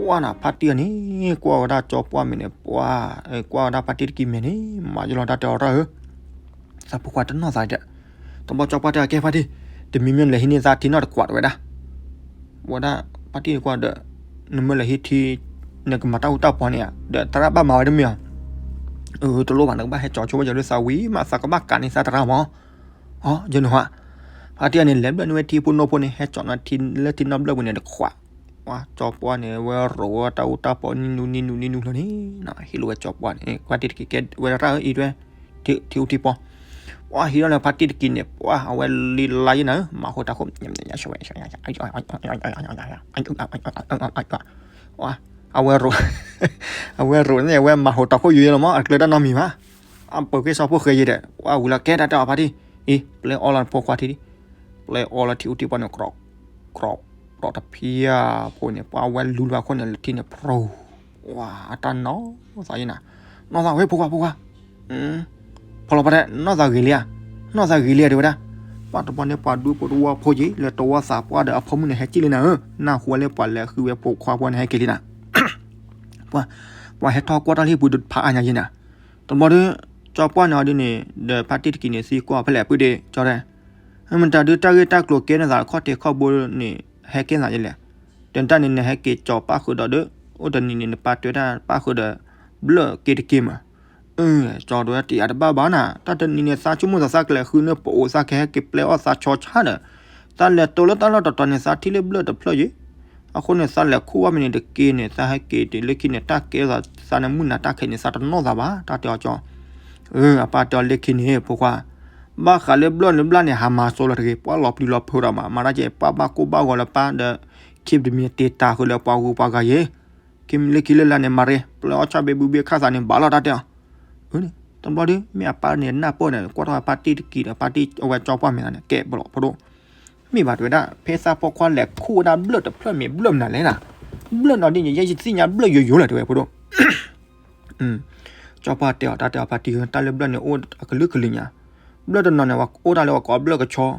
ဝါနၤ ဖါတံၢ်အီၤန့ၣ် ကွၢ်ဝဲဒၣ်ကၠီပှၢ်မဲာ်န့ၣ် ပှၤ ကွၢ်ဝဲဒၣ်ဖါတံၢ်တကံၤမဲာ်န့ၣ် မၤယလီၤတၢ်တဲအီၤတၢ်ဧၢ သးဖိခွါတနီၣ်သးဒီး တဘျီကၠီပှၢ်တဲအီၤ ကဲဖါတံၢ် တမံၤမံၤလဲၤဟံးန့ၢ်သးထံနီၣ်တကွးတဝဲဒၣ် ဝဲဒၣ် ဖါတံၢ်တကွၢ်ဒီး နမ့ၢ်လဲၤဟံးထံ နကမၤတၢ်အူတၢ်ပီန့ၣ်ဧါ ဒီးသရၣ်ဘၣ်မၤဝဲတမ့ၢ်ဧါ အၢ တလိၣ်ဘၣ် နကဘၣ်ဟဲကၠီဆိဝဲယၤလၢသးဝံၤမး သးကဘၣ်ကးန့ၢ်သးသရၣ်မး အီ ယနဟါ ဖါတံၢ်အီၤန့ၣ် လဲၤဘျၢၣ်န့ၢ်ဝဲထံဖိနိဖိန့ၣ် ဟဲကၠီလၢထံနီၣ်ဘျၢၣ်ပူၤန့ၣ်တခွး ဝါ ကၠီပှၢ်န့ၣ် ဝဲရိးဝဲတၢ်အူတၢ်ပီနံၤနူနံၤနူနံၤနူလီၤန့ၣ် ဟံးလိာ်ဝဲကၠီပှၢ်န့ၣ် ဖါတံၢ်တကံၤကဲဝဲဒၣ်တၢ်အံၤတဝဲ ထံအူထံပီ ပှၤဟံးထီၣ်လၢဖါတံၢ်တကံၤန့ၣ် ပှၤအဝဲလံလါယဲနၤ မၤဟိတၢ်ခိၣ် အဝဲရိး အဝဲရိးန့ၣ် အဝဲမၤဟိတၢ်ခိၣ်ယိယဲလီၤမး အကျဲတၢ်နီတမံၤဘၣ် အပၢၤက့ၤစီၤဖိၣ်ဃဲယဲဒီး ဝဲဝံၤလီၤကဲတၢ်တဲအီၤဖါတံၢ် အံၤ ပျဲအီလီၤနဖိခွါထံ ပျဲအီလီၤထံအူထံပီန့ၣ် ကြၢး ကြၢး တဖံယါဖိန့ၣ် ပှၤဝဲလူၤလၢၤအခိၣ်န့ၣ် လၢထံန့ၣ်ဖြိ ဝါ အတၢ်နီၢ်သးယဲနၤ နီၢ်သးဝဲဖိခွါဖိခွါ ဖီလီၤပှၤတဲ နီၢ်သးဂ့ၤလံဧါ နီၢ်သးဂ့ၤလံဧါတဲဝဲဒၣ် ပှၤတဘျီန့ၣ် ပှၤဒူဖိတဝီဖိက့ၤ လၢတဝီသးပှၢ်ဒီးအဖိမုၣ်န့ၣ် ဟဲက့ၢ်လံနၤဧၢ နၢ်ဟူဝဲလၢပှၤလဲၤဃုဝဲဖိခွါပှၢ်န့ၣ် ဟဲက့ၤလံနၤ ပှၤ ပှၤဟဲထီၣ်ကွၢ်တၢ်လၢဟံၣ်ပူၤဒီးဖးအါညါယဲနၤ တဘျီဒီး ကၠီပှၢ်န့ၣ်အီၤဒ်န့ၣ် ဒီးဖါတံၢ်တကံၤန့ၣ် သံကွၢ်ဖဲလဲၣ်ပုၢ်ဒ့ၣ် ကၠီတဲ မတၤဒုးတၢ်ဂ့ၢ်တၢ်ကျိၤကဲနသးခီၣ်ထံးခီၣ်ဘိန့ၣ် ဟဲကဲနသးယဲလဲၣ် တနတၢ်န့ၣ် နဟဲက့ၤကၠီပၢ်ဃုာ်ဒီးဒီး အိၣ်တနံၤန့ၣ် နပၢ်တဲတၢ်ပၢ်ဃုာ်ဒီး ဘျၢၣ်က့ၤတက့ၢ်မး အၢ ကၠီတဲဝဲတယၤတဘၣ်ဘၣ်နၤ တၢ်တနံၤန့ၣ် သးဆိကမိၣ်သးသးကလဲၤဃုန့ၢ်ပအိၣ်သးကဟဲက့ၤပျဲအီၣ်သးဆီဆါဒီး သးလဲၤတိၤလၢတၢ်လီၢ်တတီၤန့ၣ် သးထံၣ်လၢဘျၢၣ်တဖျၢၣ်ယဲ အဃိန့ၣ် သးလဲၤခူၣ်ဘၣ်မ့ၢ်န့ၣ်တက့ၢ်န့ၣ် သးဟဲက့ၤတုၤလၢခံန့ၣ် တၢ်ကဲသးန့ၣ်မုၢ်နၤတၢ်ခဲအံၤန့ၣ် သးတနီၣ်သးဘၣ် တၢ်တဲအီၤကၠီ အၢ အပၢ်တဲအီၤလၢခံန့ၣ် ဖိခွါ ဘၣ်ဃးလၢဘျၢၣ်န့ၣ်ဘျၣ်န့ၣ် ဟးမၤစိလီၤတဂ့ၤ ပှၤလီၤပျံၤလီၤဖုးဒီးမး မၤတၢ်ကဲ ပှၤဘၣ်ကိၢ်ဘၣ်ဂီၤလၢပၢ်ဒီး ခံတမံၤတ့တၤဃုာ်လၢပှၤဂုၤပှၤဂၤယဲ ခံလၢခံလၢလၢန့ၣ် မၤရ့ ပျဲအီၣ်ဆၣ်ဘ့ၣ်ဘုဘ့ၣ်ခၣ်သးန့ၣ် ဘၣ်လီၤတၢ်တဲအီၤ အၢ တဘျီဒီး မ့ၢ်အပၢ်န့ၣ်နၢ်ပၢၢ်န့ၣ် ကွၢ်ထီၣ်ဖါတံၢ်တကံၤဒီး ဖါတံၢ်အဝဲကၠီပှၢ်မဲာ်သးန့ၣ် ကဲပလီၢ်ဖိဒိၣ် မ့ၢ်ဘၣ်တဲဝဲဒၣ် ဖဲသးဖိခွါလဲၤခူၣ်ဝဲဒၣ်ဘျၢၣ်တဖျၢၣ်မ့ၢ်ဘျၢၣ်မနုၤလဲၣ်နၤ ဘျၢၣ်နီၢ်ဒ်န့ၣ် ယဲယသ့ၣ်ညါဘျၢၣ်ယိယိလီၤတဲဝဲဖိဒိၣ် ကၠီပှၢ်တဲအီၤ တၢ်တဲအီၤဖါတံၢ်ဧၢ တၢ်လၢဘျၢၣ်န့ၣ်အိၣ်အကလုာ်ကလုာ်ညါ ဘျၢၣ်တနီၤန့ၣ် အိၣ်တၢ်လၢပှၤကိးဘျၢၣ်ကဆီ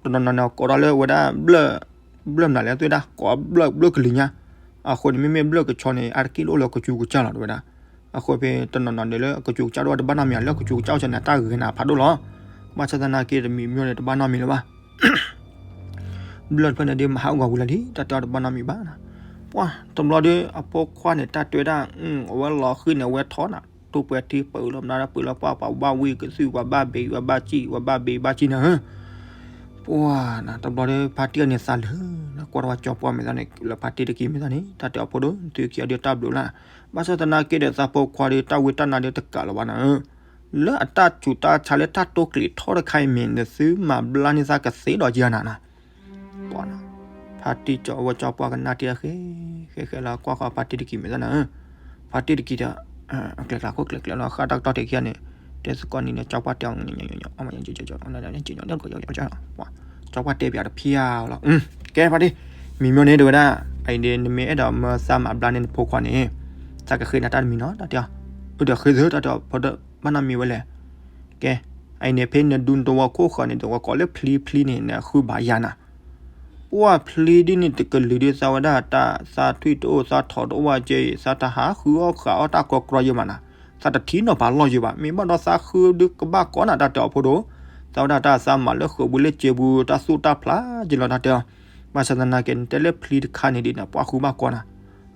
တနီၤနီၤန့ၣ် ကိးတၢ်လၢဝဲဒၣ်ဘျၢၣ် ဘျၢၣ်မနုၤလဲၣ် သုဝဲဒၣ် ကိးဘျၢၣ် ဘျၢၣ်ကလုာ်ညါ အဃိန့ၣ် မ့မ့ၢ်ဘျၢၣ်ကဆီန့ၣ် အါတက့ၢ်လၢအိၣ်လၢကစူးကစၢ်လီၤတဲဝဲဒၣ် အဃိဖဲတနီၤနီၤန့ၣ်လၢကစူးကစၢ်တအိၣ်တဘၣ်နီတမံၤ လၢကစူးကစၢ်အိၣ်စ့ၢ်န့ၣ် တၢ်ဂ့ၤနၤဖးဒိၣ်လီၤ ဘၣ်ဆၣ်သနာ်က့တမံၤမ့ၢ်န့ၣ် တဘၣ်နီတမံၤလၢၤဘၣ် ဘျၢၣ်တဖျၢၣ်န့ၣ်ဒ်မဟါဂီၤဝံၤလီၤလံ တၢ်တဲအီၤတဘၣ်နီတမံၤဘၣ်နၤ ပှၤတဘျီဒီး အဖိခွါန့ၣ် တၢ်တဲဝဲဒၣ် အဝဲလီၤဃံၤန့ၣ် အဝဲထီၣ်နၤ ထူးပှဲၤထံပၢၢ်လီၤမနုၤ ပၢၢ်လီၤပှၢ်ပှၤဘၣ်ဝံၤကသုၣ် ပှၤဘၣ်ဘ့ၣ် ပှၤဘၣ်စံၣ် ပှၤဘၣ်ဘ့ၣ်ဘၣ်စံၣ်နၤဧၢ ပှၤနၤ တဘျီဒီး ဖါတံၢ်အီၤန့ၣ်သးလၢာ် ကွၢ်ထီၣ်ဝဲကၠီပှၢ်မဲာ်သးန့ၣ် လၢဖါတံၢ်တကံၤမဲာ်သးန့ၣ် တၢ်တဲအီၤဖိဒိၣ် သုခံအီၤဒုးတၢ်ဘျုးလၢ် ဘၣ်ဆၣ်သနာ်က့ဒီး သးဖိခွါဒီး တၢ်ဝံတၢ်နါဒီးတကးလၢၤဘၣ်နၤဧၢ လၢအတၢ်ဆူးတၢ်ဆါလၢတၢ်တိကျံးထီၣ်တခါအံၤမ့ၢ် နသုမၤဘျါန့ၢ်သးကသ့ဒီးက့ၤနၤနၤ ပှၤနၤ ဖါတံၢ်ကၠီဝဲကၠီပှၢ်ကနၣ်တံၢ်အဃဲ ဃဲဃဲလၢကွၢ်ဃီဖါတံၢ်တကံၤမဲာ်သးနၤဧၢ ဖါတံၢ်တကံၤဒီး အကျဲကျါခိၣ်ကျဲကျဲလီၤ ဃၣ်တၢ်ကတီၢ်တဲခံဂၤန့ၣ် တဲသကိးနံၤန့ၣ် ကၠီပှၢ်တဲအီၤ ကၠီပှၢ်တဲပၠးတဖံးဧါလီၤ ကဲဖါတံၢ် မံၤမ့ၢ်န့ၣ်တဲဝဲဒၣ် အံၤန့ၣ် နမ့ၢ်အဲၣ်ဒိးမၢသးမၤဘျါန့ၢ်နဖိခွါန့ၣ် သးကဃ့နၤတၢ်တမံၤနီၤ တၢ်တဲအီၤ အၢ ဒီးဃ့သုတၢ်တဲအီၤ ဖိဒိၣ်ဘၣ်နီတမံၤဝဲလဲၣ် ကဲ အံၤန့ၣ် ဖဲနဒူနတဝီခိၣ်ဃၢၤန့ၣ် တဝီကိးလၢဖျံဖျံန့ၣ် နဃုဘၣ်ယၤနၤ ပှၢ်ဖျံဒ်န့ၣ် တကလုာ်ဒ်သးဝဲဒၣ်တၢ် သးထွံၣ်တအိၣ် သးထီၣ်တအိၣ်ဝဲကဲအံၤ သးတဟးဃုအီၣ်ဃာ်အီၣ်တၢ်ကီကြီယဲၢ်မးနၤ သးတထံၣ်နီၤဖးလီၢ်ယဲၢ်ဘၣ် မ့ၢ်ဘၣ်ဒီးသးဃုဒုးကဘၣ်ကီနၤ တၢ်တဲအီၤဖိဒိၣ် သးဝဲဒၣ်တၢ်သးမၤလၢဃုာ်ဘှံးလၢစဲးပူၤ တၢ်သူၣ်တၢ်ဖျးယဲၢ်လီၤ တၢ်တဲအီၤ ဘၣ်ဆၣ်သနာ်က့ နတဲလၢဖျံတခါန့ၣ်ဒ်န့ၣ် ပှၢ်ဃုဘၣ်ကီနၤ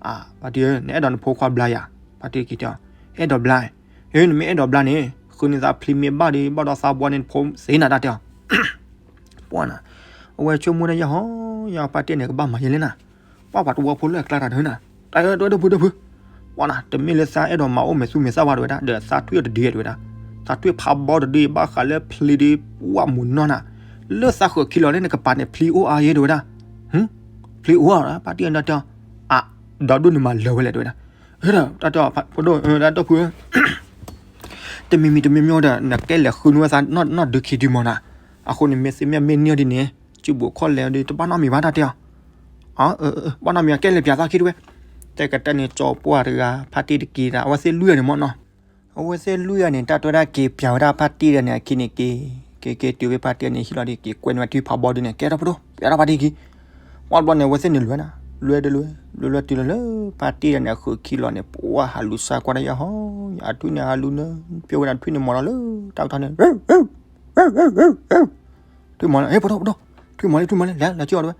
အၢ ဖါတံၢ်ဧၢ နအဲၣ်ဒိးနဖိခွါဘျါယၤ ဖါတံၢ်တကံၤတဲအီၤ အဲၣ်ဒိးဘျါ အၢ နမ့ၢ်အဲၣ်ဒိးဘျါန့ၣ် ဃုန့ၢ်သးဖျံမ့ၢ်ဘၣ်ဒီး ဘၣ်ဒီးသးဘှီန့ၢ်နဖိသ့နၤ တၢ်တဲအီၤ ပှၢ်နၤ အဝဲဆိကမိၣ်ဒၣ်ယဟီ ယဖါတံၢ်န့ၣ် ကဘၣ်မၤယဲလဲၣ်နၤ ပှၢ်ပှၤတဝီဖိလၢအကျါတၢ်တဟၢနၤ တၢ်အဲၣ်ဒိးဒိၣ်ဖုဒိၣ်ဖု ပှၢ်နၤ တမ့ၢ်လၢသးအဲၣ်ဒိးမၤအိၣ်မဲာ်သူမဲာ်သၣ်ဘၣ်တဲဝဲဒၣ် ဒီးသးထွံၣ်အီၤတဒုတဲဝဲဒၣ် သးထွံၣ်ဖးဘီတဒု ဘၣ်ဃးလၢဖျံဒီး ပှၢ်မုၢ်နီၢ်နၤ လၢသးဃုာ်ခံလီၤလၢနကပၤန့ၣ် ဖျံအိၣ်အါယဲတဲဝဲဒၣ် ဖျံအိၣ်အါ ဖါတံၢ်အီၤတဲအီၤ အၢ ဒီးဒိၣ်န့ၣ်မၤလၢာ်ဝဲလဲၣ်တဲဝဲဒၣ် တၢ်တဲအီၤ ဖိဒိၣ် တၢ်ဒိၣ်ဖု တမံၤမံၤတမံၤမံၤဒီး နကဲလဲၤဃုန့ၢ်ဝဲသးနီၢ်ဒုးခံဒုမးနၤ အဃိန့ၣ် မ့ၢ်သ့မ့ၢ်မ့ၢ်န့ၢ်ဒ်န့ၣ် စုဘူးခီၣ်လဲၤဒီး တဘၣ်နီတမံၤဘၣ် တၢ်တဲအီၤ အၢ ဘၣ်နီတမံၤ ကဲလဲၤပျးသးခံတဝဲ တဲကတၢၢ်န့ၣ် ကၠီပှၢ်တဂၤ ဖါတံၢ်တကံၤတၢ် အဝဲသ့ၣ်လွံၢ်ဂၤန့ၣ်မ့ၢ်နီၤ အဝဲသ့ၣ်လွံၢ်ဂၤန့ၣ် တၢ်တွဲဒၣ်က့ၤပၠးဝဲဒၣ်ဖါတံၢ်ဒီးန့ၣ် အခံန့ၣ်က့ၤ က့ၤက့ၤတုၤဖဲဖါတံၢ်န့ၣ် ဟံၣ်လီၤဒီး က့ၤကွဲန့ၢ်ဝဲထွံၣ်ဖးဘီဒုန့ၣ် ကဲထီၣ်ဖိဒိၣ် ပၠးထီၣ်ဖါတံၢ်ခံ ပှၢ်တဘျီန့ၣ် အဝဲသ့ၣ်န့ၣ်လွဲနၤ လွဲတလွဲ လွဲလွဲတုၤလီၤလၢ ဖါတံၢ်ဒီးန့ၣ် အဃုခံလီၤန့ၣ် ပှၢ်ဟးလူၤစါကွၢ်တၢ်ယဲၢ်ဟီ အထွံၣ်န့ၣ်ဟးလူၤနၢ ပၠိဝဲဒၣ်ထွံၣ်န့ၣ်မီၤလီၤလၢ တၢ်ကထီန့ၣ် ထွံၣ်မီၤလီၤ ဟ့ၣ်ဖိဒိၣ်ဖိဒိၣ် ထွံၣ်မီၤလံ ထွံၣ်မီၤလံ လဲၤလဲၤကၠီအီၤတဝဲ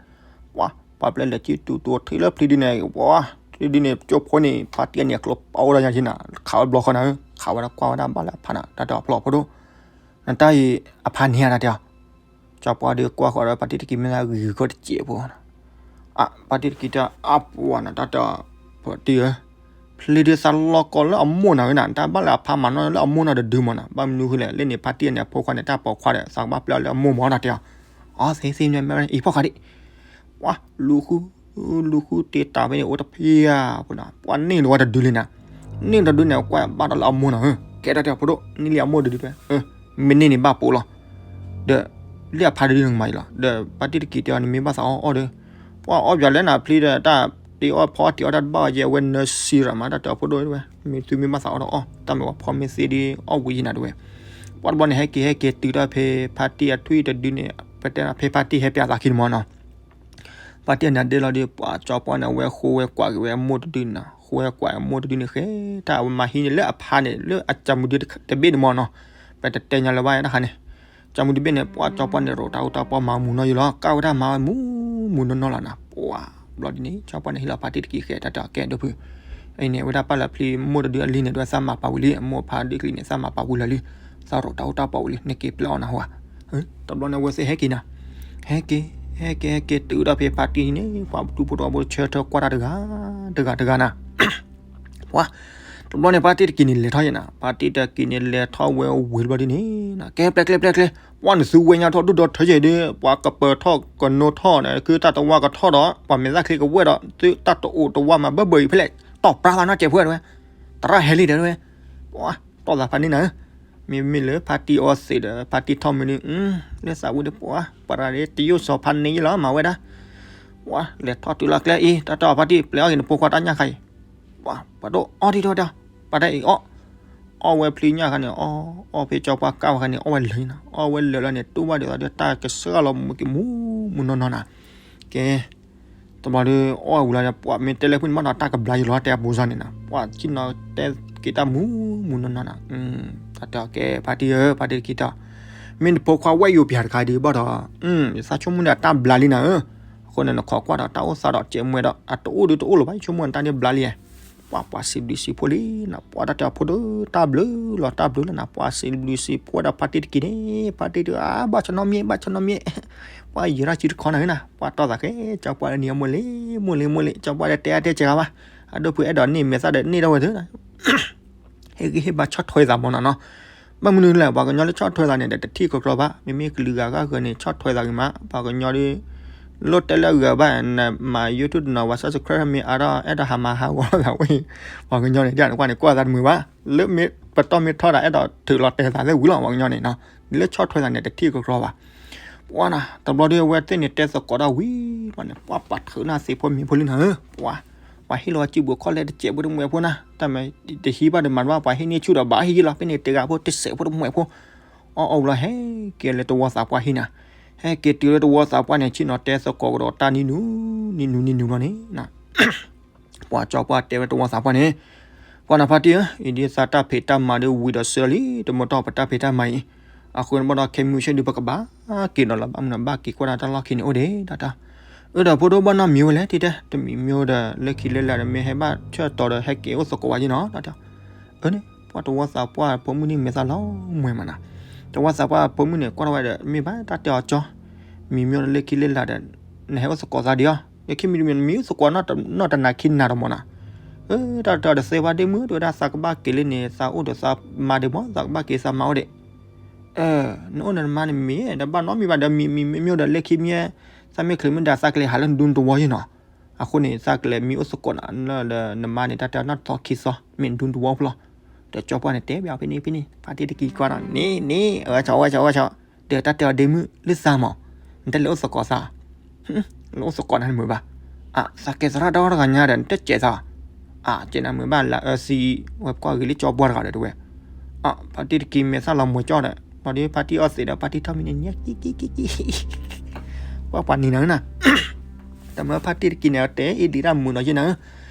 ပှၢ် ပှၢ်ပျဲလဲၤကၠီတူတူထံလၢဖျံဒုန့ၣ် ပှၢ် ဖျံဒုန့ၣ် ကၠိဖိန့ၣ် ဖါတံၢ်န့ၣ် ကျိပအိၣ်ဒီးညါက့နၤ ခးဝဲဘျီဃီနၤဧၢ ခးဝဲဒၣ်ကွၢ်ဝဲဒၣ်ဘၣ်လၢအဖါနၤ တၢ်တဲအီၤဖျီၣ်ဖိဒိၣ် နတၢ်အံၤ အဖါန့ၢ်ဧါတၢ်တဲအီၤ ကၠီပှၢ်ဒုးကွၢ်ဃီဒီး ဖါတံၢ်တက့ၤမ့ၢ်သးဂ့ၤဂ့ၤခီတစဲးဖိ ဖါတံၢ်တက့ၤတၢ်အါပှၤနၤ တၢ်တဲအီၤ ဖါတံၢ်ဧၢ ဖျံဒုသးလီၤကီလၢအမိၢ်နၤဝဲနၤ တၢ်ဘၣ်လၢအဖါမၤနီၣ်လၢအမိၢ်နီၢ်တဒုမးနၤ ဘၣ်မနုၤဃိလဲၣ် လၢန့ၣ်ဖါတံၢ်န့ၣ် အဖိခွါန့ၣ် တၢ်ပိာ်ခွါဒီး သးကဘၣ်ပျဲအီၤလၢအမိၢ်မးနၤတဲအီၤ အီသ့သ့မ့ၢ်မ့ၢ်အံၤဖီၣ်ဃာ်ဒံး ပှၢ် လူၤဃု လူၤဃုတ့တၢ်ဖဲန့ၣ် အိၣ်တဖျါဖိနၤ ပှၢ်န့ၢ်တဝဲတဒုလံနၤ န့ၢ်တဒုန့ၣ် ကွၢ်ဘၣ်ဒီးလၢအမိၢ်နၤဧၢ ကဲတၢ်တဲအီၤဖိဒိၣ် န့ၢ်လံအမိၢ်တဒုတဲ မ့ၢ်န့ၢ်န့ၣ်ဘၣ်ပိာ်လီၤ ဒီး လၢအဖါတဒုန့ၣ်ကမၤအံၤလီၤ ဒီးဖါတံၢ်တက့ၤတဲအီၤန့ၣ် မ့ၢ်ဘၣ်သးအီၣ်အီၣ်ဒီး ပှၢ်အီၣ်ပၠးလၢနၤဖျံဒီး တၢ်တ့အီၣ်ဖီအီၣ်တ့အီၣ်တၢ်တဘၣ်ဝဲယဲ အဝဲနၢစံရၤမး တၢ်တဲအီၤဖိဒိၣ်တဲဝဲ မ့ၢ်သုမ့ၢ်ဘၣ်သးအီၣ်ဒီးအီၣ် တၢ်မ့ၢ်ဝဲဖီမ့ၢ်သ့ဒ်အီၣ်ဝံၤယံနၤတဲဝဲ ပှၢ်တဘျီန့ၣ် ဟဲက့ၤဟဲက့ၤတုၤတၢ်ဖဲ ဖါတံၢ်အထွံၣ်တဒုန့ၣ် ပတဲဖဲဖါတံၢ်ဟဲပၠးသးခံန့ၣ်မးနီၤ ဖါတံၢ်န့ၣ်ဒဲလီၤဒီး ပှၢ်ကၠီပှၢ်န့ၣ် အဝဲဃိဝဲကွၢ်က့ၤဝဲအမိၢ်တဒုန့ၣ်နီၤ ဃိဝဲကွၢ်အမိၢ်တဒုန့ၣ်ဃဲ တၢ်အဝဲမၤဟံးန့ၢ်လၢအဖါန့ၣ် လၢအကၠၢ်မုၢ်ဒုတဘ့ၣ်န့ၣ်မးနီၤ ပတတဲညါလၢၤဘၣ်တခါန့ၣ် ကၠၢ်မုၢ်တဘ့ၣ်န့ၣ် ပှၢ်ကၠီပှၢ်န့ၣ် ရိးတၢ်အူတၢ်ပီမၤမူနီၢ်ယံလီၤ ကၢ်ဝဲဒၣ်မၤဝဲမူမူနီၢ်နီၢ်လီၤနၤ ပှၢ် ဘျီဒ်န့ၣ် ကၠီပှၢ်န့ၣ်ဟ့ၣ်လီၤဖါတံၢ်တက့ၤဃဲ တၢ်တဲအီၤကဲဒိၣ်ဖု အံၤန့ၣ် ဝဲဒၣ်ပၢ်လၢဖျံမိၢ်တဒုအလံၤန့ၣ် ဒွဲသးမၤပာ်ဝံၤလံ အမိၢ်ဖါဒုကလံၤန့ၣ် သးမၤပာ်ဝံၤလၢာ်လံ သးရိးတၢ်အူတၢ်ပီဝံၤလံ နက့ၤပျဲအီၤနၢ်ဟူဧါ တဘျီန့ၣ် အဝဲသ့ၣ်ဟဲက့ၤနၤ ဟဲက့ၤ ဟဲက့ၤ ဟဲက့ၤတုၤဒီးဖဲဖါတံၢ်န့ၣ် ပှၢ်ပတူၢ်ဖိတဝီဖိဆၢထၢၣ်ကွၢ်တၢ်တဂၤ တဂၤတဂၤနၤ ပှၢ် တဘျီန့ၣ် ဖါတံၢ်တက့ၤန့ၣ်လဲၤထီၣ်ယဲနၤ ဖါတံၢ်တက့ၤန့ၣ်လဲၤထီၣ်ဝဲဝံၤတဘျီဒ်န့ၣ် ကဲပျဲကျဲပျဲကျဲ ပှၢ်နသုဝဲညါထီၣ်ဒိၣ်ဒီးထၢယဲဒီး ပှၢ်ကပၢၤထီၣ်ကနိထီၣ်န့ၣ် ခုတၢ်တဝါကထီၣ်ဒီး ပှၢ်မဲာ်သၣ်ချ့ကဝဲၢ်ဒီး သုတၢ်တအိၣ်တဝါမၤဘၢဘၢအံၤဖဲလဲၣ် တီၢ်ပြၢသးနီၢ်စဲးဖိတဲဝဲ သရၣ်ဟဲလံတဲဝဲ ပှၢ် တီၢ်သးဖါန့ၣ်နၤဧၢ မ့မ့ၢ်လၢဖါတံၢ်အီသံးဒီး ဖါတံၢ်ထီၣ်မုၢ်န့ၣ် လၢသးဝံၤဒီး ပှၢ် ပှၤတဂၤဒ်တယိၣ်စီၤဖါန့ၣ်ယလီၤ မၤဝဲဒၣ် ပှၢ် လဲၤထီၣ်တုၤလီၤကျဲအံၤ တၢ်တဲအီၤဖါတံၢ် ပျဲအီၣ်က့ၤနဖိခွါတၢ်ညၣ်ခါအံၤ ပှၢ် ပှၤဒိၣ်အီၣ်ဒံးထီၣ်ဒီး ပှၤတၢ်အံၤအီၣ် အီၣ်ဝဲဖျံညၣ်ခါန့ၣ် အီၣ် အီၣ်ဖဲကၠီပှၢ်ကၢ်ဝဲခါန့ၣ် အီၣ်ဝဲလၢာ်နၤ အီၣ်ဝဲလၢာ်လီၤန့ၣ် တူၢ်ဘၣ်ဒ်သိးဒီး တၢ်ကစၢ်လီၤမူက့ၤမူမူနီၢ်နီၢ်နၤ ကဲ တဘျီဒီး အီၣ်ဝဲဝံၤလီၤဒီး ပှၢ်မ့ၢ်တဲလၢဖုန့ၣ်ဘၣ်ဒီး တၢ်ကဘျါယလီၤ တဲအပူၤစၢ်န့ၣ်နၤ ပှၢ် ကံၣ်နီၤတဲက့ၤတၢ်မူမူနီၢ်နီၢ်နၤ တၢ်တဲအီၤကဲ ဖါတံၢ်ဧၢ ဖါတံၢ်တက့ၤတီၢ် မ့ၢ်နဖိခွါဝဲယိၤပၠးတခါဒ်ဘၣ်ဒီး ယသးဆိကမိၣ်ဒီးတၢ်ဘျါလံနၤဧၢ အဃိန့ၣ် နခိးကွၢ်ဒီးတၢ်အိၣ်သးဒီးကဲမွဲဒီး အတအိၣ်ဒုတအိၣ်လၢၤဘၣ် ယဆိကမိၣ်နတၢ်န့ၣ်ဘျါလံ ပှၢ်ပှၤစံးဘျုးစံးဖှိၣ်လံနၤ ပှၢ်တၢ်တဲအီၤဖိဒိၣ် တၢ်ဘျုးလီၤတၢ်ဘျုးလီၤနၤ ပှၢ်စံးဘျုးစံးဖှိၣ်ဒီးဖါတံၢ်တက့ၤန့ၣ် ဖါတံၢ်တဂၤ ဘၣ်ဆၢနီၣ်မ့ၢ် ဘၣ်ဆၢနီၣ်မ့ၢ် ပှၢ်ယံာ်ထီၣ်စုတခီနၤဧၢနၤ ပှၢ်တီၢ်သးကဲ ကၠီပှၢ်လၢန့ၣ် မိၢ်လ့ မိၢ်လ့ မိၢ်လ့ ကၠီပှၢ်ဒီးတဲအါတဲစှၤဘၣ် အဒိၣ်ဖုအဲၣ်ဒိးန့ၢ်မဲာ်သၣ်ဒီးန့ၢ်ထီၣ်ဝဲသ့ ဟ့ၣ်ဂံၢ်ဟ့ၣ်ဘါဆီၣ်ထွဲသးမးနီၤနီၤ ဘၣ်မနုၤလဲၣ် ပှၤကညီလၢဆီၣ်ထွဲသးန့ၣ်ဒီး တထံၣ်ကီကီဘၣ် မ့မ့ၢ်ကလုာ်ဂၤဂၤဂၤန့ၣ် ဆီၣ်ထွဲသးဂ့ၤမး ပှၤကညီဒီး လိၣ်တဲလၢအဂၤဘၣ် နမၤ YouTube တနီၤ ပှၤ subscribe မ့ၢ်အါထီၣ် အဲၣ်ဒိးဟးမၤဟးဂီၤလိာ်သးဝဲ ပှၤကညီန့ၣ် ဒ်န့ၣ်ကွၢ်န့ၣ် ကွၢ်သးတမုာ်ဘၣ် လၢမ့ၢ်ပတီၢ်မ့ၢ်ထီၣ်ဒီး အဲၣ်ဒိးထုးလီၤတဲသးသ့ၣ်ဝံၤလီၤ ပှၤကညီန့ၣ်နီၤ လၢဆီၣ်ထွဲသးန့ၣ် တထံၣ်ကီကီဘၣ် ပှၢ်နၤ တဘျီဒီး အဝဲသ့ၣ်န့ၣ် တဲသကိးတၢ်ဝံၤလီၤန့ၣ် ပှၢ်ပာ်ထုးနၢ်သ့ၣ်ဖိမံၤဖိလံနၤဧၢ ပှၢ် ပှၤဟ့ၣ်လီၤဝဲစုပူၤခီၣ်လဲတစဲးဖိတမှဲးဖိနၤ တၢ်မ့ၢ်တဟံးဘၣ်ဒီးမၤတဘၣ် ပှၤဟ့ၣ်န့ၢ်ဆူၣ်ဒီးဘၣ်ဟ့ၣ်ယံလီၤ ဖဲန့ၣ်တဂၤဖိတစဲးဖိတမှဲးဖိ အီၣ်အီၣ်ဝံၤလီၤ ဟဲက့ၤလၢတဝီသးပှၢ်ဟံၣ်နၤ ဟဲက့ၤတုၤလၢတဝီသးပှၢ်န့ၣ် ဆ့ၣ်နီၤတဲသကိးကဒီးတၢ်နံၤနုၤ နံၤနုၤ နံၤနုၤလီၤန့ၣ် ပှၤကၠီပှၢ်တဲဝဲတဝီသးပှၢ်န့ၣ် ပှၢ်နၤဖါတံၢ်ဧၢ အံၤဒ်သးတၢ်ဖံးတၢ်မၤဒီးဝံၤဒီးစၢလံ တမ့ၢ်တီၢ်ပတၢ်ဖံးတၢ်မၤအံၤ အဃိန့ၣ်ဘၣ်ဒီးခဲမုၢ်ဆ့ၣ်ဒုးပကဘၣ်က့ၤဒီးလီၤ ဘၣ်မနုၤဘၣ်က့ၤကွၢ်တၢ်တၢ်လီၢ်ခံန့ၣ်အိၣ်ဒံးတၢ်တၢ် အၢ ဒီးဖိဒိၣ်ဘၣ်နီတမံၤဝဲလဲၣ် ထံၣ်တဲ တမံၤမ့ၢ်ဒီး လၢခံလၢလာ်ဒီး မ့ၢ်ဟဲဘၣ်ဆၢတီၤဒီး ဟဲက့ၤအိၣ်သကိးဝဲယံနီၤ တၢ်တဲ အၢန့ၣ် ပှၢ်တဝီသးပှၢ်ဖိမုၣ်န့ၣ် မဲာ်သၣ်လီၤမှဲၤမးနၤ တဝီသးပှၢ်ဖိမုၣ်န့ၣ် ကွၢ်ထီၣ်ဝဲဒီး မ့ၢ်ဘၣ်တၢ်တဲအီၤကၠီ မံၤမ့ၢ်ဒီးလၢခံလၢလာ်ဒီး နဟဲအိၣ်သကိးသးဒံးအီၤ လၢခံမံၤတမံၤ နမံၤအိၣ်သကိးနီၢ်တနၤခံနၤဒီးမးနၤ အၢ တၢ်တဲအီၤဒီးသ့ဘၣ်ဒ့မုၣ် တဲဝဲဒၣ်သးကဘၣ်က့ၤလၢန့ၣ် သးအိၣ်ဒီးသးမါဒံးမး သးကဘၣ်က့ၤသးမါအိၣ်ဒံး နအိၣ်နမါန့ၣ်မ့ၢ် ဒီးဘၣ်နီတမံၤဘၣ်ဒီး မံၤမံၤမ့ၢ်ဒီးလၢခံမ့ၢ် သးမ့ၢ်ချုးမ့ၢ်ဒီး သးကလဲၤဟးလၢနဒူနတဝီယံနီၤ အဃိန့ၣ် သးကလဲၤမံၤအိၣ်သကိးနၤ ဒီးနမါန့ၣ် တၢ်တဲအီၤနီၢ်သီခံသီ မ့ၢ်နဒူနတဝီဖိလီၤ ဒီးကၠီပှၢ်န့ၣ် တဲဘၣ်ဖဲန့ၣ်ဖဲန့ၣ် ဖါတံၢ်တက့ၤကွၢ်ဒီး န့ၣ်န့ၣ် အဝဲဆီ အဝဲဆီ အဝဲဆီ ဒီးတၢ်တဲအီၤဒ့မုၣ် လၢသးမး နတလဲၤအိၣ်သကိးသး လၢအိၣ်သကိးနၤနမုာ်ဘၣ် အၢ သးကဲသရၣ်ဒီတဂၤညါဒီး နတစဲးသး အၢ ကဲနမုာ်ဘၣ်လၢအၢစံ ဝဲကွၢ်ဂ့ၤလၢကၠီပှၢ်တဂၤဒီးတဲဝဲ ဖါတံၢ်တကံၤမဲာ်သၣ်လီၤမွဲကၠီဒီး ဘျီဒီးဖါတံၢ်အီသံးဒီး ဖါတံၢ်ထီၣ်မံန့ၣ် ညၣ်ကံကံကံကံ, ပှၤပှၤနံၤနၤဧၢနၤ, တမ့ၢ်ဖါတံၢ်တကံၤန့ၣ် အတဲအ့ၣ်ဒံးတၢ်မုာ်နီၤယဲနၤဧၢ,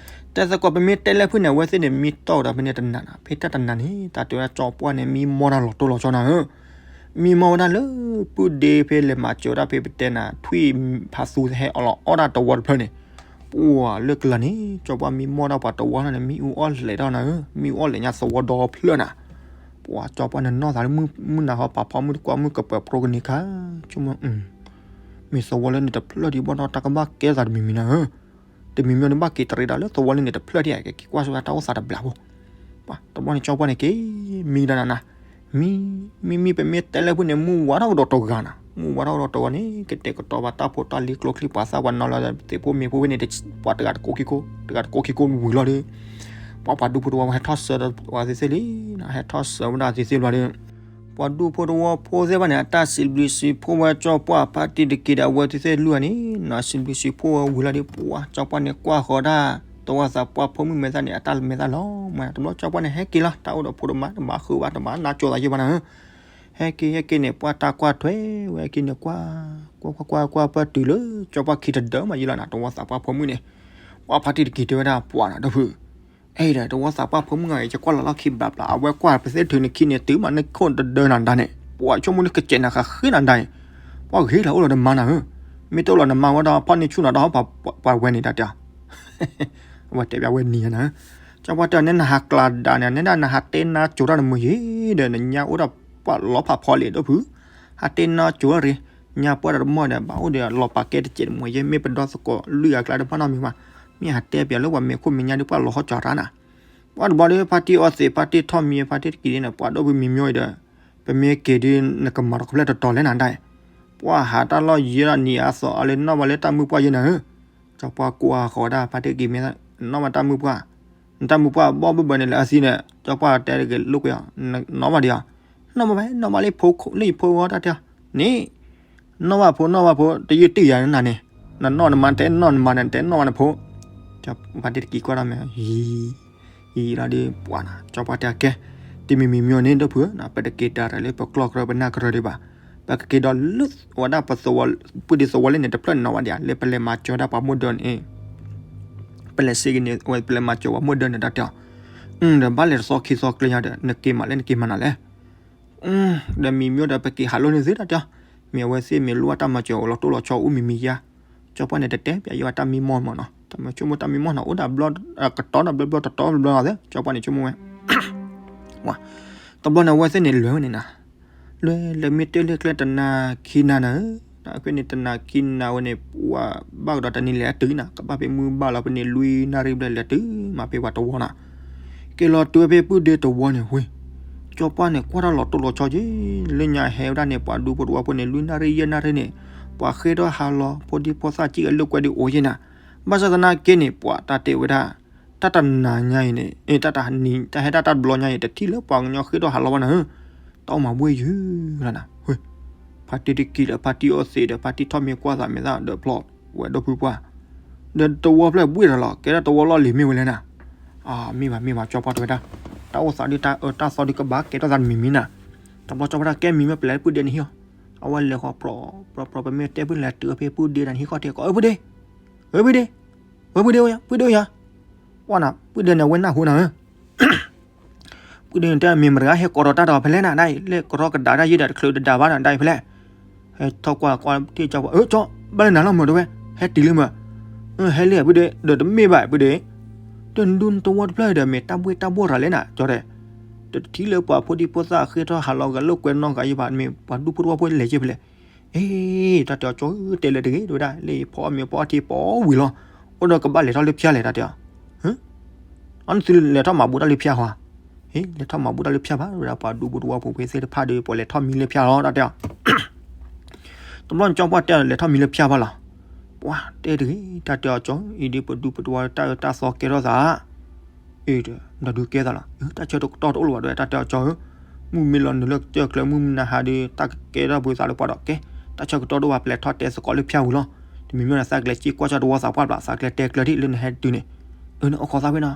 တဲသကိးပမ့ၢ်တဲလၢဖုၣ်န့ၣ် အဝဲသ့ၣ်န့ၣ် မံတီၢ်ဒီးဖဲန့ၣ်တနၤနၤ ဖဲတၢ်တနၤန့ၣ် တၢ်တဲဝဲဒၣ်ကၠီပှၢ်န့ၣ် မံမီၢ်တၢ်လီၤတိၢ်လီၤဆီနၤဧၢ မံမီၢ်ဝဲဒၣ်လၢ ပုၢ်ဒ့ဖဲလဲၤမၤစၢၤဝဲဒၣ်ဖဲပတဲနၤ ထွံၣ်ဖးသူဟဲအီၣ်လီၤအီၣ်ဒၣ်တဝီတဖျၢၣ်န့ၣ်, ပှၤလၢကလၤန့ၣ် ကၠီပှၢ်မံမီၢ်ဒၣ်ပှၤတဝီန့ၣ် မံအူအီၣ်လဲၤထီၣ်နၤဧၢ, မံအူအီၣ်လဲၤညါသဝီဒီဖျၢၣ်နၤ, ပှၤကၠီပှၢ်န့ၣ်နီၢ်သးလၢမုၢ်နၤဟီ ပာ်ဖီမုၢ်တကွၢ်မုၢ်ကပၢၤ ဖြိကနံၤခါ, ဆိကမိၣ် မ့ၢ်သဝီလၢန့ၣ်တဖျၢၣ်ဒံးဘၣ်ဒီး တၢ်ကဘၣ်ကဲသးတမံၤမံၤနၤဧၢ, တမံၤမံၤန့ၣ် ဘၣ်က့ၤတရံးဒၣ်လၢသဝီလၢန့ၣ်တဖျၢၣ်ဒံး ကက့ၤကွၢ်ဆိဝဲတၢ်အိၣ်သးတဘျီဖိ, ပှၤတဘျီန့ၣ် ကၠီပှၢ်န့ၣ်က့ၤ မံဒၣ်နၤနၤ, မံ မံမံ ပမ့ၢ်တဲလၢဖုၣ်န့ၣ် မုၢ်ဝါထီၣ်ကဒီးတဂၤနၤ, မုၢ်ဝါထီၣ်ကဒီးတဂၤန့ၣ် ကတဲာ်ကတီၤဘၣ်တၢ်ဖိတၢ်လံၤကျိချံ ပှၤသးပှၤနီၤလၢသ့ၣ်ဖိမ့ၢ်ဖိဖဲန့ၣ် ပှၤတဂၤတကိးခံကိး တဂၤတကိးခံကိးဝံၤလီၤဒီး ပှၤပှၤဒူဖိတဝီဟဲထီၣ်စၢၤဒီးဝဲသ့ၣ်သ့ၣ်လံ, ဟဲထီၣ်စၢၤဝဲဒၣ်သ့ၣ်သ့ၣ်လီၤဒီး ပှၤဒူဖိတဝီဖိသ့ၣ်တဖၣ်န့ၣ် အတၢ်စံးဘျုးစံးဖှိၣ်ဝဲကၠီပှၢ် ဖါတံၢ်တကံၤဒီးအဝဲသ့ၣ်သ့ၣ်လွံၢ်ဂၤန့ၣ် နစံးဘျုးစံးဖှိၣ်ဝဲဝံၤလီၤဒီး ပှၤကၠီပှၢ်န့ၣ်ကွၢ်ဃီၤဒၣ် သဝီသးပှၢ်ဖိမုၣ်မဲာ်သၣ်န့ၣ် အတၢ်မဲာ်သၣ်လီၤမး တဘျီကၠီပှၢ်န့ၣ် ဟဲက့ၤလီၤ တၢ်အိၣ်ဒီးဖိတမါ တမၤဃုာ်ဘၣ် တမၤနးကၠိသးယဲၢ်ဘၣ်နၤဧၢ, ဟဲက့ၤဟဲက့ၤန့ၣ် ပှၤတၢ်ကွၢ်ထွဲဝဲဟဲက့ၤန့ၣ် ကွၢ် ကွၢ်ကွၢ်ကွၢ်ကွၢ် ပၢၢ်တုၤလၢ ကၠီပှၢ်ခံတဒၢမးယံၤလီၤနၤ သဝီသးပှၢ်ဖိမုၣ်န့ၣ်, ပှၤဖါတံၢ်တကံၤတဲဝဲဒၣ်ပှၤနၤ ဒီဖုၣ် အဲၣ်ဒီး သဝီသးပှၢ်ဖိမုၣ်ဂၤအံၤ ယကွၢ်လီၤလီၢ်ခံဘျးဘျး အဝဲကွၢ်ပသ့ၣ်ထုးန့ၣ်ခံန့ၣ် တုၤမးန့ၣ်ခိၣ်တဒၢနၤဒါန့ၣ် ပှၤဆိကမိၣ်န့ၣ်ကစဲးနၤဃးဃ့နၤဒါအံၤ, ပှၤဂ့ၤလီၤအိၣ်လီၤတမါနၤဧၢ, မ့ၢ်တအိၣ်လီၤနမါဝဲဒီး ဖီၣ်န့ၢ်ဆူၣ်နၤဒီး ပှၤဝဲန့ၣ်တၢ်တဲ, အဝဲတဲဘၣ်ဝဲနံၤနၤဧၢ, ကၠီပှၢ်တဲန့ၣ် နဟးကျးဒၣ်န့ၣ် နဲဒၣ်နဟးတဲနါကၠိတၢ်တမုာ်ယံၤဒီး နညါအိၣ်ဒီးပှၤလီၤဖးဖီလံာ်ဒီဖုၣ်, ဟးတဲနါကၠိတၢ်ရ့ ညါပှၢ်ဒီးတမီၢ်ဒီး ဘၣ်အိၣ်ဒီးလီၤပာ်ကဲတစဲးတမုာ်ယဲ မ့ၢ်ပဒီသကိးလွံၢ်ဂၤအကျါတဖၣ်နီတမံၤဘၣ်, မ့ၢ်ဟးတဲပၠးလၢပှၤမဲာ်ခိၣ်မဲာ်ညါဒီး ပှၤလီၤဟီၣ်ကၠီၤတၢ်နၤ, ပှၤတဘျီဒီး ဖါတံၢ်အီသံး ဖါတံၢ်ထီၣ်မံ ဖါတံၢ်တကံၤန့ၣ် ပှၤဒီဖုၣ်မံမီၢ်အံၤဒီး ပမ့ၢ်က့ၤဒီး နကမၤထီၣ်ကဖျဲၣ်တတီၤလဲၣ်နၤဒါအံၤ, ပှၤဟးတၢ်လီၢ်ယံၤဒီးနံၤအသီအါလၢနီၢ်ဘၣ်လၢတၢ်မုၢ်ပှၢ်ယဲနၤဧၢ, ကၠီပှၢ်ကွၢ်ဃီၤဒၣ် ဖါတံၢ်တကံၤမ့ၢ် နီၢ်ဘၣ်တၢ်မုၢ်ပှၢ်, နတၢ်မုၢ်ပှၢ်ဘီၣ်ဘၢဘၢန့ၣ်လၢအသံန့ၣ် ကၠီပှၢ်တဲတဂ့ၤလိာ်ကွဲအီၤ, နီၢ်ဘၣ်ဒံးအီၤ, နီၢ်ဘၣ်ဖဲ နီၢ်ဘၣ်လၢဖိလၢယဖိအီၤတၢ်တဲအီၤ, န့ၣ် နီၢ်ဘၣ်ဖိ နီၢ်ဘၣ်ဖိ တယုၢ်တံၢ်ယၤနၤန့ၣ်, နနီၢ်နမါတဲနီၢ်နမါန့ၣ် တဲနီၢ်ဘၣ်နဖိ, ဖါတံၢ်တကံၤကွၢ်ထီၣ်မ့ၢ် ယံၤလီၤဒီးပှၤနၤ ကၠီပှၢ်တဲအကဲ, တမံၤမံၤမံၤန့ၣ် ဒီဖုၣ်ဧၢ ပတက့ၤတၢ်ရဲၣ်လၢပကျီၢ်ကရၢပနၢ်ကရၢဒံးဘၣ်, ပကက့ၤဒီးလၢဝဲဒၣ်ပသဝီ ပုၢ်ဒ့သဝီလၢန့ၣ်တဖျၢၣ်နီၤဝဲဒံး လၢပလဲၤမၤစၢၤဝဲဒၣ်ပှၤမိၢ်ဒၢန့ၣ် ပလဲၤစ့က့ၤန့ၣ် အဝဲပလဲၤမၤစၢၤပှၤမိၢ်ဒၢန့ၣ်တၢ်တဲအီၤ, ဒီးဘၣ်လဲၤတသီခံသီကျဲညါဒီး နက့ၤမးလဲၣ်နက့ၤမၤနၤလဲၣ်, ဒီးမံၤမံၤဒီးပက့ၤဟးလိာ်န့ၢ်သုတၢ်တဲအီၤ, မ့ၢ်အဝဲသ့ၣ်မ့ၢ်လိၣ်ဘၣ်တၢ်မၤစၢၤအိၣ်လီၤတိၢ်လီၤဆီအိၣ်မံၤမံၤယါ, ကၠီပှၢ်န့ၣ်တတဲပၠးယဲဘၣ်တၢ်မံမီၢ်မးနီၤ တမ့ၢ်ဆိကမိၣ်တၢ်မံမီၢ်နီၤ အိၣ်ဒၣ်ဘျီ ကတီၤဒီးဘျီဘျီတတီၤဘျီဘျီသ့ ကၠီပှၢ်န့ၣ်ဆိကမိၣ်ဝဲ တဘျီန့ၣ် အဝဲသ့ၣ်န့ၣ်လဲၤဝဲန့ၣ်နၤ, လဲၤလဲၤမ့ၢ်တဲလၢကျဲတနၤခံနၤနၤဧၢ, ဖဲန့ၣ်တနၤခံနၤဝဲန့ၣ် ပှၤဘၣ်ကဒီးတနံၤလဲၤတုၤနၤ ကဘၣ်ဖဲမုၢ်ဘၣ်လီၤဖဲန့ၣ် လွံၢ်နၣ်ရံၣ်ဘျဲၣ်လဲၤတုၤမးဖဲပှၤတဝီနၤ, က့ၤလီၤတုၤဝဲဖဲပုၢ်ဒ့တဝီန့ၣ်ဝ့ၢ်, ကၠီပှၢ်န့ၣ် ကွၢ်တၢ်လီၤတိၢ်လီၤဆီက့ၤ, လၢညါဟဲဝဲဒၣ်န့ၣ် ပှၤဒူဖိတဝီဖိန့ၣ် လွံၢ်နၣ်ရံၣ်ယဲၢ်နၣ်ရံၣ်န့ၣ်, ပှၤဃ့ထီၣ်ဟးလီၤ ဖိဒံဖိသၣ်စံၣ်အလိာ်ကွဲဒံးအိၣ်ယဲၢ်နၤ, ဘၣ်ဆၣ်သနာ်က့န့ၣ် ပှၤတၢ်တဲဝဲဒၣ် တၢ်တနၤညါအံၤန့ၣ် တၢ်တနံၤ တၢ်ဟဲဒၣ်တၢ်တဘျီညါအံၤ တထံၣ်လၢပှၤကညီဃ့ထီၣ်ဟးလီၤဘၣ်နၤဧၢ, တၢ်အိၣ်မၤဘှ့ၣ်ယုၤလီၤနၤ, ဖါတံၢ်တကံၤဒီး ဖါတံၢ်အီသံးဒီး ဖါတံၢ်ထီၣ်မံၤကွၢ်သးမဲာ်သၣ်ဒီးဖျီဝဲဒီဖုပှၢ်, ဒီးတဝီဖျၢၣ်ဘှ့ၣ်ဒီးလီၤ ကဲထီၣ်တဝီလီၢ်လံၤမ့ၢ်ဝဲလဲၣ်နၤ, မ့ၢ်ဘၣ်မ့ၢ်ဘၣ် ကၠီပှၢ်တဲဝဲဒၣ်, တၢ်အိၣ်သးဒုးတၢ်အၢတၢ်သီဒုးကဘၣ်ကဲထီၣ်သးတမံၤမံၤနၤ, တဘျီကၠီပှၢ်တဲကဲမံၤမ့ၢ်ပလဲၤလၢပုၢ်ဒ့န့ၣ်ဟံၣ်အီၤ, အဝဲလဲၤဃီၤပြီပြီပြီ ပမ့ၢ်တဲပုၢ်လဲၤတုၤဖဲပုၢ်ဒ့တၢ်န့ၣ်ဟံၣ်ခီၣ်ထံး ကိးအၢပုၢ်ဒ့, အၢပုၢ်ဒ့, ဝဲပုၢ်ဒ့အိၣ်ယၤ ပုၢ်ဒ့အိၣ်ယၤ, ပှၢ်နၤ ပုၢ်ဒ့န့ၣ် အဝဲနၢ်ဟူနၤဧၢ ပုၢ်ဒ့န့ၣ်တဲမ့ၢ်မတၤဂၤဟဲကိးထီၣ်တၢ်ဒီးဖဲလဲၣ်နၤ ဒ်အံၤ လၢကရီကဒါတၢ်ယုၢ်ဒီးတချုးတဒါဘၣ်နၤ ဒ်အံၤဖဲလဲၣ်, ဟဲထီၣ်ကွၢ်ကွၢ်ထံၣ်ကၠီပှၢ် အၢ ကၠီ ဘၣ်လၢနၤလီၤမၢ်တဲဝဲ, ဟဲတုၤလံမၢ်, ဟဲလံ ပုၢ်ဒ့ဒီးတမ့ၢ်ဘၣ်ပုၢ်ဒ့, တနူတဝီတဖျၢၣ်ဒီးမ့ၢ်တၢ်ဘှ့ၣ်တၢ်ဘှီၣ်ရၤလဲၣ်နၤ ကၠီတဲ, တထံၣ်လၢပှၤဖိဒံဖိသၣ်ဃ့ထီၣ်ဟးလီၤဂၤလိာ်ကွဲနီတဂၤယဲၢ်ဘၣ် မ့ၢ်ပှၤဒူဖိတဝီဖိလဲၤယဲၢ်ဖဲလဲၣ် အ့ တၢ်တဲအီၤကၠီဧၢ တဲလၢတဂ့ၤ တဲဝဲဒၣ် လၢဖီအီၣ်မ့ၤဖီအီထံပီဝံၤလီၤ, အိၣ်ဒီးကဘၣ်လဲၤထီၣ်လၢဖၠါလဲၣ် တၢ်တဲအီၤ, အန့ၣ်သုလဲၤထီၣ်မၤဘူးတၢ်လၢဖၠါဟီ, ဟ့ လဲၤထီၣ်မၤဘူးတၢ်လၢဖၠါဘၣ် တဲဝဲဒၣ် ပှၤဒူဖိတဝီဖိဖဲသ့ၣ်တဖၣ်ဒီး ပှၤလဲၤထီၣ်မံလၢဖၠါလီၤ တၢ်တဲအီၤ တဘျီန့ၣ်ကၠီပှၢ်တဲလဲၤထီၣ်မံလၢဖၠါဘၣ်လီၤ, ပှၤတဲတဂ့ၤ တၢ်တဲအီၤကၠီ အံၤဒ်ပဒူပတဝီတၢ်အၢတၢ်သီကဲထီၣ်သး အ့ ဒီးဒုးကဲသးလီၤ, တၢ်ဆၢကတီၢ်တအိၣ်လၢၤဘၣ် တဲဝဲ တၢ်တဲအီၤကၠီဧၢ, မုၢ်မ့ၢ်လီၤနုာ်လၢကစၢၢ်ကျၢၤ မုၢ်မနၤဟါဒီး တၢ်ကကဲထီၣ်ပှၤသးလၢပှၤဒီးကဲ, တၢ်ဆၢကတီၢ်တအိၣ်ဘၣ် ပလဲၤထီၣ်တဲသကိးလၢဖၠါဝံၤလီၤ, တမံၤမ့ၢ်ဒီးသးကလဲၤစ့ကွၢ်ဆၢတဝီသးပှၢ်ဘျး သးကလဲၤတဲကျၢၤဒ်လၢနဟဲတုၤန့ၣ်, အၢ နအိၣ်ခိးသးဖဲနၤ,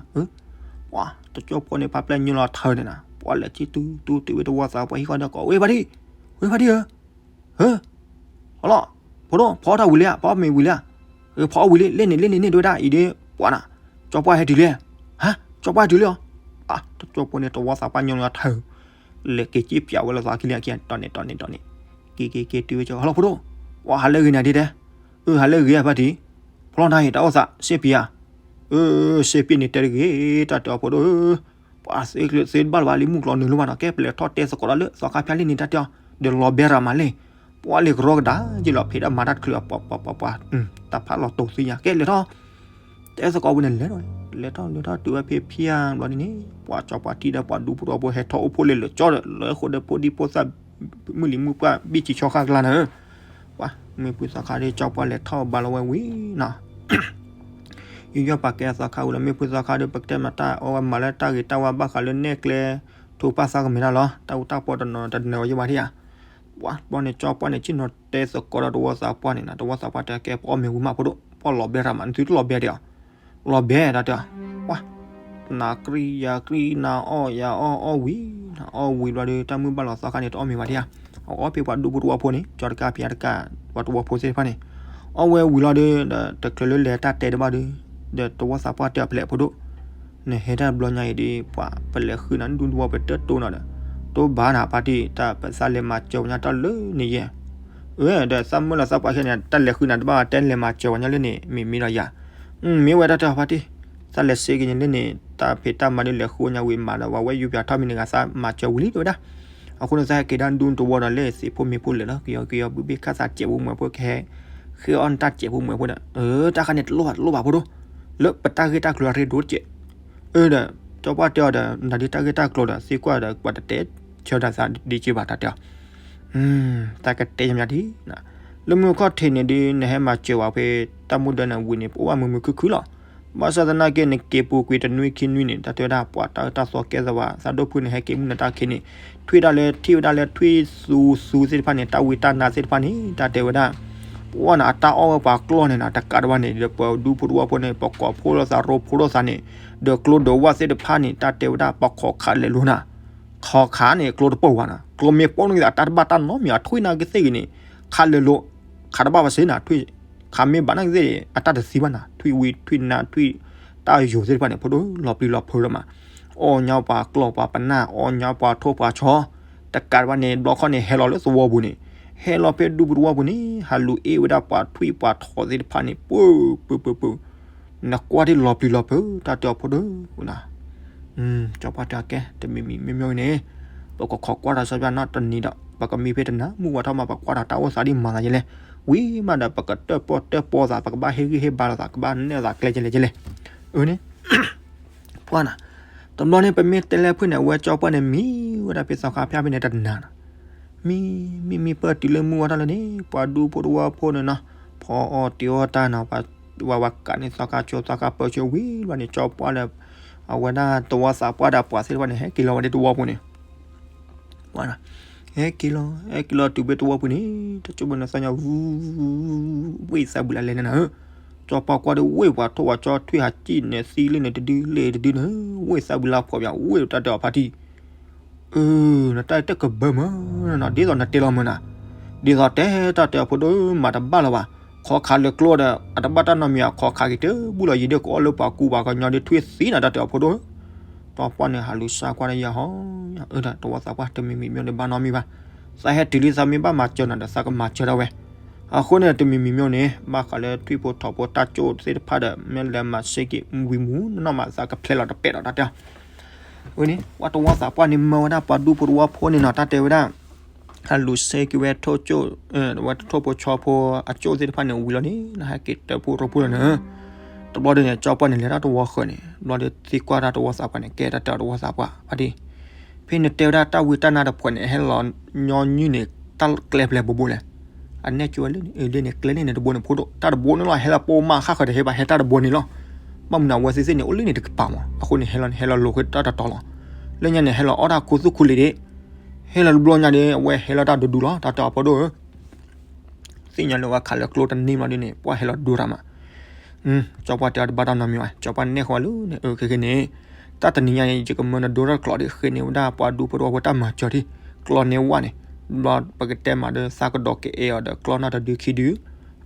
ပှၤတကၠီဖိန့ၣ် ဖးပျဲၢ်ညိလီၤထၢန့ၣ်နၤ, ပှၤလဲၤထံၣ်တူတူ တုၤဝဲတဝီသးပှၢ်ဟံၣ်ဃီဒီးကိး ဝ့ၢ်ဖါတံၢ်, ဝ့ၢ်ဖါတံၢ်ဧၢ, ဟၢ, ဟီလီၤ, ဖိဒိၣ် ဖီအီၣ်တၢ်ဝံၤလံဧါ, ဖီအီၣ်မ့ၤဝံၤလံဧါ, ဖီအီၣ်ဝံၤလံ, လ့ၣ်န့ၣ် လ့ၣ်န့ၣ် န့ၢ်တဝဲဒၣ်အံၤဒီး ပှၤနၤ, ကၠီပှၢ်ဟဲတုၤလံ, ဟါ, ကၠီပှၢ်ဟဲတုၤလံလီၤ, အါ, ကၠီပှၢ်န့ၣ် တဝီသးပှၢ်ညီလီၤထၢ လဲၤက့ၤက့ၤပျးဝဲလီၤသးခံလံခံ တီၢ်န့ၣ် တီၢ်န့ၣ် တီၢ်န့ၣ်, က့ၤက့ၤက့ၤ တုၤဝဲကၠီ ဟီလီၤ ဖိဒိၣ်, ပှၤဟးလၢဂ့ၤနၤဒ်တဲ, အၢ ဟးလၢဂ့ၤဧါဖါတံၢ်, ဖီလီၤနၤအံၤ တၢ်အိၣ်သး စ့ပံဧါ, အၢ စ့ပံန့ၣ် တဲတဂ့ၤ တၢ်တဲအီၤဖိဒိၣ်ဧၢ, ပှၤသ့ကျၢၤသ့တဘၣ်လၢၤဘၣ်လံ မုၢ်ကျီၤနုာ်လီၤမးနီၤ ကဲပလဲၤထီၣ်တဲသကိးဒီးလၢ သီခါဖၠါလံန့ၣ် တၢ်တဲအီၤ, ဒီးလီၤဘဲရၤမးလံ, ပှၤလံကရီကဒါက့ၤလီၤ ဖံးတၢ်မၤတၢ်တချုးအပှၤပှၤပှၤပှၤ, တၢ်ဖးလီၤတိၤသ့ညါ ကဲလဲၤထီၣ် တဲသကိးဝဲန့ၣ်လဲၤထီၣ် လဲၤထီၣ်လဲၤထီၣ်တုၤဝဲဖဲဖၠါဘျီန့ၣ်န့ၣ် ပှၤကၠီပှၢ်ထံၣ်ဒီးပှၤဒူဖိတဝီဖိဟဲထီၣ်အိၣ်ဖှိၣ်လၢလၢာ်ကၠီဒီး လၢဃိဒီးဖိဒံဖိသၣ် မုၢ်လံၤမုၢ်ပှၢ်ဘံၣ်ဆံးဆီခါကျါန့ၣ်, ပှၤမ့ၢ်ဖုသီခါဒီးကၠီပှၢ်လဲၤထီၣ်ဘါလီၤဝဲဝံၤနီၤ ယူးယီၣ်ပာ်ကဲအသီခါဝံၤလီၤ မ့ၢ်ဖုသီခါဒီး ပကတဲမၤတၢ်အီၣ်ဝဲမၤလၢတၢ်ဂ့ၤတၢ်ဝါဘၣ်ဃးလၢနဲၣ်ကျဲ ထိးပၢ်သးကမဲာ်တၢ်လီၤ တၢ်အူတၢ်ပီတနီၤတနၢၤဝဲယဘၣ်ထံၣ်ဧါ, ပှၤဘျီန့ၣ် ကၠီပှၢ်န့ၣ် ဆ့ၣ်နီၤတဲသကိးဒီးတဝီသးပှၢ်န့ၣ်နီၤ တဝီသးပှၢ်တဲကဲပအီၣ်မ့ၤဝံၤမးဖိဒိၣ် ပှၤလီၤဘဲရၤမး နသုတလီၤဘဲဒံးဧါ, လီၤဘဲတၢ်တဲ, ပှၤ နၤကြံယၤကြံ နၤအီၣ်ယၤအီၣ် အီၣ်ဝံၤ, နၤအီၣ်ဝံၤဘျီဒီး တၢ်မုၢ်ဘၣ်လီၤသီခါန့ၣ် တအီၣ်မ့ၤဘၣ်ထံၣ်ဧါ, အအီၣ်ဖဲပှၤဒူဖိတဝီဖိန့ၣ် ကၠီတကးဖံးတကး ပှၤတဝီဖိသ့ၣ်တဖၣ်န့ၣ်, အီၣ်ဝဲဝံၤလီၤဒီး ဒီးတချုးလၢလဲၤတၢ်တဲတဘၣ်ဒီး, ဒီးတဝီသးပှၢ်တဲအီၤဖဲလဲၣ်ဖိဒိၣ်, နဟဲတၢ်ဘျီညါအံၤဒီး ပှၤပလဲၤဃုနၤဒူသဝီပတတိၢ်နီၤဒီး, တိၢ်ဘၣ်နၤပၢ်တံၢ် တၢ်ပသးလဲၤမၤစၢၤဝဲညါတၢ်လၢန့ၣ်ယဲၢ်, အၢ ဒီးသးမုၢ်လီၤသးပှၢ်ခဲန့ၣ် တၢ်လဲၤဃုနၤတဘၣ်တဲလဲၤမၤစၢၤဝဲညါလၢန့ၣ် မ့ၢ်မ့ၢ်ဒီးယၤ, မ့ၢ်ဝဲတၢ်တဲအီၤပၢ်တံၢ်, သးလဲၤစ့က့ၤန့ၣ်လၢန့ၣ် တၢ်ဖံးတၢ်မၤဒ်လဲၤဃုညါဝံၤမးဒီး ပှၤဝဲယူၤပၠးထီၣ်မံၤန့ၣ်ဂၤ သးမၤစၢၤဝံၤလံတဲဝဲဒၣ်, အဃိန့ၣ်သးဟဲက့ၤဒၣ်ဒူသဝီဒီးလၢသ့ၣ်ဖိမ့ၢ်ဖိလဲၣ်လီၤ ကယီကယီဘုဘ့ၣ်ခၣ်သးစဲးဖိမုၣ်ဖိကဟဲ, ဃ့အီၣ်နတၢ်စဲးဖိမုၣ်ဖိဒီး, အၢ တၢ်ခါန့ၣ်တလိၣ်ဘၣ်တလိၣ်ဘၣ်ဖိဒိၣ်, လၢပတၢ်ဂ့ၢ်တၢ်ကျိၤအရ့ဒိၣ်တစဲး အၢဒီး ကၠီပှၢ်တဲအီၤဒီး နၤဒ်တၢ်ဂ့ၢ်တၢ်ကျိၤဒီး သံကွၢ်ဒီး ပှၤတတဲဆၢဒၣ်သးဒ်က့ဘၣ်တၢ်တဲအီၤ, တၢ်ကတဲယမးဒ်, လၢမုၢ်ခီၣ်ထံးန့ၣ်ဒ် နဟဲမၤစၢၤဝဲဖဲ တၢ်မူဒၢန့ၣ်ဝံၤန့ၣ် ပအိၣ်ဘၣ်မုာ်မုာ်ခုၣ်ခုၣ်လီၤ. ဘၣ်ဆၣ်သနာ်က့ နက့ၤပူၤကွံာ်တနွံခံနွံန့ၣ် တၢ်တဲဝဲဒၣ် ပှၤတၢ်အၢတၢ်သီကဲသးဝဲ သးဒိၣ်ဖုန့ၣ် ဟဲက့ၤမုၢ်နၤတၢ်ခံန့ၣ် ထွံၣ်ဒၣ်လၢထံၣ်ဝဲဒၣ်လၢထွံၣ်သူသူသ့ၣ်တဖၣ်န့ၣ် တၢ်ဝံတၢ်နါသ့ၣ်တဖၣ်န့ၣ် တၢ်တဲဝဲဒၣ် ပှၤန့ၣ် အတၢ်အီၣ်ဝဲပှၤကျီၢ်န့ၣ်နီၤ တကးဒံးဘၣ်န့ၣ် ဒီးပှၤဒူဖိတဝီဖိန့ၣ် ပကိးဖိလိာ်သးရိဖိလိာ်သးန့ၣ် ဒီးကျိဒိးဝၣ်သ့ၣ်တဖၣ်န့ၣ် တၢ်တဲဝဲဒၣ် ပခိးခးလဲၤလိၤနၤ, ခိးခးန့ၣ် ကျိတပိၢ်ဝဲနီၤ ကျိမ့ၢ်ပိၢ်န့ၣ် အတၢ်တဘၣ်တၢ်နီတမံၤ အထွံၣ်နာ်က့သ့ၣ်ဂ့ၤန့ၣ် ခးလဲၤလိၤ, ခးတဘၣ်ဝဲစ့နၤ ထွံၣ်, ခးမ့ၢ်ဘၣ်နာ်က့သ့ၣ် အတၢ်တသံဘၣ်နၤ ထွံၣ်ဝံထွံၣ်နါထွံၣ် တၢ်ယိာ်သ့ၣ်တဖၣ်န့ၣ် ဖိဒိၣ်လီၤပျံၤလီၤဖုးလီၤမး, အီၣ်ညါပှၤကျီၢ်ပှၤပနၢ် အီၣ်ညါပှၤထိၣ်ပှၤဆီ, တကးဒံးဘၣ်န့ၣ် ဘျီခီန့ၣ် ဟဲလီၤလၢသဝီပူၤန့ၣ်, ဟဲလီၤဖဲဒူပူၤသဝီပူၤန့ၣ် ဟးလူၤအ့ၣ်ဝဲဒၣ်ပှၤထွံၣ်ပှၤထိၣ်သ့ၣ်တဖၣ်န့ၣ် ပၢၢ်ပၢၢ်ပၢၢ်ပၢၢ်, နကွၢ်ဒ်လီၤပျံၤလီၤဖုး တၢ်တဲအီၤဖိဒိၣ်, ကၠီပှၢ်တဲအီၤကဲ တမံၤမံၤမ့ၢ်မ့ၢ်န့ၣ် ပကခိးကွၢ်ဒီးစီပျၢ်နီတနံၤဒီး ပကမံဖဲတနၤ မုၢ်ဝါထီၣ်မး ပကွၢ်ဒီးတၢ်အိၣ်သးဒ်မၤသးယဲလဲၣ်, ဝံၤမးဒီး ပကတၢၣ်ပီၣ်တၢၣ်ပီသး ပကဘၣ်ဟ့ၣ်ဂံၢ်ဟ့ၣ်ဘါလိာ်သး ကဘၣ်နဲၣ်လိာ်သးကျဲကဲလဲၣ်ကဲလဲၣ်, အၢန့ၣ် ပှၢ်နၤ, တဘျီန့ၣ် ပမ့ၢ်တဲလဲၣ်ဖုၣ်န့ၣ် အဝဲကၠီပှၢ်န့ၣ် မံဝဲဒၣ်ဖဲသီခါဖၠါဖဲန့ၣ်တနၤနီၤ, မံ မံ မံပၢၢ်တုၤလၢမုၢ်ဝါထီၣ်လၢန့ၣ် ပှၤဒူဖိတဝီဖိန့ၣ်နီၤ ဖီအီၣ်တ့ၤအီၣ်တၢ်နီၤ ပှၤဝဲဝဲကးန့ၣ် သီခါဆိ သီခါပၢဆၢဝံၤဘျီန့ၣ် ကၠီပှၢ်ဒီး အဝဲဒၣ်တဝီသးပှၢ်ဒီးပှၤသ့ၣ်တဖၣ်န့ၣ် ဟဲက့ၤလီၤဝဲဒၣ်တဝီပူၤန့ၣ် ပှၢ်နၤ, ဟဲက့ၤလီၤ ဟဲက့ၤလီၤတုၤဖဲတဝီပူၤန့ၣ် တၢ်ကၠိဘၣ်န့ၣ်သီညါ ဝံၤ ဝ့ၢ်သးဘုလးလဲၣ်န့ၣ်နၤဧၢ, ကၠီပှၢ်ကွၢ်ဒီးဝ့ၢ် ပှၤထိၣ်ပှၤဆီထွံၣ်ဟးစံၣ်န့ၣ် သံလၢန့ၣ်တဒုလၢတဒုန့ၣ် ဝ့ၢ်သးဘုလးဖှီၣ်ဘၣ် ဝ့ၢ်တၢ်တဲအီၤဖါတံၢ် အၢ နတၢ်တကဘၢမၢ်နီၤ ဒ်သိးနတဲလီၤမၢ်နၤ, ဒ်သိးတဲတၢ်တဲအီၤဖိဒိၣ်မၤတဘၣ်လၢၤဘၣ်, ခိးခးလၢကျိဒီး အတဘၣ်တၢ်နီတမံၤ အခိးခးက့ၤတဘူၣ်လီၤ ယံၤဒ်ကအီၣ်လၢပှၤကူပှၤကညီဒီးထွံၣ်သံနၤ တၢ်တဲအီၤဖိဒိၣ်ဧၢ, ကၠီပှၢ်န့ၣ်ဟးလူၤစၢ်ကွၢ်တယၤဟီ အၢ တဝီသးပှၢ်တမံၤမံၤမ့ၢ်န့ၣ်ဘၣ်နီတမံၤဘၣ်, သးဟဲတုၤလံသးမ့ၢ်ဘၣ်မၤစၢၤနၤဒီး သးကမၤစၢၤဒၣ်ဝဲ, အဃိန့ၣ် တမံၤမံၤမ့ၢ်န့ၣ် ဘၣ်ဃးလၢထွံၣ်ဖိထိၣ်ဖိတၢ်ကၠိသ့ၣ်တဖၣ်ဒီး မ့ၢ်လဲၤမၤစ့က့ၤဝံၤမူနီၢ်မး သးကဖျဲးလီၤတပဲာ်ဒီးတၢ်တဲအီၤ ဝဲန့ၣ် ပှၤတဝီသးပှၢ်န့ၣ် မၢဝဲဒၣ်ပှၤဒူဖိတဝီဖိန့ၣ်နီၤ တၢ်တဲဝဲဒၣ် ဟးလူၤစဲက့ၤဝဲထိၣ်ကၠိၣ် ဝဲထိၣ်ဖိဆီဖိအကၠိၣ်သ့ၣ်တဖၣ်န့ၣ် ဝံၤလီၤန့ၣ် နဟဲက့ၤတၢၢ်ဖိရိဖိလီၤန့ၣ်, တဘျီဒီးန့ၣ် ကၠီပှၢ်န့ၣ် လဲၤတၢ်တဝီဃၢၤန့ၣ် ဘျီဒီးသံကွၢ်တၢ်တဝီသးပှၢ်န့ၣ် ကဲတၢ်တဲအီၤတဝီသးပှၢ် ဖါတံၢ် ဖဲနတဲဝဲဒၣ်တၢ်ဝံတၢ်နါတဖှဲးန့ၣ် ဟဲလီၤညီနုၢ်န့ၣ် တၢ်ကျဲဖဲလဲၣ်ဘိဘိလဲၣ်, အနဲၣ်ကၠိဝဲလၢန့ၣ် လၢန့ၣ်ကျဲန့ၣ်န့ၣ်တဘိန့ၣ်ဖိဒိၣ် တၢ်တဘိန့ၣ်လီၤ ဟဲလီၤပိာ်မးဃၣ်ဃၢၤတဟဲဘၣ် ဟဲတၢ်တဘိန့ၣ်လီၤ, ဘၣ်မနုၤအဝဲသ့ၣ်သ့ၣ်န့ၣ် အိၣ်လၢန့ၣ်တကပၤမး အဃိန့ၣ် ဟဲလီၤန့ၣ် ဟဲလီၤလိာ်ဃုာ်တၢ်တတီၤလီၤ, လၢညါန့ၣ် ဟဲလီၤအီၣ်တၢ်ခူသူၣ်ခူလံၤဒၣ် ဟဲလီၤတဘျီညါဒီး အဝဲဟဲလီၤတၢ်ဒူဒူလီၤ တၢ်တဲအီၤဖိဒိၣ်ဧၢ သ့ၣ်ညါလၢဝဲခးလၢကျိတန့ၢ်ဘျီဒ်န့ၣ် ပှၢ်ဟဲလီၤဒူရၤမး, ကၠီပှၢ်တဲအီၤတဘၣ်တၢ်နီတမံၤဘၣ် ကၠီပှၢ်နဲၣ်ဃီၤလၢန့ၣ် အၢ ခဲကနံၣ်န့ၣ်, တၢ်တနံၤညါန့ၣ် ယကမၢနဒိထီၣ်ကျိးဒီး ဃ့န့ၢ်ဝဲဒၣ်ပှၤဒူဖိသဝီဖိတၢ်မၤစၢၤဒ် ကျိးန့ၢ်ဝဲန့ၣ်, ဘျီပကတဲမးဒီး သးကဒီးကအဲၣ်အီၤဒီးကျိးနီၢ်တဒုခံဒု,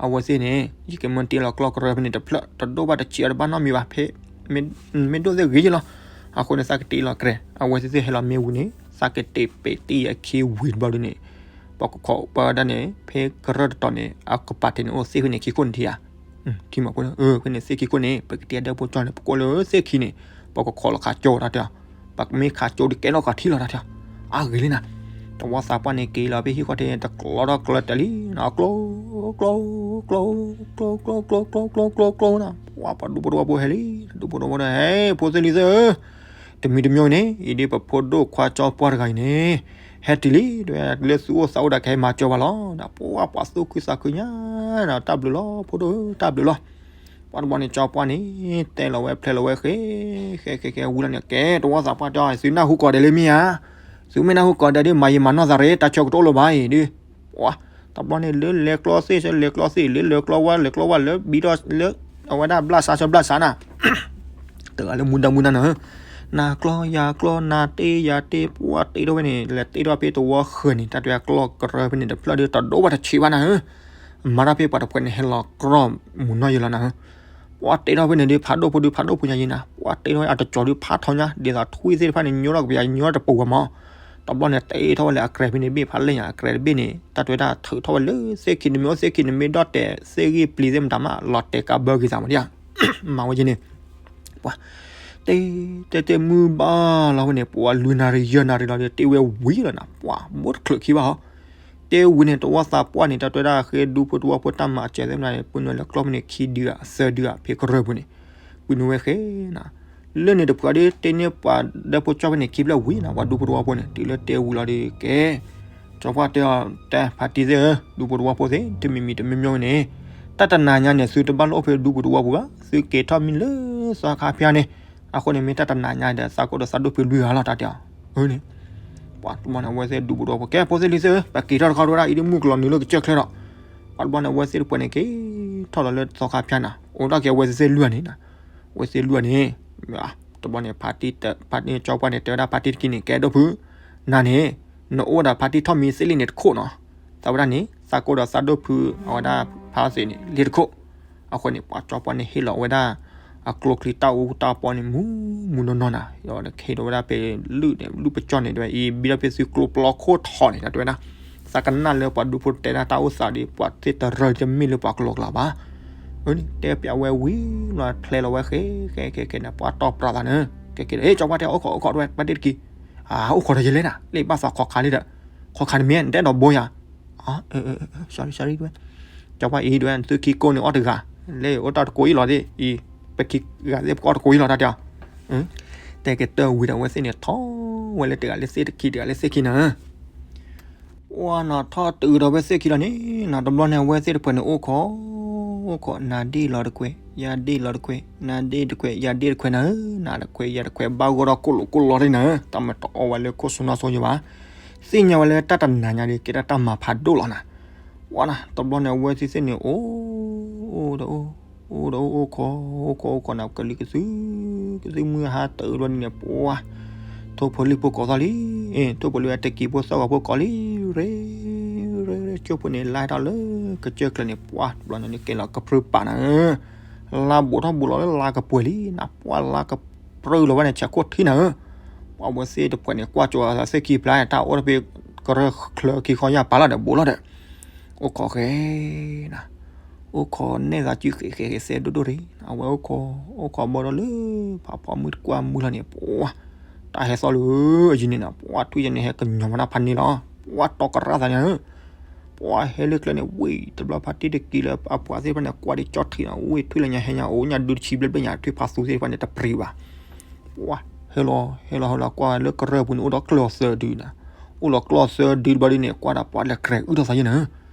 အဝဲသ့ၣ်န့ၣ် ယကမၢတ့လီၤကျိးကရၢဖဲန့ၣ်တဖျၢၣ် တဒိၣ်ဘၣ်တဆံးအီၤတဘၣ်နီတမံၤဘၣ်, ဖဲ မ့ၢ်ဒိၣ်သ့ၣ်ဂ့ၤယလီၤ. အဃိန့ၣ် သးကတ့လီၤကရဲ, အဝဲသ့ၣ်သ့ၣ်ဟဲလီၤမ့ၢ်ဝံၤန့ၣ် သးကတ့ပ့းတံၢ်အခံဝံၤတဘျီဒုန့ၣ် ပကခိးပဝဲဒၣ်န့ၣ် ဖဲကရၢတတီၤန့ၣ် အကပၤထံးန့ၣ်အိၣ်သ့ၣ်ဖဲန့ၣ်ခံခိၣ်န့ၣ်ထံဧါ, ခံမးဖိ, ဖဲန့ၣ်သ့ၣ်ခံခိၣ်န့ၣ် ပကတ့အဒၢဖိကၠီန့ၣ် ပကိးလၢသ့ၣ်ခံန့ၣ် ပကခိးလီၤခးကၠိတၢ်တဲအီၤ, ပမ့ၢ်ခးကၠိဒုးကဲထီၣ်ကီးထံလီၤတၢ်တဲအီၤ, အဂ့ၤလံနၤ, တဝီသးပှၢ်န့ၣ်က့ၤလီၤဖဲဟံၣ်ဃီထံးန့ၣ် တကျိးထီၣ်ကျၢၤတၢ်လံနၤ, ကျိ ကျိ ကျိ ကျိ ကျိ ကျိ ကျိ ကျိ ကျိ ကျိ နၤ, ပှၤပှၤဒူဖိသဝီဖိဟဲလံ, ဒူဖိသဝီဖိဟဲ, ဖိသ့ၣ်လံၤသ့ၣ်ဧၢ တမံၤတမံၤန့ၣ် အံၤဒ်ပဖိဒိၣ်ခွါကၠီပှၢ်တဂၤအံၤန့ၣ် ဟဲတုၤလံ, တဲလၢသုအိၣ်သးအိၣ်ဒီးကဟဲမၤစၢၤဘၣ်လီၤ, ဒီးပှၤပှၤသူၣ်ခုသးခုညါ, တၢ်ဘျုးလီၤ ဖိဒိၣ်ဧၢ တၢ်ဘျုးလီၤ. ပှၤတဘျီန့ၣ် ကၠီပှၢ်န့ၣ် တဲလီၤဝဲဖျဲလီၤဝဲဃဲ ဃဲဃဲဃဲဝံၤလီၤန့ၣ် ကဲတဝီသးပှၢ်တဲအီၤ သုနၢ်ဟူကိးဂၤဒဲးလၢမ့ၢ်ဧါ, သုမ့ၢ်နၢ်ဟူကိးဂၤဒဲးဒ် မၤယံာ်မၤနီၢ်သးရ့ တၢ်ဆၢကတီၢ်အိၣ်လၢၤဘၣ်အံၤဒ် ပှၤ တဘျီန့ၣ် လၢလဲၤကျီသ့ၣ် လဲၤကျီသ့ၣ် လၢလဲၤကျီဝါ လဲၤကျီဝါ လၢဘံထီၣ်လၢ အဝဲဒၣ်ဘျၣ်စးဆၢဘျၣ်စးနၤ, တဂၤလၢမူဒါမူဒါနၤဧၢ, နၤကျီယၤကျီ နၤတ့ယၤတ့ ပှၤတ့ထီၣ်ဝဲန့ၣ် လဲၤတ့ထီၣ်ဖဲတဝီဃၢၤန့ၣ် တၢ်တဲကျီကရၢဖဲန့ၣ်တဖျၢၣ်ဒ် တဒိၣ်ဘၣ်တဆံးဘၣ်နၤဧၢ, မၤတၢ်ဖဲပှၤတဖှဲးန့ၣ် ဟဲလီၤကြီၢ်မုၢ်နီၢ်ယံၤလီၤနၤဧၢ ပှၤတ့ထီၣ်ဖဲန့ၣ်ဒ် ဖးဒိၣ်ဖိဒု ဖးဒိၣ်ဖိညါယံၤနၤ, ပှၤတ့ထီၣ်အတကီၤဒု ဖးထီညါ ဒ်သိးထွံၣ်သ့ၣ်တဖၣ်န့ၣ် ညိထီၣ်ကပၤ ညိထီၣ်တပူၤဝဲမး, တဘျီန့ၣ် တ့ထီၣ်ဝဲလၢအကြဲးဖဲန့ၣ်ဘ့ၣ် ဖးလဲၢ်ညါ အကြဲးတဘ့ၣ်န့ၣ် တၢ်တဲဝဲဒၣ်ထုးထီၣ်ဝဲလၢသ့ၣ်ခံ နမ့ၢ်အိၣ်သ့ၣ်ခံ နမ့ၢ်ဒီၣ်တဲာ်သ့ၣ်ဂ့ၢ်ပျံၤသ့ၣ်မတၤမး လီၤတဲာ်ကးဘၢက့ၤသးမးဒ်ဧါ, မၤဝဲက့ၤန့ၣ် ပှၤ တ့ တ့တ့မုၢ်ဘၣ်လီၤဝဲန့ၣ် ပှၤလွံၢ်နၣ်ရံၣ်ယဲၢ်နၣ်ရံၣ်လီၤဒီး တ့ဝဲဝံၤလီၤနၤ, ပှၤဘိတချုးခံဘၣ်ဟီ တဲဝံၤန့ၣ် တဝီသးပှၢ်န့ၣ် တၢ်တဲဝဲဒၣ်ဃ့ဒူဖိသဝီဖိတၢ်မၤစၢၤသ့ၣ်မတၤန့ၣ် ပုၢ်နုာ်လၢကျီၢ်ဖဲန့ၣ် ခံဒုဧါ သၢဒုဧါ ဖဲကရၢပူၤန့ၣ် ပုၢ်နုာ်ဝဲဃဲနၤ, လၢန့ၣ်တပှၤဒီး တ့န့ၢ်ပှၤဒၢဖိကၠီဖဲန့ၣ် ခံဖျၢၣ်ဝံၤနၤ, ပှၤဒူဖိသဝီဖိန့ၣ် တုၤလၢတဲဝံၤလီၤဒီးကဲ ကၠီပှၢ်တဲအီၤ တဲ ဖါတံၢ်သ့ၣ်ဧၢ ဒူဖိသဝီဖိသ့ၣ် တမံၤမံၤတမံၤမံၤန့ၣ် တၢ်တနၤညါန့ၣ် သုတဘၣ်လၢအိၣ်ဖဲဒူဖိသဝီပူၤဘၣ်, သုက့ၤထီၣ်မံလၢသီခါဖၠါန့ၣ်, အဃိန့ၣ် မ့ၢ်တၢ်တနၤညါဒီး သးကိၢ်ဒီးသးဒိၣ်ဖုလွံၢ်ဂၤလီၤ တၢ်တဲအီၤ, အန့ၣ် ပှၤတဘျီန့ၣ် အဝဲသ့ၣ်ဒူဖိသဝီဖိ ကဲဖိသ့ၣ်လံၤသ့ၣ်ဧၢ ပက့ၤထီၣ်တခီဝဲဒၣ် အံၤဒ်မုၢ်ကလီၤနုာ်လၢကစၢၢ်ချၢဒီး, ပှၤတဘျီန့ၣ် အဝဲသ့ၣ်တဖှဲးန့ၣ် က့ၤထီၣ်လီၤလၢသီခါဖၠါနၤ, အိၣ်ဒၣ်က့ၤအဝဲသ့ၣ်သ့ၣ်လွံၢ်ဂၤန့ၣ်နၤ, အဝဲသ့ၣ်လွံၢ်ဂၤန့ၣ် တဘျီန့ၣ် ဖါတံၢ် ဖါတံၢ်ကၠီပှၢ်န့ၣ် တဲဝဲဒၣ်ဖါတံၢ်တက့ၢ်န့ၣ် ကဲဒိၣ်ဖု, နၤန့ၣ် နအိၣ်ဒီးဖါတံၢ်ထီၣ်မံသ့ၣ်လံန့ၣ်တခိၣ်နီၤ, သးဝဲဒၣ်န့ၣ် သးကိၢ်ဒီးသးဒိၣ်ဖု အဝဲဒၣ်ဖါသ့ၣ်န့ၣ် လ့တခိၣ်, အဃိန့ၣ် ပှၤကၠီပှၢ်န့ၣ် ဟ့ၣ်လီၤဝဲဒၣ် အကျိချံတၢ်အူတၢ်ပီန့ၣ် မူမူနီၢ်နီၢ်နၤ, ဒီးဟ့ၣ်လီၤဝဲဒၣ်ဖဲလုၢ်န့ၣ် လုၢ်ပကၠီန့ၣ် တဲဝဲအံၤ ဘံထီၣ်ဖဲသုကျိပျီခိၣ်ထီၣ်န့ၣ် တၢ်တဲဝဲဒၣ်, သးကနၣ်လၢပှၤဒူဖိတဲဒၣ်တၢ်အိၣ်သးဒီး ပှၤသ့ၣ်တရၢတမ့ၢ်လၢပှၤကလီကလီဘၣ် အန့ၣ် တဲပျးဝဲဝံၤလီၤ ဖျဲလီၤဝဲဃဲ ဃဲ ဃဲ ဃဲန့ၣ် ပှၤတီၢ်ပြးသးန့ၣ် ကဲကဲ ဟ့ၣ် ကၠီပှၢ်တဲ အိၣ်ခိး အိၣ်ခိး တဝဲ ပှၤတ့တက့ၢ်, အိၣ်ခိးဒီးယလဲၣ်နၤ လၢဘၣ်သးခိးခါလံဒီး ခိးခါန့ၣ်မ့ၢ် နတဲဒီးဘိယၤ, sorry sorry တဝဲ ကၠီပှၢ်အံၤတဝဲ သုခံကိးန့ၣ်အီၣ်တဂၤ, လၢအိၣ်တၢ်တကိးအံၤလီၤသ့ၣ်အံၤ, ပခံဂၤသ့ၣ်ပကအီၣ်တကိးအံၤလီၤတၢ်တဲအီၤ, တဲက့ၤတၢၢ်ဝံၤဒီးအဝဲသ့ၣ်န့ၣ် ထီၣ်ဝဲလၢတဂၤလၢသ့ၣ်တခံ တဂၤလၢသ့ၣ်ခံနၤ ပှၤနီၤထီၣ်တုၤဒီးဝဲသ့ၣ်ခံလီၤန့ၣ် နီၤတဘျီန့ၣ် အဝဲသ့ၣ်တဖှဲးန့ၣ် အိၣ်ခိး အိၣ်ခိး နၤဒ့ၣ်လီၤတခွဲး ယၤဒ့ၣ်လီၤတခွဲး နၤဒ့ၣ်တခွဲး ယၤဒ့ၣ်တခွဲးနၤဧၢ, နၤတခွဲးယၤတခွဲး ဘၣ်ဂီၢ်ဒီးကိၣ်လိာ်ကိၣ်လီၤဒ်နၤဧၢ, တၢ်မ့ၢ်တအီဝဲလၢခိၣ်ဆူနၢ်ဆိယိဘၣ်, သ့ၣ်ညါဝဲလၢတၢ်တနၤညါဒီး ကဲဒၣ်တၢ်မၤဖးဒိၣ်လီၤနၤ, ပှၤနီၤ တဘျီန့ၣ် အဝဲသ့ၣ်သ့ၣ်န့ၣ် အိၣ် အိၣ်ဒီးအိၣ် အိၣ်ဒီးအိၣ် အိၣ်ခိး အိၣ်ခိး အိၣ်ခိးန့ၣ် ကလံၤကသု ကသုမုၢ်ဟါတၢ်အၢဘျီန့ၣ် ပှၤ ထိၣ်ဖိလံၣ်ဖိကိးသီၣ်လံ, ထိၣ်ဖိလံၣ်ဝဲတကံၤဖိသီၣ်ဂီၤဖိကိးလံ, ရ့ ရ့ ရ့ ကၠိဖိန့ၣ် လါဟဲထီၣ်လၢကစၢၢ်ကျၢၤန့ၣ် ပှၤ တဘျီန့ၣ် ကဲလီၤကပြုၢ်ပာ်နၤဧၢ, လါဘူးထီၣ်ဘူးလီၤလၢလါကပှဲၤလံနၤ, ပှၤလါကပြုၢ်လီၤဝဲန့ၣ် ဆဲးခိၣ်ထံနၤဧၢ, ပှၤဝဲသ့ၣ်တဖှဲးန့ၣ် ကွၢ်ကၠိသးသ့ၣ်ခံဖျါ တၢ်အိၣ်တဖဲ ကရၢချၢခံခီယၢ်ပာ်လီၤဒီးဘူးလီၤဒီး အိၣ်ခိးဃဲနၤ, အိၣ်ခိးနဲၣ်သးစုဃဲဃဲဃဲ သဲဒိၣ်ဒိၣ်ရ့, အဝဲအိၣ်ခိး အိၣ်ခိးဘီဒီးလၢ ဖးဖီမုၢ်တကွၢ်မုၢ်လီၤန့ၣ် ပှၤ တၢ်ဟဲသီၣ်လၢအယံၤန့ၣ်နီၤ, ပှၤထွံၣ်ယဲန့ၣ် ဟဲကညီၤမၤတၢ်ဖးန့ၣ်လီၤ, ပှၤတီကရၢသးန့ၣ်ဧၢ, ပှၤဟဲလၢကျဲန့ၣ် ဝ့ၢ်တဘျီဖးတံၢ်တကံၤလၢအပှၤသ့ၣ်တဖၣ်န့ၣ် ကွၢ်ဒ်ကၠီထံးနီၤ, ဝ့ၢ်ထွံၣ်လၢညါဟဲညါအိၣ်ညါဒုးတဆံဘျဲၣ်ဘျဲၣ်ညါ ထွံၣ်ဖးသူသ့ၣ်တဖၣ်န့ၣ် တပြံၤဘၣ် ပှၤ ဟဲလီၤ ဟဲလီၤ ဟဲလီၤ ကွၢ်လၢကရၢပူၤန့ၣ် အိၣ်ဒီးကျီၢ်သၢဒုနၤ, အိၣ်လီၤကျီၢ်သၢဒုတဘျီဒုန့ၣ် ကွၢ်ဒီးပှၤလဲၤကြဲးအုၣ်ထီၣ်သးယဲနၤ,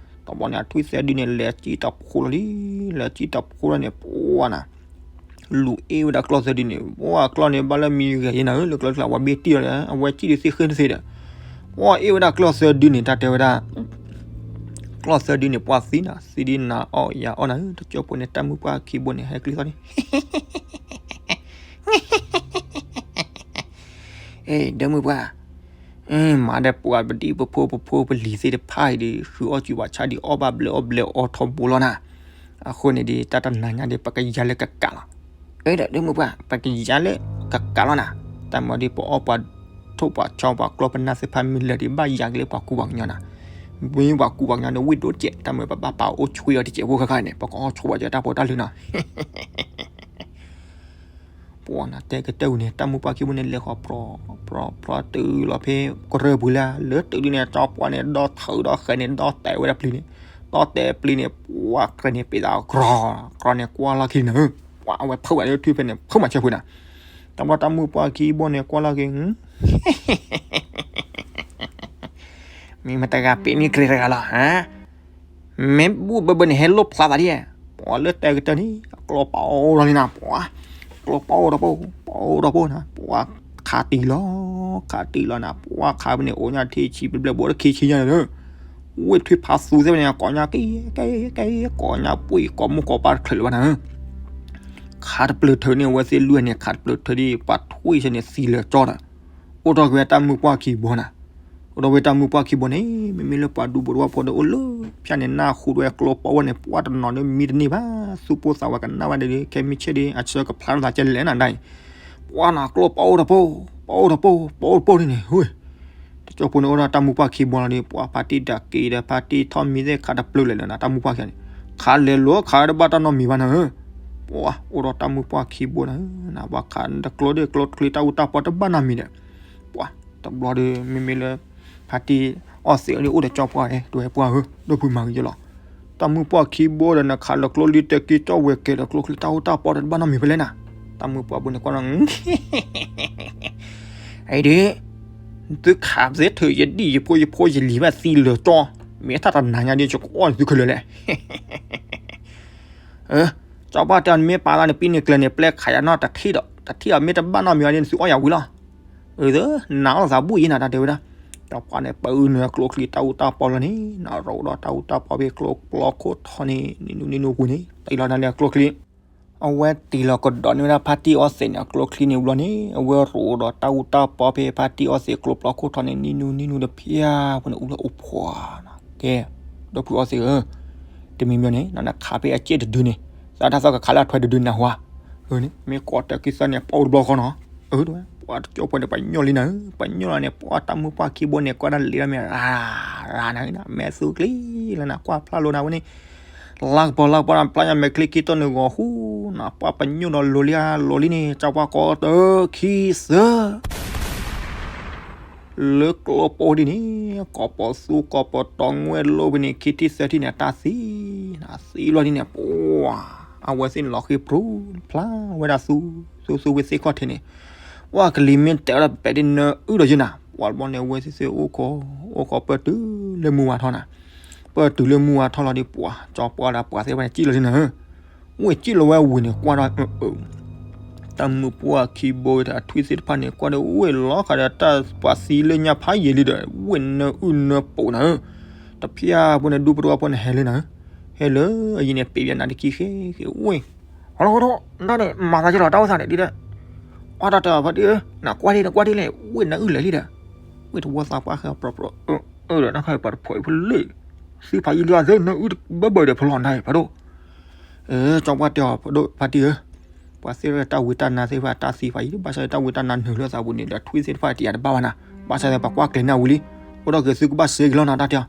တဘျီန့ၣ် အထွံၣ်သၢဒုန့ၣ် လဲၤစံၣ်တၢ်ဖိလီၤလံ, လဲၤစံၣ်တၢ်ဖိလီၤန့ၣ် ပှၤနၤ လူၤအ့ၣ်ဝဲဒၣ်ကျီၢ်သၢဒုန့ၣ် ပှၤကျီၢ်န့ၣ် ဘၣ်လၢမံၤဂဲၤယဲနၤဧၢ, လၢကျီၢ်ကျါ အဝဲဘ့ၣ်တံၢ်လီၤဒီး အဝဲစံၣ်ဒုးသ့ၣ်ဃ့ၢ်သ့ၣ်ဒီး ပှၤအ့ၣ်ဝဲဒၣ်ကျီၢ်သၢဒုန့ၣ် တၢ်တဲဝဲဒၣ် ကျီၢ်သၢဒုန့ၣ် ပှၤသံနၤ, သံဒုနၤအီၣ်ယၤအီၣ်နၤဧၢ, တကၠိဖိန့ၣ် တၢ်မုၢ်ပှၢ်ခံဘိန့ၣ် ဟဲကျံသီၣ်န့ၣ် ဒီမုၢ်ပှၢ်, မၤဒီးပှၤပဒံပဖိပဖိပလံၤသ့ၣ်တဖၣ်အံၤဒီး ဃုအီၣ်စူၤဘၣ်ဆၣ်ဒီး အီၣ်ဘၣ်ဘျဲးအီၣ်ဘျဲးအီထီဘိလီၤနၤ. အဃိန့ၣ်ဒီး တၢ်တနၤညါဒီး ပကယၤလၢကကးလီၤ. ဒီမုၢ်ပှၢ် ပကယၤလၢကကးလီၤနၤ. တၢ်မၤဒီး ပအီၣ်ပှၤထိၣ်ပှၤဆီပှၤကျီပနၢ်သ့ၣ်တဖၣ်မ့ၢ်လၢာ်ဒီး ဘၣ်ယၤက့ၤလၢပှၤကူပှၤကညီနၤ. မ့ၢ်ပှၤကူပှၤကညီန့ၣ် ဝံၣ်ဒိၣ်စဲး တၢ်မၤပဘၣ်ပာ်အိၣ်ဆွံအီၤတစဲးဖိခါခါန့ၣ် ပကအီၣ်ဆိးဘၣ်က့ၤတၢ်ဖိတၢ်လံၤနၤ. ပှၤနၤတဲကတၢၢ်ဝံၤန့ၣ် တၢ်မုၢ်ပှၢ်ခံဘိန့ၣ် လဲၤဃီၤပြီပြီပြီတုၤလီၤဖဲကရၢၢ်ပူၤလၢ လၢတုၤဒ်န့ၣ် ကၠီပှၢ်န့ၣ် ဒီထၢဒီဃဲၤန့ၣ် ဒီတဲာ်ဝဲဒၣ်ပျံၤန့ၣ်, ဒီတဲာ်ပျံၤန့ၣ် ပှၤကြဲးန့ၣ် ပ့ၤသးကြီ, ကြီန့ၣ်ကွၢ်လီၢ်ခံန့ၣ်, ပှၤအဝဲဖုးဘၣ်လၢထွံၣ်ဖဲန့ၣ် ဖုးမၤဆဲးဖုးနၤ. တဘျီတၢ်မုၢ်ပှၢ်ခံဘိန့ၣ် ကွၢ်လီၢ်ခံ မ့ၢ်မတဂၤပ့ၤန့ၢ်ကြ့တဂၤလီၤ. မ့ၢ်ဘူၣ်ဘၢဘၢန့ၣ် ဟဲလိၣ်ဖျါသးဒ်, ပှၤလၢတဲကတၢၢ်န့ၣ် အကျိပအိၣ်ဒီးလံနၤ, ပှၤကျိပအိၣ်ဒီးပိၢ်, ပအိၣ်ဒီးပိၢ်နၤ, ပှၤခးတံၢ်လီၤ, ခးတံၢ်လီၤနၤ, ပှၤခးဖဲန့ၣ် အိၣ်ညါထံဆံးဘျဲၣ်ဘျဲၣ် ဘိးတခံဆံညါန့ၣ်, ဝ့ၢ်ထွံၣ်ဖးသူသ့ၣ်ဖဲန့ၣ် ကိးညါက့, က့, ကိးညါပှံၢ် ကိးမူကိးပၢ်တချုးလၢၤဘၣ်နၤ. ခးတပျၢၤထၢန့ၣ် အဝဲသ့ၣ်လွံၢ်န့ၣ် ခးတပျၢၤထၢဒီး ပှၤထွံၣ်ဆဲန့ၣ် သံလၢာ်ကၠီဒီး အိၣ်ထီၣ်က့ၤဝဲတၢ်မုၢ်ပှၢ်ခံဘိနၤ. အိၣ်ထီၣ်ဝဲတၢ်မုၢ်ပှၢ်ခံဘိန့ၣ် မ့မ့ၢ်လၢပှၤဒူဖိတဝၢဖိဒီး အိၣ်လၢဖၠၣ်န့ၣ် နၢ်ဟူဒၣ်ဝဲကျိပအိၣ်ဝဲန့ၣ် ပှၤတနီၤဒီးမံတန့ၢ်ဘၣ်, သူၣ်ပိၢ်သးဝးကနၣ်ဝဲဒီး ခဲမုၢ်ဆ့ၣ်ဒီး အဆၢကဖျါထီၣ်သးကဲလဲၣ်နၤဒၣ်အံၤ, ပှၤနၤကျိပအိၣ်ဒီးပိၢ်, ပအိၣ်ဒီးပိၢ်, ပအိၣ်ဒီးပိၢ်ဒ်န့ၣ်, တကၠိဖိန့ၣ်အိၣ်ဒီးတၢ်မုၢ်ပှၢ်ခံဘိလီၤဒီး ပှၤဖါတံၢ်ဒၣ်က့ၤဒီး ဖါတံၢ်ထီၣ်မံသ့ၣ်ခးတပျၢၤလဲၣ်လၢနၤ တၢ်မုၢ်ပှၢ်ခံန့ၣ်, ခးလဲၤလိာ်ခးတဘၣ်တၢ်နီတမံၤဘၣ်နၤဧၢ. ပှၤအိၣ်ဒီးတၢ်မုၢ်ပှၢ်ခံဘိနၤဧၢ, နပှၤခးတကျိဒီးကျိချံတၢ်အူတၢ်ပီတဘၣ်နီတမံၤဒီး, ပှၤတဘျီဒီး မ့မ့ၢ်လၢ ဖါတံၢ်အီၣ်သံးအီၤဒီး အိၣ်ဒီးကၠီပှၢ်ဧၢ, တဝဲပှၢ်ဧၢ, ဒိၣ်ဖုမၤဂ့ၤယလီၤ. တၢ်မုၢ်ပှၢ်ခံဘိဒီး နခးလီၤကျိလံတဲာ်က့ၤကၠီဝဲၤကဲၤဒီး ကျိချံတၢ်အူတၢ်ပီဒီးတဘၣ်နီတမံၤဖဲလဲၣ်နၤ. တၢ်မုၢ်ပှၢ်ဘိန့ၣ်ကွၢ်ဒီး အံၤဒ် သုခးသ့ထုးယဒံၣ်ယဖိယဖိယလံၤဘၣ်သံလၢာ်ကၠီ, မ့ၢ်တၢ်တနၤညါဒ် ယကအီၣ်န့ၣ်သုခဲလၢာ်လဲၣ်. ကၠီပှၢ်တဲအီၤ နမ့ၢ်ပာ်သးန့ၣ် ပံန့ၣ်ကျဲၤန့ၣ် ပျဲခးယၤနီၢ်တထံၣ်ဒီး တထံၣ်အီၤ မ့ၢ်တဘၣ်နီတမံၤဘၣ်ဒ်န့ၣ် သုအီၣ်ယၤဝံၤလီၤ. အၢ နၤအီၣ်သးဘူၣ်ယံၤနၤ တၢ်တဲဝဲဒၣ်. ကၠီပှၢ်န့ၣ် ပၢနုာ်ကျိချံတၢ်အူတၢ်ပီလီၤန့ၣ် နရိးဒီးတၢ်အူတၢ်ပီဖဲကျိပျီခိၣ်ထီန့ၣ် နံၤနူနံၤနူပူၤန့ၣ် တံၢ်လီၤနၤလၢအကျိချံ အဝဲတံၢ်လီၤကဒီးန့ၢ်ဝဲဒၣ်ဖါတံၢ်အီၣ်သံးန့ၣ် အကျိချံန့ၣ်ဘျီန့ၣ် အဝဲရိးဒီးတၢ်အူတၢ်ပီဖဲဖါတံၢ်အီၣ်သံးကျိပျီခိၣ်ထီန့ၣ် နံၤနူနံၤနူတဖၠၣ်ဖိန့ၣ် အူလၢအိၣ်ဖှီၣ်နီၤ. ကဲ ဒီပုၢ်ဝဲၢ်သ့ၣ်ဧၢ, တမံၤမံၤန့ၣ် နခးဖဲအစ့ၣ်တဒုန့ၣ် သးတၢ်သီၣ်ကခးလၢအထွဲတဒုန့ၣ်ဟါ, မ့ၢ်ကိးတၢ်ခံသၢန့ၣ် ပအိၣ်တဘျီဃီနီၤ. အၢ ပှၤတကၠိဖိန့ၣ် ပှၤညီလံနၤဧၢ, ပှၤညီလီၤန့ၣ် ပှၤတၢ်မုၢ်ပှၢ်ခံဘိန့ၣ် ကွၢ်တၢ်လံဒီးမ့ၢ်ရၤရၤနၤ မဲာ်သူကျံလီၤနၤ ကွၢ်ဖျါလိာ်နၤဝဲန့ၣ် လၢကပီၤလၢကပီၤနၤ ပျၢ်ညါမဲာ်ချံခံတီၢ်န့ၣ်ဂီၤဟူနၤ ပှၤပညိၣ်ဒီးလိၤလံဧါ လိၤလံန့ၣ် ကၠီပှၢ်ကိးတၢ်ခံသၢ လၢကျိပအိၣ်ဒ်န့ၣ် ကိးပီၤသူကိးပီၤတီၤငွဲၣ်လိၣ်ဖဲန့ၣ် ခံထံၣ်သၢထံၣ်န့ၣ် တၢ်သံနၤ သံလီၤဒ်န့ၣ် ပှၤ အဝဲသ့ၣ်န့ၣ်လီၤဃ့ဖြူဖျါဝဲဒၣ်သူ သူသူဝဲသ့ၣ်ခီၣ်ထံးန့ၣ် ပှၤကလံၤမ့ၢ်တဲဝဲဒၣ်ပပဲာ်ဒ်နၢအုၣ်ဒီးယုၢ်နၤ ပှၤတဘျီန့ၣ် အဝဲသ့ၣ်သ့ၣ်အိၣ်ခိး အိၣ်ခိးပၢၢ်တုၤလၢမုၢ်ဝါထီၣ်နၤ ပၢၢ်တုၤလၢမုၢ်ဝါထီၣ်လီၤဒီး ပှၤကၠီပှၢ်ဒီးပှၤသ့ၣ်တဖၣ်န့ၣ် စံၣ်လီၤလံနၤဧၢ, ဝ့ၢ်စံၣ်လီၤဝဲဝံၤန့ၣ် ကွၢ်ဒီး တၢ်မုၢ်ပှၢ်ခံဘိဝဲဒၣ်အထွံၣ်သ့ၣ်တဖၣ်န့ၣ် ကွၢ်ဒီး ဝ့ၢ်လီၤဃာ်ဒီးတၢ်ပှၤသံလၢညါဖးယံာ်လံဒီး ဝ့ၢ်နၢအုၣ်နၢပူၤနၤဧၢ, တဖၠၣ်ဖိန့ၣ် ဒူပတဝါဖိန့ၣ် ဟဲလၢနၤဧၢ, ဟဲလၢအယံၤန့ၣ် ပ့ၤဘၣ်နၤတကံၢ်ဃ့ဃ့ဝ့ၢ် ဟီလီၤဟီလီၤ နတၢ်န့ၣ် မၤသးကလီၤတၢ်အိၣ်သးန့ၣ်ဒ်ဒီး, အီၣ်တၢ်တၢ်ဖါတံၢ်ဧၢ, နကွၢ်ဒ်နကွၢ်ဒ်လဲၣ် ဝ့ၢ်နၢအုၣ်လၢာ်လံဒီး, ဝ့ၢ်တဝီသးပှၢ်ဃဲပြၢပြၢ, အၢဒီး နခါပှၤတဖိးအံၤဖိလၢာ်, သံဖးယံာ်လံအသ့ နၢအုၣ်ဘၢဘၢဒီးဖလီၢ်နတၢ်အံၤဖးဒိၣ်, ကၠီပှၢ်တဲအီၤ ဖးဒိၣ်ဖါတံၢ်ဧၢ, ပှၤသ့ၣ်တၢ်ဝံတၢ်နါသ့ၣ်တဖၣ် တၢ်သံဖးယံာ် ဘၣ်ဆၣ်ဒီးတၢ်ဝံတၢ်နါနုာ်လၢသးပူၤန့ၣ်ဒီး ထွံၣ်သ့ၣ်တဖၣ်တယာ်တဘၣ်ဘၣ်နၤ, ဘၣ်ဆၣ်ဒီးပှၤကွၢ်ကျဲၤန့ၢ်ဝံၤလံ, အိၣ်ဒီးက့ၤသုကဘၣ်စ့က့ၤလီၤနၤ တၢ်တ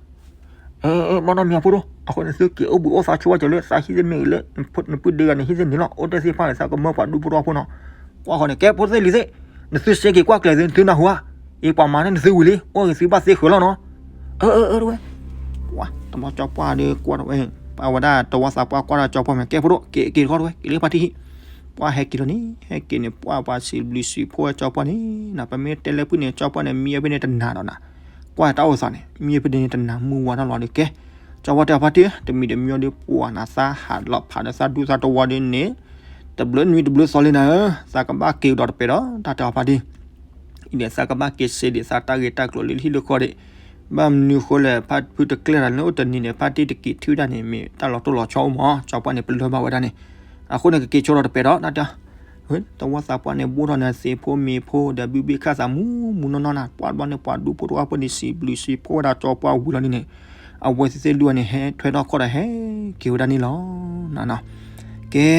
ဲအီၤ အၢ မ့ၢ်နီတမံၤအဖိဒိၣ်, အဃိန့ၣ် သုက့ၤအိၣ်ဘှံးအိၣ်သါဆိဝဲကၠီၤလၢသးဟံၣ်သ့ၣ်မ့ၢ်ဂ့ၤလၢ နပုၢ်ဒ့ဂၤန့ၣ်ဟံၣ်သ့ၣ်န့ၣ်လီၤ, အိၣ်တ့ၢ်သ့ၣ်တဖၣ်န့ၣ် သးကမၢပှၤဒူဖိတဝီဖိနီၤ, ကွၢ်ဃီန့ၣ် ကဲဖိသ့ၣ်လံၤသ့ၣ်, နသုစ့က့ၤကွၢ်ကျဲၤသုနၢ်ဟူဧါ, အံၤပှၤမၤန့ၢ်နသုဝံၤလံ, အိၣ်ဂ့ၤသုဘၣ်သ့ဃၢၤလီၤနီၤ, အၢ အၢ အၢ တဝဲ, ပှၤတဘျီကၠီပှၢ်ဒီးကွၢ်တဝဲ, ပှၤဝဲဒၣ်တဝီသးပှၢ်ကွၢ်ဒီးကၠီပှၢ်မ့ၢ် ကဲဖိဒိၣ် က့ၤက့ၤတခီတဝဲ က့ၤလၢဖါတံၢ်ဟံၣ်, ပှၤဟဲက့ၤလီၤန့ၣ် ဟဲက့ၤန့ၣ် ပှၤပှၤစံးဘျုးစံးဖှိၣ်ဝဲကၠီပှၢ်န့ၣ် ပမ့ၢ်တဲလၢဖုၣ်န့ၣ် ကၠီပှၢ်န့ၣ် မံအဖဲန့ၣ်တနၤဒီးနၤ ကွၢ်တၢ်အိၣ်သးန့ၣ် မံအဖဲန့ၣ်တနၤမုၢ်ဝါထီၣ်လီၤဒီးကဲ, ကၠီပှၢ်တဲအီၤဖါတံၢ်ဧၢ တမံၤတမံၤဒီးပှၤနၤသးဟးလီၤဖးဒီးသးဒူသးတဝီဒီးန့ၣ်, တဘျုးနွံတဘျုးသီလံနၤဧၢ, သးကဘၣ်က့ၤကဒီးတပဲာ်ဒီး တၢ်တဲအီၤဖါတံၢ် အံၤန့ၣ် သးကဘၣ်က့ၤစ့ဒံး သးတၢ်ဂ့ၢ်တၢ်ကျိၤလၢဟံၣ်လၢဃီဒံး, ဘၣ်မနုၤဃိလဲၣ် ဖါဖုတကျဲၤတၢ်န့ၣ် အိၣ်တနံၤန့ၣ် ဖါတံၢ်တက့ၤထံၣ်ဝဲဒၣ်န့ၣ် မ့ၢ်တၢ်လီၤတိၢ်လီၤဆီအိၣ်မး ကၠီပှၢ်န့ၣ် ပလၢၢ်ဘၣ်ဝဲဒၣ်န့ၣ်, အဃိန့ၣ် ကက့ၤဆိဒီးတပဲာ်ဒီး တၢ်တဲအီၤ သဝီသးပှၢ်န့ၣ် ဘိၣ်ထီၣ်န့ၣ်သ့ၣ်ဖိမ့ၢ်ဖိဒီး ဘုဘ့ၣ်ခၣ်သးမူမူနီၢ်နီၢ်နၤ, ပှၤတဘျီန့ၣ် ပှၤဒူဖိတဝီဖိန့ၣ် စံးဘျုးစံးဖှိၣ်ဝဲဒၣ်ကၠီပှၢ်ဝံၤလီၤဒ်န့ၣ်, အဝဲသ့ၣ်သ့ၣ်လွံၢ်ဂၤန့ၣ် ဟဲထွဲထီၣ်ခီၣ်ဒီးဟဲက့ၤဝဲဒၣ်န့ၣ်လီၤ. ကဲ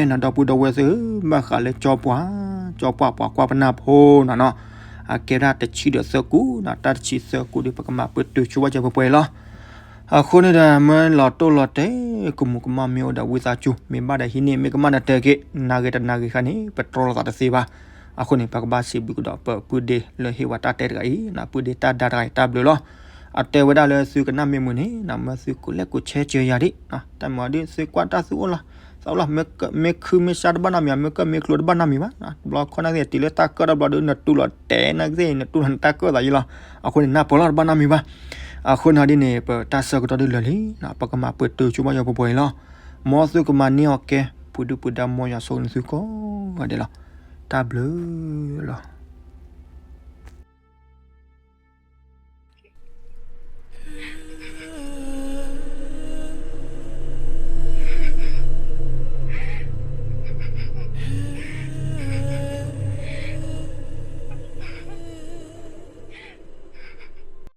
နီၤ ဒီပုၢ်ဒီဝဲၢ်သ့ၣ်ဧၢ, ဘၣ်ဃးလၢကၠီပှၢ်, ကၠီပှၢ်ပှၤကွၢ်ပနၢ်ဖိနီၤနီၤ, အကဲဒၣ်တဆံဒီးသၢကူာ်နီၤ, တၢ်တဆံသၢကူာ်ဒီး ပကမၤပတုာ်ဆိဝဲကဲပှဲၤပှဲၤလီၤ. အဃိန့ၣ်ဒီး မၢလီၤတိၢ်လီၤတဲာ် ကမူၤကမၣ်မ့ၢ်အိၣ်ဒီးဝံသးစူၤ, မ့ၢ်ဘၣ်ဒီးဟံးန့ၢ်, မ့ၢ်ကမၣ်ဒီးတဲာ်က့ၤ, နၢ်ဂ့ၤတနၢ်ဂ့ၤခါန့ၣ် ပတြီလိာ်သးတသ့ဘၣ်. အဃိန့ၣ် ပကဘၣ်စံးဘျုးကဒီး ပပုၢ်ဒ့လၢဟ့ၣ်ဝဲတၢ်တဲတဂၤအံၤ, ပုၢ်ဒ့တၢ်ဒါတဂၤအံၤ တၢ်ဘျုးလီၤ. အတဲဝဲဒၣ်လၢသုကနၣ်မ့ၢ်မုာ်န့ၣ် မၢသုကလဲၤကိးဆဲးစၢၤယၤဒံး, တၢ်မၤဒ်သုကွၢ်တၢ်သုအိၣ်လီၤ, သးအိၣ်လီၤ, မ့ၢ်ခုမ့ၢ်ဆါတဘၣ်နီတမံၤဘၣ်, မ့ၢ်ကၢၣ်မ့ၢ်ကျိၤတဘၣ်နီတမံၤဘၣ်, တဘျီခီၣ်နၢ်သ့ၣ် တုၤလၢတၢ်ကၢၣ်တဘျီဒီး နတူၢ်လိာ်တဲာ်နၢ်သ့ၣ် နတူၢ်လိာ်နတၢ်ကၢၣ်သးယံလီၤ. အဃိန့ၣ် နၢ်ပၢၢ်လီၤတဘၣ်နီတမံၤဘၣ်. အဃိန့ၣ်ဒ်န့ၣ် ပတၢ်ဆၢကတီၢ်ဒ်လၢာ်လံ, ပကမၤပတုာ်ဆိဝဲကဲပှဲၤပှဲၤလီၤ. မ်သုကမၤန့ၢ်အီၤကဲ, ပှၤဒုၣ်ပှၤဒါ မ်ယွၤဆိၣ်ဂ့ၤနသုကိးဂၤဒဲးလီၤ. တၢ်ဘျုးလီၤ.